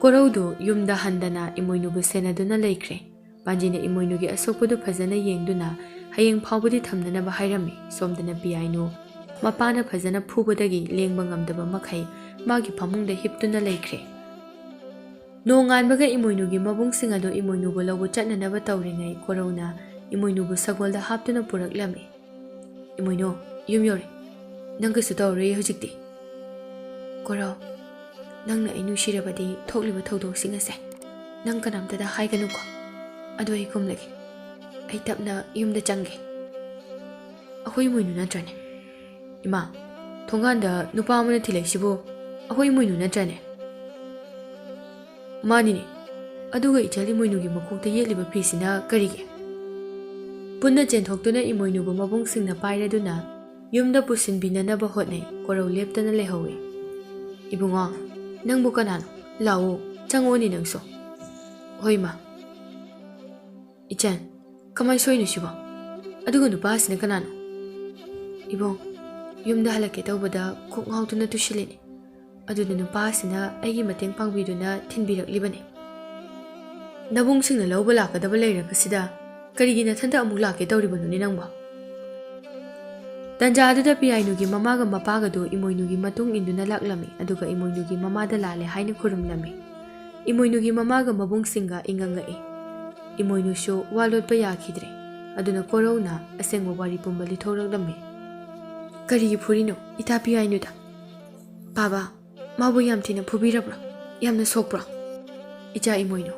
ꯀꯣꯔꯧꯗꯨ ꯌꯨꯝꯗ ꯍꯟꯗꯅ ꯏꯃꯣꯏꯅꯨꯕꯨ ꯁꯦꯟꯅꯗꯨꯅ ꯂꯩꯈ꯭ꯔꯦ꯫ ꯄꯥꯟꯖꯤꯅ ꯏꯃꯣꯏꯅꯨꯒꯤ ꯑꯁꯣꯛꯄꯗꯨ ꯐꯖꯅ ꯌꯦꯡꯗꯨꯅ ꯍꯌꯦꯡ ꯐꯥꯎꯕꯗꯤ ꯊꯝꯅꯅꯕ ꯍꯥꯏꯔꯝꯃꯤ꯫ ꯁꯣꯝꯗꯅ ꯄꯤꯌꯥꯏꯅꯨ ꯃꯄꯥꯅ ꯐꯖꯅ ꯐꯨꯕꯗꯒꯤ ꯂꯦꯡꯕ ꯉꯝꯗꯕ ꯃꯈꯩ ꯃꯥꯒꯤ ꯐꯃꯨꯡꯗ ꯍꯤꯞꯇꯨꯅ ꯂꯩꯈ꯭ꯔꯦ꯫ ꯅꯣꯡꯉꯥꯟꯕꯒ ꯏꯃꯣꯏꯅꯨꯒꯤ ꯃꯕꯨꯡꯁꯤꯡ ꯑꯗꯨ ꯏꯃꯣꯏꯅꯨꯕꯨ ꯂꯧꯕ ꯆꯠꯅꯅꯕ ꯇꯧꯔꯤꯉꯩ ꯀꯣꯔꯧꯅ ꯏꯃꯣꯏꯅꯨꯕꯨ ꯁꯒꯣꯜꯗ ꯍꯥꯞꯇꯨꯅ ꯄꯨꯔꯛꯂꯝꯃꯤ꯫ "ꯏꯃꯣꯏꯅꯨ, ꯌꯨꯝ ꯌꯧꯔꯦ꯫ ꯅꯪ ꯀꯩꯁꯨ ꯇꯧꯔꯔꯣꯏꯌꯦ ꯍꯧꯖꯤꯛꯇꯤ꯫" "ꯀꯣꯔꯧ, ꯅꯪꯅ ꯑꯩ ꯅꯨꯡꯁꯤꯔꯕꯗꯤ ꯊꯣꯛꯂꯤꯕ ꯊꯧꯗꯣꯛꯁꯤꯡ ꯑꯁꯦ ꯅꯪ ꯀꯅꯥꯝꯇꯗ ꯍꯥꯏꯒꯅꯨꯀꯣ꯫" "ꯑꯗꯨ ꯑꯩ ꯀꯨꯝꯂꯒꯦ꯫ ꯑꯩ ꯇꯞꯅ ꯌꯨꯝꯗ ꯆꯪꯒꯦ꯫ ꯑꯩꯈꯣꯏ ꯏꯃꯣꯏꯅꯨ ꯅꯠꯇ꯭ꯔꯅꯦ? ꯏꯃꯥ, ꯊꯣꯡꯒꯥꯟꯗ ꯅꯨꯄꯥ ꯑꯃꯅ ꯊꯤꯜꯂꯛꯏꯁꯤꯕꯨ ꯑꯩꯈꯣꯏ ꯏꯃꯣꯏꯅꯨ ꯅꯠꯇ꯭ꯔꯅꯦ?" "ꯃꯥꯅꯤꯅꯦ꯫ ꯑꯗꯨꯒ ꯏꯆꯜ ꯏꯃꯣꯏꯅꯨꯒꯤ ꯃꯀꯣꯛꯇ ꯌꯦꯠꯂꯤꯕ ꯐꯤꯁꯤꯅ ꯀꯔꯤꯒꯤ?" ꯄꯨꯟꯅ ꯆꯦꯟꯊꯣꯛꯇꯨꯅ ꯏꯃꯣꯏꯅꯨꯕꯨ ꯃꯕꯨꯡꯁꯤꯡꯅ ꯄꯥꯏꯔꯗꯨꯅ ꯌꯨꯝꯗ ꯄꯨꯁꯤꯟꯕꯤꯅꯅꯕ ꯍꯣꯠꯅꯩ꯫ ꯀꯣꯔꯧ ꯂꯦꯞꯇꯅ ꯂꯩꯍꯧꯏ꯫ "ꯏꯕꯨꯡꯉꯣ, ꯅꯪꯕꯨ ꯀꯅꯥꯅꯣ? ꯂꯥꯛꯑꯣ, ꯆꯪꯉꯛꯑꯣꯅꯦ ꯅꯪꯁꯨ꯫" "ꯍꯣꯏ, ꯃꯥ꯫" "ꯏꯆꯟ, ꯀꯃꯥꯏ ꯁꯣꯏꯅꯣ ꯁꯤꯕꯣ? ꯑꯗꯨꯒ ꯅꯨꯄꯥꯁꯤꯅ ꯀꯅꯥꯅꯣ?" "ꯏꯕꯨꯡ, ꯌꯨꯝꯗ ꯍꯜꯂꯛꯀꯦ ꯇꯧꯕꯗ ꯀꯣꯛ ꯉꯥꯎꯗꯨꯅ ꯇꯨꯁꯤꯜꯂꯤꯅꯦ꯫ ꯑꯗꯨꯅ ꯅꯨꯄꯥꯁꯤꯅ ꯑꯩꯒꯤ ꯃꯇꯦꯡ ꯄꯥꯡꯕꯤꯗꯨꯅ ꯊꯤꯟꯕꯤꯔꯛꯂꯤꯕꯅꯤ꯫" "ꯅꯕꯨꯡꯁꯤꯡꯅ ꯂꯧꯕ ꯂꯥꯛꯀꯗꯕ ꯂꯩꯔꯕꯁꯤꯗ ꯀꯔꯤꯒꯤ ꯅꯊꯟꯇ ꯑꯃꯨꯛ ꯂꯥꯛꯀꯦ ꯇꯧꯔꯤꯕꯅꯣꯅꯦ ꯅꯪꯕꯣ?" ꯇꯟꯖꯥ ꯑꯗꯨꯗ ꯄꯤꯌꯥꯏꯅꯨꯒꯤ ꯃꯃꯥꯒ ꯃꯄꯥꯒꯗꯨ ꯏꯃꯣꯏꯅꯨꯒꯤ ꯃꯇꯨꯡ ꯏꯟꯗꯨꯅ ꯂꯥꯛꯂꯝꯃꯤ, ꯑꯗꯨꯒ ꯏꯃꯣꯏꯅꯨꯒꯤ ꯃꯃꯥꯗ ꯂꯥꯜꯂꯦ ꯍꯥꯏꯅ ꯈꯨꯔꯨꯝꯂꯝꯃꯤ꯫ ꯏꯃꯣꯏꯅꯨꯒꯤ ꯃꯃꯥꯒ ꯃꯕꯨꯡꯁꯤꯡꯒ ꯏꯪꯉꯪꯉꯛꯏ꯫ ꯏꯃꯣꯏꯅꯨꯁꯨ ꯋꯥ ꯂꯣꯠꯄ ꯌꯥꯈꯤꯗ꯭ꯔꯦ꯫ ꯑꯗꯨꯅ ꯀꯣꯔꯧꯅ ꯑꯁꯦꯡꯕ ꯋꯥꯔꯤ ꯄꯨꯝꯕ ꯂꯤꯊꯣꯔꯛꯂꯝꯃꯤ꯫ "ꯀꯔꯤꯒꯤ ꯐꯨꯔꯤꯅꯣ ꯏꯇꯥ ꯄꯤꯌꯥꯏꯅꯨꯗ?" "ꯄꯥꯕ, ꯃꯥꯕꯨ ꯌꯥꯝ ꯊꯤꯅ ꯐꯨꯕꯤꯔꯕ꯭ꯔꯣ? ꯌꯥꯝꯅ ꯁꯣꯛꯄ꯭ꯔꯣ?" "ꯏꯆꯥ ꯏꯃꯣꯏꯅꯨ,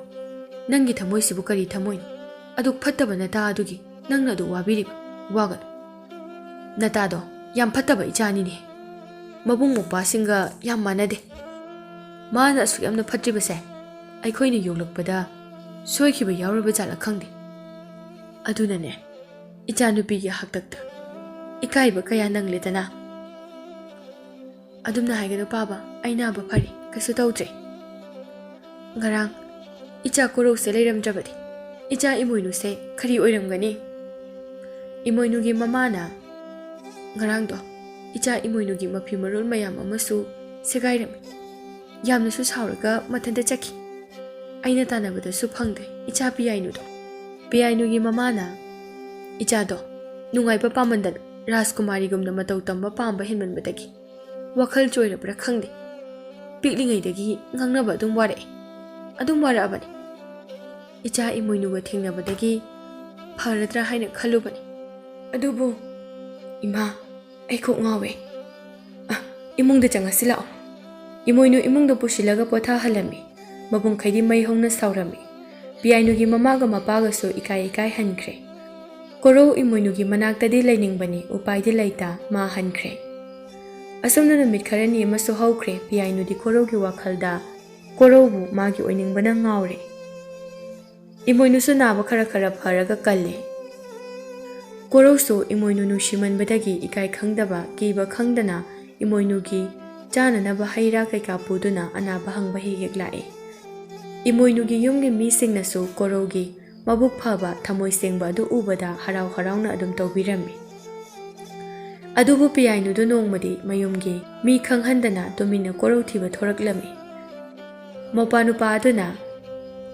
ꯅꯪꯒꯤ ꯊꯃꯣꯏꯁꯤꯕꯨ ꯀꯔꯤ ꯊꯃꯣꯏꯅꯣ? ꯑꯗꯨꯛ ꯐꯠꯇꯕ ꯅꯇꯥ ꯑꯗꯨꯒꯤ ꯅꯪꯅ ꯑꯗꯨꯛ ꯋꯥꯕꯤꯔꯤꯕ? ꯋꯥꯒꯅꯨ꯫ ꯅꯇꯥꯗꯣ ꯌꯥꯝ ꯐꯠꯇꯕ ꯏꯆꯥꯅꯤꯅꯦ꯫ ꯃꯕꯨꯡ ꯃꯧꯄ꯭ꯋꯥꯁꯤꯡꯒ ꯌꯥꯝ ꯃꯥꯟꯅꯗꯦ꯫ ꯃꯥꯅ ꯑꯁꯨꯛ ꯌꯥꯝꯅ ꯐꯠꯇ꯭ꯔꯤꯕꯁꯦ ꯑꯩꯈꯣꯏꯅ ꯌꯣꯛꯂꯛꯄꯗ ꯁꯣꯏꯈꯤꯕ ꯌꯥꯎꯔꯕ ꯖꯥꯠꯂ ꯈꯪꯗꯦ꯫ ꯑꯗꯨꯅꯅꯦ, ꯏꯆꯥꯅꯨꯄꯤꯒꯤ ꯍꯥꯛꯇꯛꯇ ꯏꯀꯥꯏꯕ ꯀꯌꯥ ꯅꯪꯂꯦꯗꯅ꯫" "ꯑꯗꯨꯝꯅ ꯍꯥꯏꯒꯅꯨ ꯄꯥꯕ, ꯑꯩ ꯅꯥꯕ ꯐꯔꯦ, ꯀꯩꯁꯨ ꯇꯧꯗ꯭ꯔꯦ꯫ ꯉꯔꯥꯡ ꯏꯆꯥ ꯀꯣꯔꯧꯁꯦ ꯂꯩꯔꯝꯗ꯭ꯔꯕꯗꯤ ꯏꯆꯥ ꯏꯃꯣꯏꯅꯨꯁꯦ ꯀꯔꯤ ꯑꯣꯏꯔꯝꯒꯅꯤ?" ꯏꯃꯣꯏꯅꯨꯒꯤ ꯃꯃꯥꯅ, "ꯉꯔꯥꯡꯗꯣ ꯏꯆꯥ ꯏꯃꯣꯏꯅꯨꯒꯤ ꯃꯐꯤ ꯃꯔꯣꯜ ꯃꯌꯥꯝ ꯑꯃꯁꯨ ꯁꯦꯒꯥꯏꯔꯝꯃꯤ꯫ ꯌꯥꯝꯅꯁꯨ ꯁꯥꯎꯔꯒ ꯃꯊꯟꯇ ꯆꯠꯈꯤ꯫ ꯑꯩꯅ ꯇꯥꯟꯅꯕꯗꯁꯨ ꯐꯪꯗ꯭ꯔꯦ ꯏꯆꯥ ꯄꯤꯌꯥꯏꯅꯨꯗꯣ꯫" ꯄꯤꯌꯥꯏꯅꯨꯒꯤ ꯃꯃꯥꯅ, "ꯏꯆꯥꯗꯣ ꯅꯨꯡꯉꯥꯏꯕ ꯄꯥꯝꯃꯟꯗꯅ ꯔꯥꯖꯀꯨꯃꯥꯔꯤꯒꯨꯝꯅ ꯃꯇꯧ ꯇꯝꯕ ꯄꯥꯝꯕ ꯍꯦꯟꯃꯟꯕꯗꯒꯤ ꯋꯥꯈꯜ ꯆꯣꯏꯔꯕ꯭ꯔꯥ ꯈꯪꯗꯦ꯫ ꯄꯤꯛꯂꯤꯉꯩꯗꯒꯤ ꯉꯥꯡꯅꯕ ꯑꯗꯨꯝ ꯋꯥꯔꯛꯑꯦ꯫ ꯑꯗꯨꯝ ꯋꯥꯔꯛꯑꯕꯅꯤ꯫ ꯏꯆꯥ ꯏꯃꯣꯏꯅꯨꯒ ꯊꯦꯡꯅꯕꯗꯒꯤ ꯐꯔꯗ꯭ꯔꯥ ꯍꯥꯏꯅ ꯈꯜꯂꯨꯕꯅꯤ꯫ ꯑꯗꯨꯕꯨ, ꯏꯃꯥ, ꯑꯩ ꯀꯣꯛ ꯉꯥꯎꯋꯦ꯫ ꯑ, ꯏꯃꯨꯡꯗ ꯆꯪꯉꯁꯤ ꯂꯥꯛꯑꯣ꯫" ꯏꯃꯣꯏꯅꯨ ꯏꯃꯨꯡꯗ ꯄꯨꯁꯤꯜꯂꯒ ꯄꯣꯊꯥꯍꯜꯂꯝꯃꯤ꯫ ꯃꯕꯨꯡꯈꯩꯗꯤ ꯃꯩ ꯍꯧꯅ ꯁꯥꯎꯔꯝꯃꯤ꯫ ꯄꯤꯌꯥꯏꯅꯨꯒꯤ ꯃꯃꯥꯒ ꯃꯄꯥꯒꯁꯨ ꯏꯀꯥꯏ ꯏꯀꯥꯏ ꯍꯟꯈ꯭ꯔꯦ꯫ ꯀꯣꯔꯧ ꯏꯃꯣꯏꯅꯨꯒꯤ ꯃꯅꯥꯛꯇꯗꯤ ꯂꯩꯅꯤꯡꯕꯅꯤ, ꯎꯄꯥꯏꯗꯤ ꯂꯩꯇ ꯃꯥ ꯍꯟꯈ꯭ꯔꯦ꯫ ꯑꯁꯨꯝꯅ ꯅꯨꯃꯤꯠ ꯈꯔꯅꯤ ꯑꯃꯁꯨ ꯍꯧꯈ꯭ꯔꯦ꯫ ꯄꯤꯌꯥꯏꯅꯨꯗꯤ ꯀꯣꯔꯧꯒꯤ ꯋꯥꯈꯜꯗ ꯀꯣꯔꯧꯕꯨ ꯃꯥꯒꯤ ꯑꯣꯏꯅꯤꯡꯕꯅ ꯉꯥꯎꯔꯦ꯫ ꯏꯃꯣꯏꯅꯨꯁꯨ ꯅꯥꯕ ꯈꯔ ꯈꯔ ꯐꯔꯒ ꯀꯜꯂꯦ꯫ ꯀꯣꯔꯧꯁꯨ ꯏꯃꯣꯏꯅꯨ ꯅꯨꯡꯁꯤꯃꯟꯕꯗꯒꯤ ꯏꯀꯥꯏ ꯈꯪꯗꯕ, ꯀꯤꯕ ꯈꯪꯗꯅ ꯏꯃꯣꯏꯅꯨꯒꯤ ꯆꯥꯅꯅꯕ ꯍꯩ ꯔꯥ ꯀꯩꯀꯥ ꯄꯨꯗꯨꯅ ꯑꯅꯥꯕ ꯍꯪꯕ ꯍꯦꯛ ꯍꯦꯛ ꯂꯥꯛꯏ꯫ ꯏꯃꯣꯏꯅꯨꯒꯤ ꯌꯨꯝꯒꯤ ꯃꯤꯁꯤꯡꯅꯁꯨ ꯀꯣꯔꯧꯒꯤ ꯃꯕꯨꯛ ꯐꯕ, ꯊꯃꯣꯏ ꯁꯦꯡꯕ ꯑꯗꯨ ꯎꯕꯗ ꯍꯔꯥꯎ ꯍꯔꯥꯎꯅ ꯑꯗꯨꯝ ꯇꯧꯕꯤꯔꯝꯃꯤ꯫ ꯑꯗꯨꯕꯨ ꯄꯤꯌꯥꯏꯅꯨꯗꯨ ꯅꯣꯡꯃꯗꯤ ꯃꯌꯨꯝꯒꯤ ꯃꯤ ꯈꯪꯍꯟꯗꯅ ꯇꯨꯃꯤꯟꯅ ꯀꯣꯔꯧ ꯊꯤꯕ ꯊꯣꯔꯛꯂꯝꯃꯤ꯫ ꯃꯧꯄꯥ ꯅꯨꯄꯥ ꯑꯗꯨꯅ,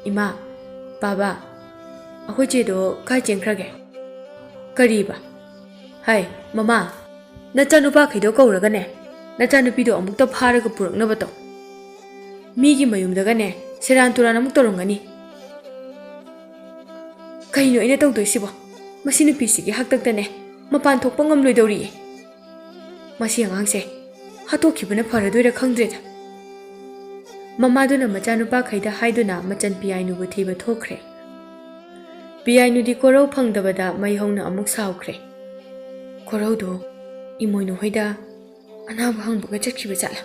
"ꯏꯃꯥ, ꯕꯥꯕꯥ, ꯑꯩꯈꯣꯏ ꯆꯦꯗꯣ ꯀꯥꯏ ꯆꯦꯟꯈ꯭ꯔꯒꯦ?" "ꯀꯔꯤꯕ?" "ꯍꯥꯏ, ꯃꯃꯥ, ꯅꯆꯥꯅꯨꯄꯥꯈꯩꯗꯣ ꯀꯧꯔꯒꯅꯦ, ꯅꯆꯥꯅꯨꯄꯤꯗꯣ ꯑꯃꯨꯛꯇ ꯐꯥꯔꯒ ꯄꯨꯔꯛꯅꯕ ꯇꯧ꯫ ꯃꯤꯒꯤ ꯃꯌꯨꯝꯗꯒꯅꯦ ꯁꯦꯔꯥꯟ ꯇꯨꯔꯥꯟ ꯑꯃꯨꯛ ꯇꯧꯔꯝꯒꯅꯤ꯫ ꯀꯩꯅꯣ ꯑꯩꯅ ꯇꯧꯗꯣꯏꯁꯤꯕꯣ? ꯃꯁꯤ ꯅꯨꯄꯤꯁꯤꯒꯤ ꯍꯥꯛꯇꯛꯇꯅꯦ ꯃꯄꯥꯟ ꯊꯣꯛꯄ ꯉꯝꯂꯣꯏꯗꯧꯔꯤꯌꯦ꯫ ꯃꯁꯤ ꯑꯉꯥꯡꯁꯦ ꯍꯥꯠꯇꯣꯛꯈꯤꯕꯅ ꯐꯔꯗꯣꯏꯔꯥ ꯈꯪꯗ꯭ꯔꯦꯗ꯫" ꯃꯃꯥꯗꯨꯅ ꯃꯆꯥꯅꯨꯄꯥꯈꯩꯗ ꯍꯥꯏꯗꯨꯅ ꯃꯆꯟ ꯄꯤꯌꯥꯏꯅꯨꯕꯨ ꯊꯤꯕ ꯊꯣꯛꯈ꯭ꯔꯦ꯫ ꯄꯤꯌꯥꯏꯅꯨꯗꯤ ꯀꯣꯔꯧ ꯐꯪꯗꯕꯗ ꯃꯩ ꯍꯧꯅ ꯑꯃꯨꯛ ꯁꯥꯎꯈ꯭ꯔꯦ꯫ "ꯀꯣꯔꯧꯗꯣ ꯏꯃꯣꯏꯅꯨ ꯍꯣꯏꯗ ꯑꯅꯥꯕ ꯍꯪꯕꯒ ꯆꯠꯈꯤꯕ ꯖꯥꯠꯂꯥ?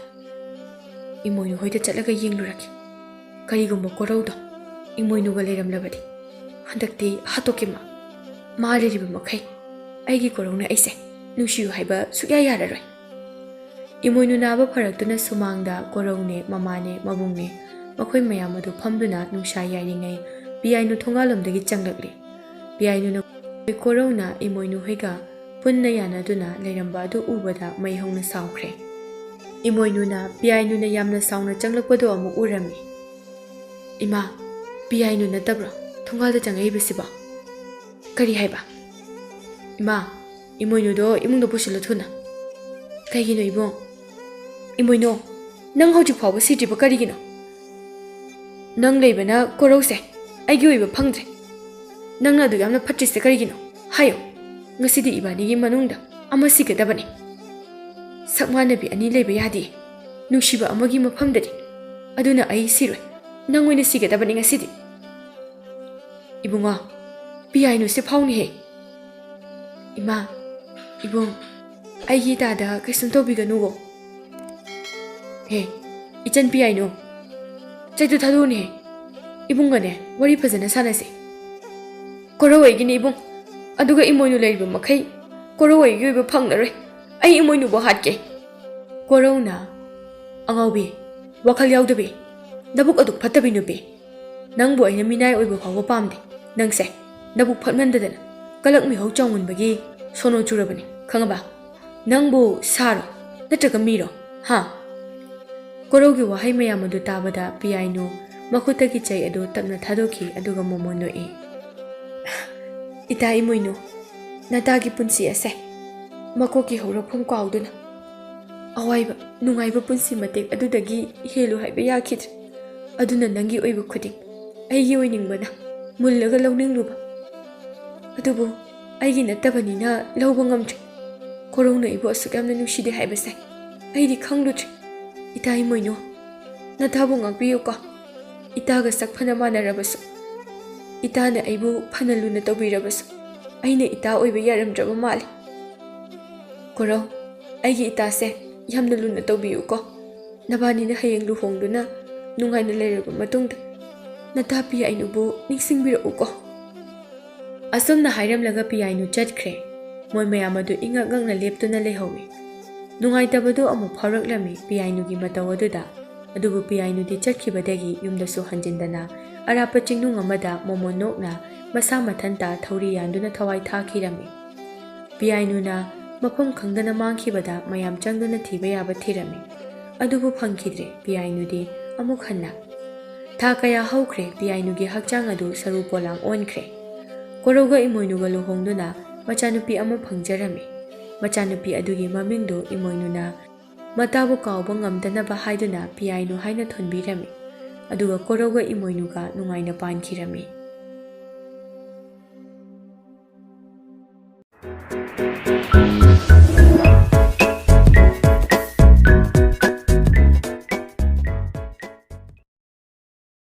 ꯏꯃꯣꯏꯅꯨ ꯍꯣꯏꯗ ꯆꯠꯂꯒ ꯌꯦꯡꯂꯨꯔꯒꯦ꯫ ꯀꯔꯤꯒꯨꯝꯕ ꯀꯣꯔꯧꯗꯣ ꯏꯃꯣꯏꯅꯨꯒ ꯂꯩꯔꯝꯂꯕꯗꯤ ꯍꯟꯗꯛꯇꯤ ꯍꯥꯠꯇꯣꯛꯀꯦ ꯃꯥ꯫ ꯃꯥ ꯂꯩꯔꯤꯕ ꯃꯈꯩ ꯑꯩꯒꯤ ꯀꯣꯔꯧꯅ ꯑꯩꯁꯦ ꯅꯨꯡꯁꯤꯌꯨ ꯍꯥꯏꯕ ꯁꯨꯛꯌꯥ ꯌꯥꯔꯔꯣꯏ꯫" ꯏꯃꯣꯏꯅꯨ ꯅꯥꯕ ꯐꯔꯛꯇꯨꯅ ꯁꯨꯃꯥꯡꯗ ꯀꯣꯔꯧꯅꯦ, ꯃꯃꯥꯅꯦ, ꯃꯕꯨꯡꯅꯦ, ꯃꯈꯣꯏ ꯃꯌꯥꯝ ꯑꯗꯨ ꯐꯝꯗꯨꯅ ꯅꯨꯡꯁꯥ ꯌꯥꯏꯔꯤꯉꯩ ꯄꯤꯌꯥꯏꯅꯨ ꯊꯣꯡꯒꯥꯜꯂꯣꯝꯗꯒꯤ ꯆꯪꯂꯛꯂꯦ꯫ ꯄꯤꯌꯥꯏꯅꯨꯅ ꯀꯣꯔꯧꯅ ꯏꯃꯣꯏꯅꯨ ꯍꯣꯏꯒ ꯄꯨꯟꯅ ꯌꯥꯅꯗꯨꯅ ꯂꯩꯔꯝꯕ ꯑꯗꯨ ꯎꯕꯗ ꯃꯩ ꯍꯧꯅ ꯁꯥꯎꯈ꯭ꯔꯦ꯫ ꯏꯃꯣꯏꯅꯨꯅ ꯄꯤꯌꯥꯏꯅꯨꯅ ꯌꯥꯝꯅ ꯁꯥꯎꯅ ꯆꯪꯂꯛꯄꯗꯨ ꯑꯃꯨꯛ ꯎꯔꯝꯃꯤ꯫ "ꯏꯃꯥ, ꯄꯤꯌꯥꯏꯅꯨ ꯅꯠꯇꯕ꯭ꯔꯣ ꯊꯣꯡꯒꯥꯜꯗ ꯆꯪꯉꯛꯏꯕꯁꯤꯕꯣ?" "ꯀꯔꯤ ꯍꯥꯏꯕ?" "ꯏꯃꯥ, ꯏꯃꯣꯏꯅꯨꯗꯣ ꯏꯃꯨꯡꯗ ꯄꯨꯁꯤꯜꯂꯨ ꯊꯨꯅ꯫" "ꯀꯩꯒꯤꯅꯣ ꯏꯕꯨꯡ?" "ꯏꯃꯣꯏꯅꯨ, ꯅꯪ ꯍꯧꯖꯤꯛ ꯐꯥꯎꯕ ꯁꯤꯗ꯭ꯔꯤꯕ ꯀꯔꯤꯒꯤꯅꯣ? ꯅꯪ ꯂꯩꯕꯅ ꯀꯣꯔꯧꯁꯦ ꯑꯩꯒꯤ ꯑꯣꯏꯕ ꯐꯪꯗ꯭ꯔꯦ꯫ ꯅꯪꯅ ꯑꯗꯨ ꯌꯥꯝꯅ ꯐꯠꯇ꯭ꯔꯤꯁꯦ ꯀꯔꯤꯒꯤꯅꯣ? ꯍꯥꯏꯌꯣ꯫ ꯉꯁꯤꯗꯤ ꯏꯕꯥꯅꯤꯒꯤ ꯃꯅꯨꯡꯗ ꯑꯃ ꯁꯤꯒꯗꯕꯅꯤ꯫ ꯁꯛ ꯃꯥꯟꯅꯕꯤ ꯑꯅꯤ ꯂꯩꯕ ꯌꯥꯗꯦ ꯅꯨꯡꯁꯤꯕ ꯑꯃꯒꯤ ꯃꯐꯝꯗꯗꯤ꯫ ꯑꯗꯨꯅ ꯑꯩ ꯁꯤꯔꯣꯏ꯫ ꯅꯪ ꯑꯣꯏꯅ ꯁꯤꯒꯗꯕꯅꯤ ꯉꯁꯤꯗꯤ꯫" ꯏꯕꯨꯡꯉꯣ, ꯄꯤꯌꯥꯏꯅꯨꯁꯦ ꯐꯥꯎꯅꯤꯍꯦ꯫ ꯏꯃꯥ, ꯏꯕꯨꯡ, ꯑꯩꯒꯤ ꯏꯇꯥꯗ ꯀꯩꯁꯨꯝ ꯇꯧꯕꯤꯒꯅꯨꯀꯣ꯫ ꯍꯦ, ꯏꯆꯟ ꯄꯤꯌꯥꯏꯅꯨ, ꯆꯩꯗꯨ ꯊꯥꯗꯣꯛꯎꯅꯦꯍꯦ꯫ ꯏꯕꯨꯡꯒꯅꯦ ꯋꯥꯔꯤ ꯐꯖꯅ ꯁꯥꯟꯅꯁꯦ꯫ ꯀꯣꯔꯧ ꯑꯩꯒꯤꯅꯦ ꯏꯕꯨꯡ, ꯑꯗꯨꯒ ꯏꯃꯣꯏꯅꯨ ꯂꯩꯔꯤꯕ ꯃꯈꯩ ꯀꯣꯔꯧ ꯑꯩꯒꯤ ꯑꯣꯏꯕ ꯐꯪꯂꯔꯣꯏ꯫ ꯑꯩ ꯏꯃꯣꯏꯅꯨꯕꯨ ꯍꯥꯠꯀꯦ꯫ ꯀꯣꯔꯧꯅ, ꯑꯉꯥꯎꯕꯤ, ꯋꯥꯈꯜ ꯌꯥꯎꯗꯕꯤ, ꯅꯕꯨꯛ ꯑꯗꯨꯛ ꯐꯠꯇꯕꯤ ꯅꯨꯄꯤ, ꯅꯪꯕꯨ ꯑꯩꯅ ꯃꯤꯅꯥꯏ ꯑꯣꯏꯕ ꯐꯥꯎꯕ ꯄꯥꯝꯗꯦ꯫ ꯅꯪꯁꯦ ꯅꯕꯨꯛ ꯐꯠꯃꯟꯗꯗꯅ ꯀꯂꯛ ꯃꯤꯍꯧ ꯆꯥꯎꯃꯟꯕꯒꯤ ꯁꯣꯅꯣ ꯆꯨꯔꯕꯅꯤ, ꯈꯪꯉꯕ? ꯅꯪꯕꯨ ꯁꯥꯔꯣ, ꯅꯠꯇ꯭ꯔꯒ ꯃꯤꯔꯣ? ꯍꯥ? ꯀꯣꯔꯧꯒꯤ ꯋꯥꯍꯩ ꯃꯌꯥꯝ ꯑꯗꯨ ꯇꯥꯕꯗ ꯄꯤꯌꯥꯏꯅꯨ ꯃꯈꯨꯠꯇꯒꯤ ꯆꯩ ꯑꯗꯨ ꯇꯞꯅ ꯊꯥꯗꯣꯛꯈꯤ, ꯑꯗꯨꯒ ꯃꯣꯃꯣꯟ ꯅꯣꯛꯏ꯫ ꯏꯇꯥ ꯏꯃꯣꯏꯅꯨ, ꯅꯇꯥꯒꯤ ꯄꯨꯟꯁꯤ ꯑꯁꯦ ꯃꯀꯣꯛꯀꯤ ꯍꯧꯔꯛꯐꯝ ꯀꯥꯎꯗꯨꯅ ꯑꯋꯥꯏꯕ ꯅꯨꯡꯉꯥꯏꯕ ꯄꯨꯟꯁꯤ ꯃꯇꯦꯛ ꯑꯗꯨꯗꯒꯤ ꯍꯦꯜꯂꯨ ꯍꯥꯏꯕ ꯌꯥꯈꯤꯗ꯭ꯔꯦ꯫ ꯑꯗꯨꯅ ꯅꯪꯒꯤ ꯑꯣꯏꯕ ꯈꯨꯗꯤꯡ ꯑꯩꯒꯤ ꯑꯣꯏꯅꯤꯡꯕꯅ ꯃꯨꯜꯂꯒ ꯂꯧꯅꯤꯡꯂꯨꯕ, ꯑꯗꯨꯕꯨ ꯑꯩꯒꯤ ꯅꯠꯇꯕꯅꯤꯅ ꯂꯧꯕ ꯉꯝꯗ꯭ꯔꯦ꯫ ꯀꯣꯔꯧꯅ ꯑꯩꯕꯨ ꯑꯁꯨꯛ ꯌꯥꯝꯅ ꯅꯨꯡꯁꯤꯗꯦ ꯍꯥꯏꯕꯁꯦ ꯑꯩꯗꯤ ꯈꯪꯂꯨꯗ꯭ꯔꯦ꯫ ꯏꯇꯥ ꯏꯃꯣꯏꯅꯨ, ꯅꯇꯥꯕꯨ ꯉꯥꯛꯄꯤꯌꯨꯀꯣ꯫ ꯏꯇꯥꯒ ꯁꯛ ꯐꯅ ꯃꯥꯟꯅꯔꯕꯁꯨ, ꯏꯇꯥꯅ ꯑꯩꯕꯨ ꯐꯅ ꯂꯨꯅ ꯇꯧꯕꯤꯔꯕꯁꯨ, ꯑꯩꯅ ꯏꯇꯥ ꯑꯣꯏꯕ ꯌꯥꯔꯝꯗ꯭ꯔꯕ ꯃꯥꯜꯂꯤ꯫ ꯀꯣꯔꯧ, ꯑꯩꯒꯤ ꯏꯇꯥꯁꯦ ꯌꯥꯝꯅ ꯂꯨꯅ ꯇꯧꯕꯤꯌꯨꯀꯣ꯫ ꯅꯕꯥꯅꯤꯅ ꯍꯌꯦꯡ ꯂꯨꯍꯣꯡꯗꯨꯅ ꯅꯨꯡꯉꯥꯏꯅ ꯂꯩꯔꯕ ꯃꯇꯨꯡꯗ ꯅꯇꯥ ꯄꯤꯌꯥꯏꯅꯨꯕꯨ ꯅꯤꯡꯁꯤꯡꯕꯤꯔꯛꯎꯀꯣ꯫ ꯑꯁꯨꯝꯅ ꯍꯥꯏꯔꯝꯂꯒ ꯄꯤꯌꯥꯏꯅꯨ ꯆꯠꯈ꯭ꯔꯦ꯫ ꯃꯣꯏ ꯃꯌꯥꯝ ꯑꯗꯨ ꯏꯉꯛ ꯉꯛꯅ ꯂꯦꯞꯇꯨꯅ ꯂꯩꯍꯧꯏ꯫ ꯅꯨꯡꯉꯥꯏꯇꯕꯗꯨ ꯑꯃꯨꯛ ꯐꯥꯎꯔꯛꯂꯝꯃꯤ ꯄꯤꯌꯥꯏꯅꯨꯒꯤ ꯃꯇꯧ ꯑꯗꯨꯗ꯫ ꯑꯗꯨꯕꯨ ꯄꯤꯌꯥꯏꯅꯨꯗꯤ ꯆꯠꯈꯤꯕꯗꯒꯤ ꯌꯨꯝꯗꯁꯨ ꯍꯟꯖꯤꯟꯗꯅ ꯑꯔꯥꯞꯄ ꯆꯤꯡꯅꯨꯡ ꯑꯃꯗ ꯃꯣꯃꯣꯟ ꯅꯣꯛꯅ ꯃꯁꯥ ꯃꯊꯟꯇ ꯊꯧꯔꯤ ꯌꯥꯟꯗꯨꯅ ꯊꯋꯥꯏ ꯊꯥꯈꯤꯔꯝꯃꯤ꯫ ꯄꯤꯌꯥꯏꯅꯨꯅ ꯃꯐꯝ ꯈꯪꯗꯅ ꯃꯥꯡꯈꯤꯕꯗ ꯃꯌꯥꯝ ꯆꯪꯗꯨꯅ ꯊꯤꯕ ꯌꯥꯕ ꯊꯤꯔꯝꯃꯤ꯫ ꯑꯗꯨꯕꯨ ꯐꯪꯈꯤꯗ꯭ꯔꯦ ꯄꯤꯌꯥꯏꯅꯨꯗꯤ ꯑꯃꯨꯛ ꯍꯟꯅ꯫ ꯊꯥ ꯀꯌꯥ ꯍꯧꯈ꯭ꯔꯦ ꯄꯤꯌꯥꯏꯅꯨꯒꯤ ꯍꯛꯆꯥꯡ ꯑꯗꯨ ꯁꯔꯨ ꯄꯣꯂꯥꯡ ꯑꯣꯟꯈ꯭ꯔꯦ꯫ ꯀꯣꯔꯧꯒ ꯏꯃꯣꯏꯅꯨꯒ ꯂꯨꯍꯣꯡꯗꯨꯅ ꯃꯆꯥꯅꯨꯄꯤ ꯑꯃ ꯐꯪꯖꯔꯝꯃꯤ꯫ ꯃꯆꯥꯅꯨꯄꯤ ꯑꯗꯨꯒꯤ ꯃꯃꯤꯡꯗꯨ ꯏꯃꯣꯏꯅꯨꯅ ꯃꯇꯥꯕꯨ ꯀꯥꯎꯕ ꯉꯝꯗꯅꯕ ꯍꯥꯏꯗꯨꯅ ꯄꯤꯌꯥꯏꯅꯨ ꯍꯥꯏꯅ ꯊꯣꯟꯕꯤꯔꯝꯃꯤ꯫ ꯑꯗꯨꯒ ꯀꯣꯔꯧꯒ ꯏꯃꯣꯏꯅꯨꯒ ꯅꯨꯡꯉꯥꯏꯅ ꯄꯥꯟꯈꯤꯔꯝꯃꯤ꯫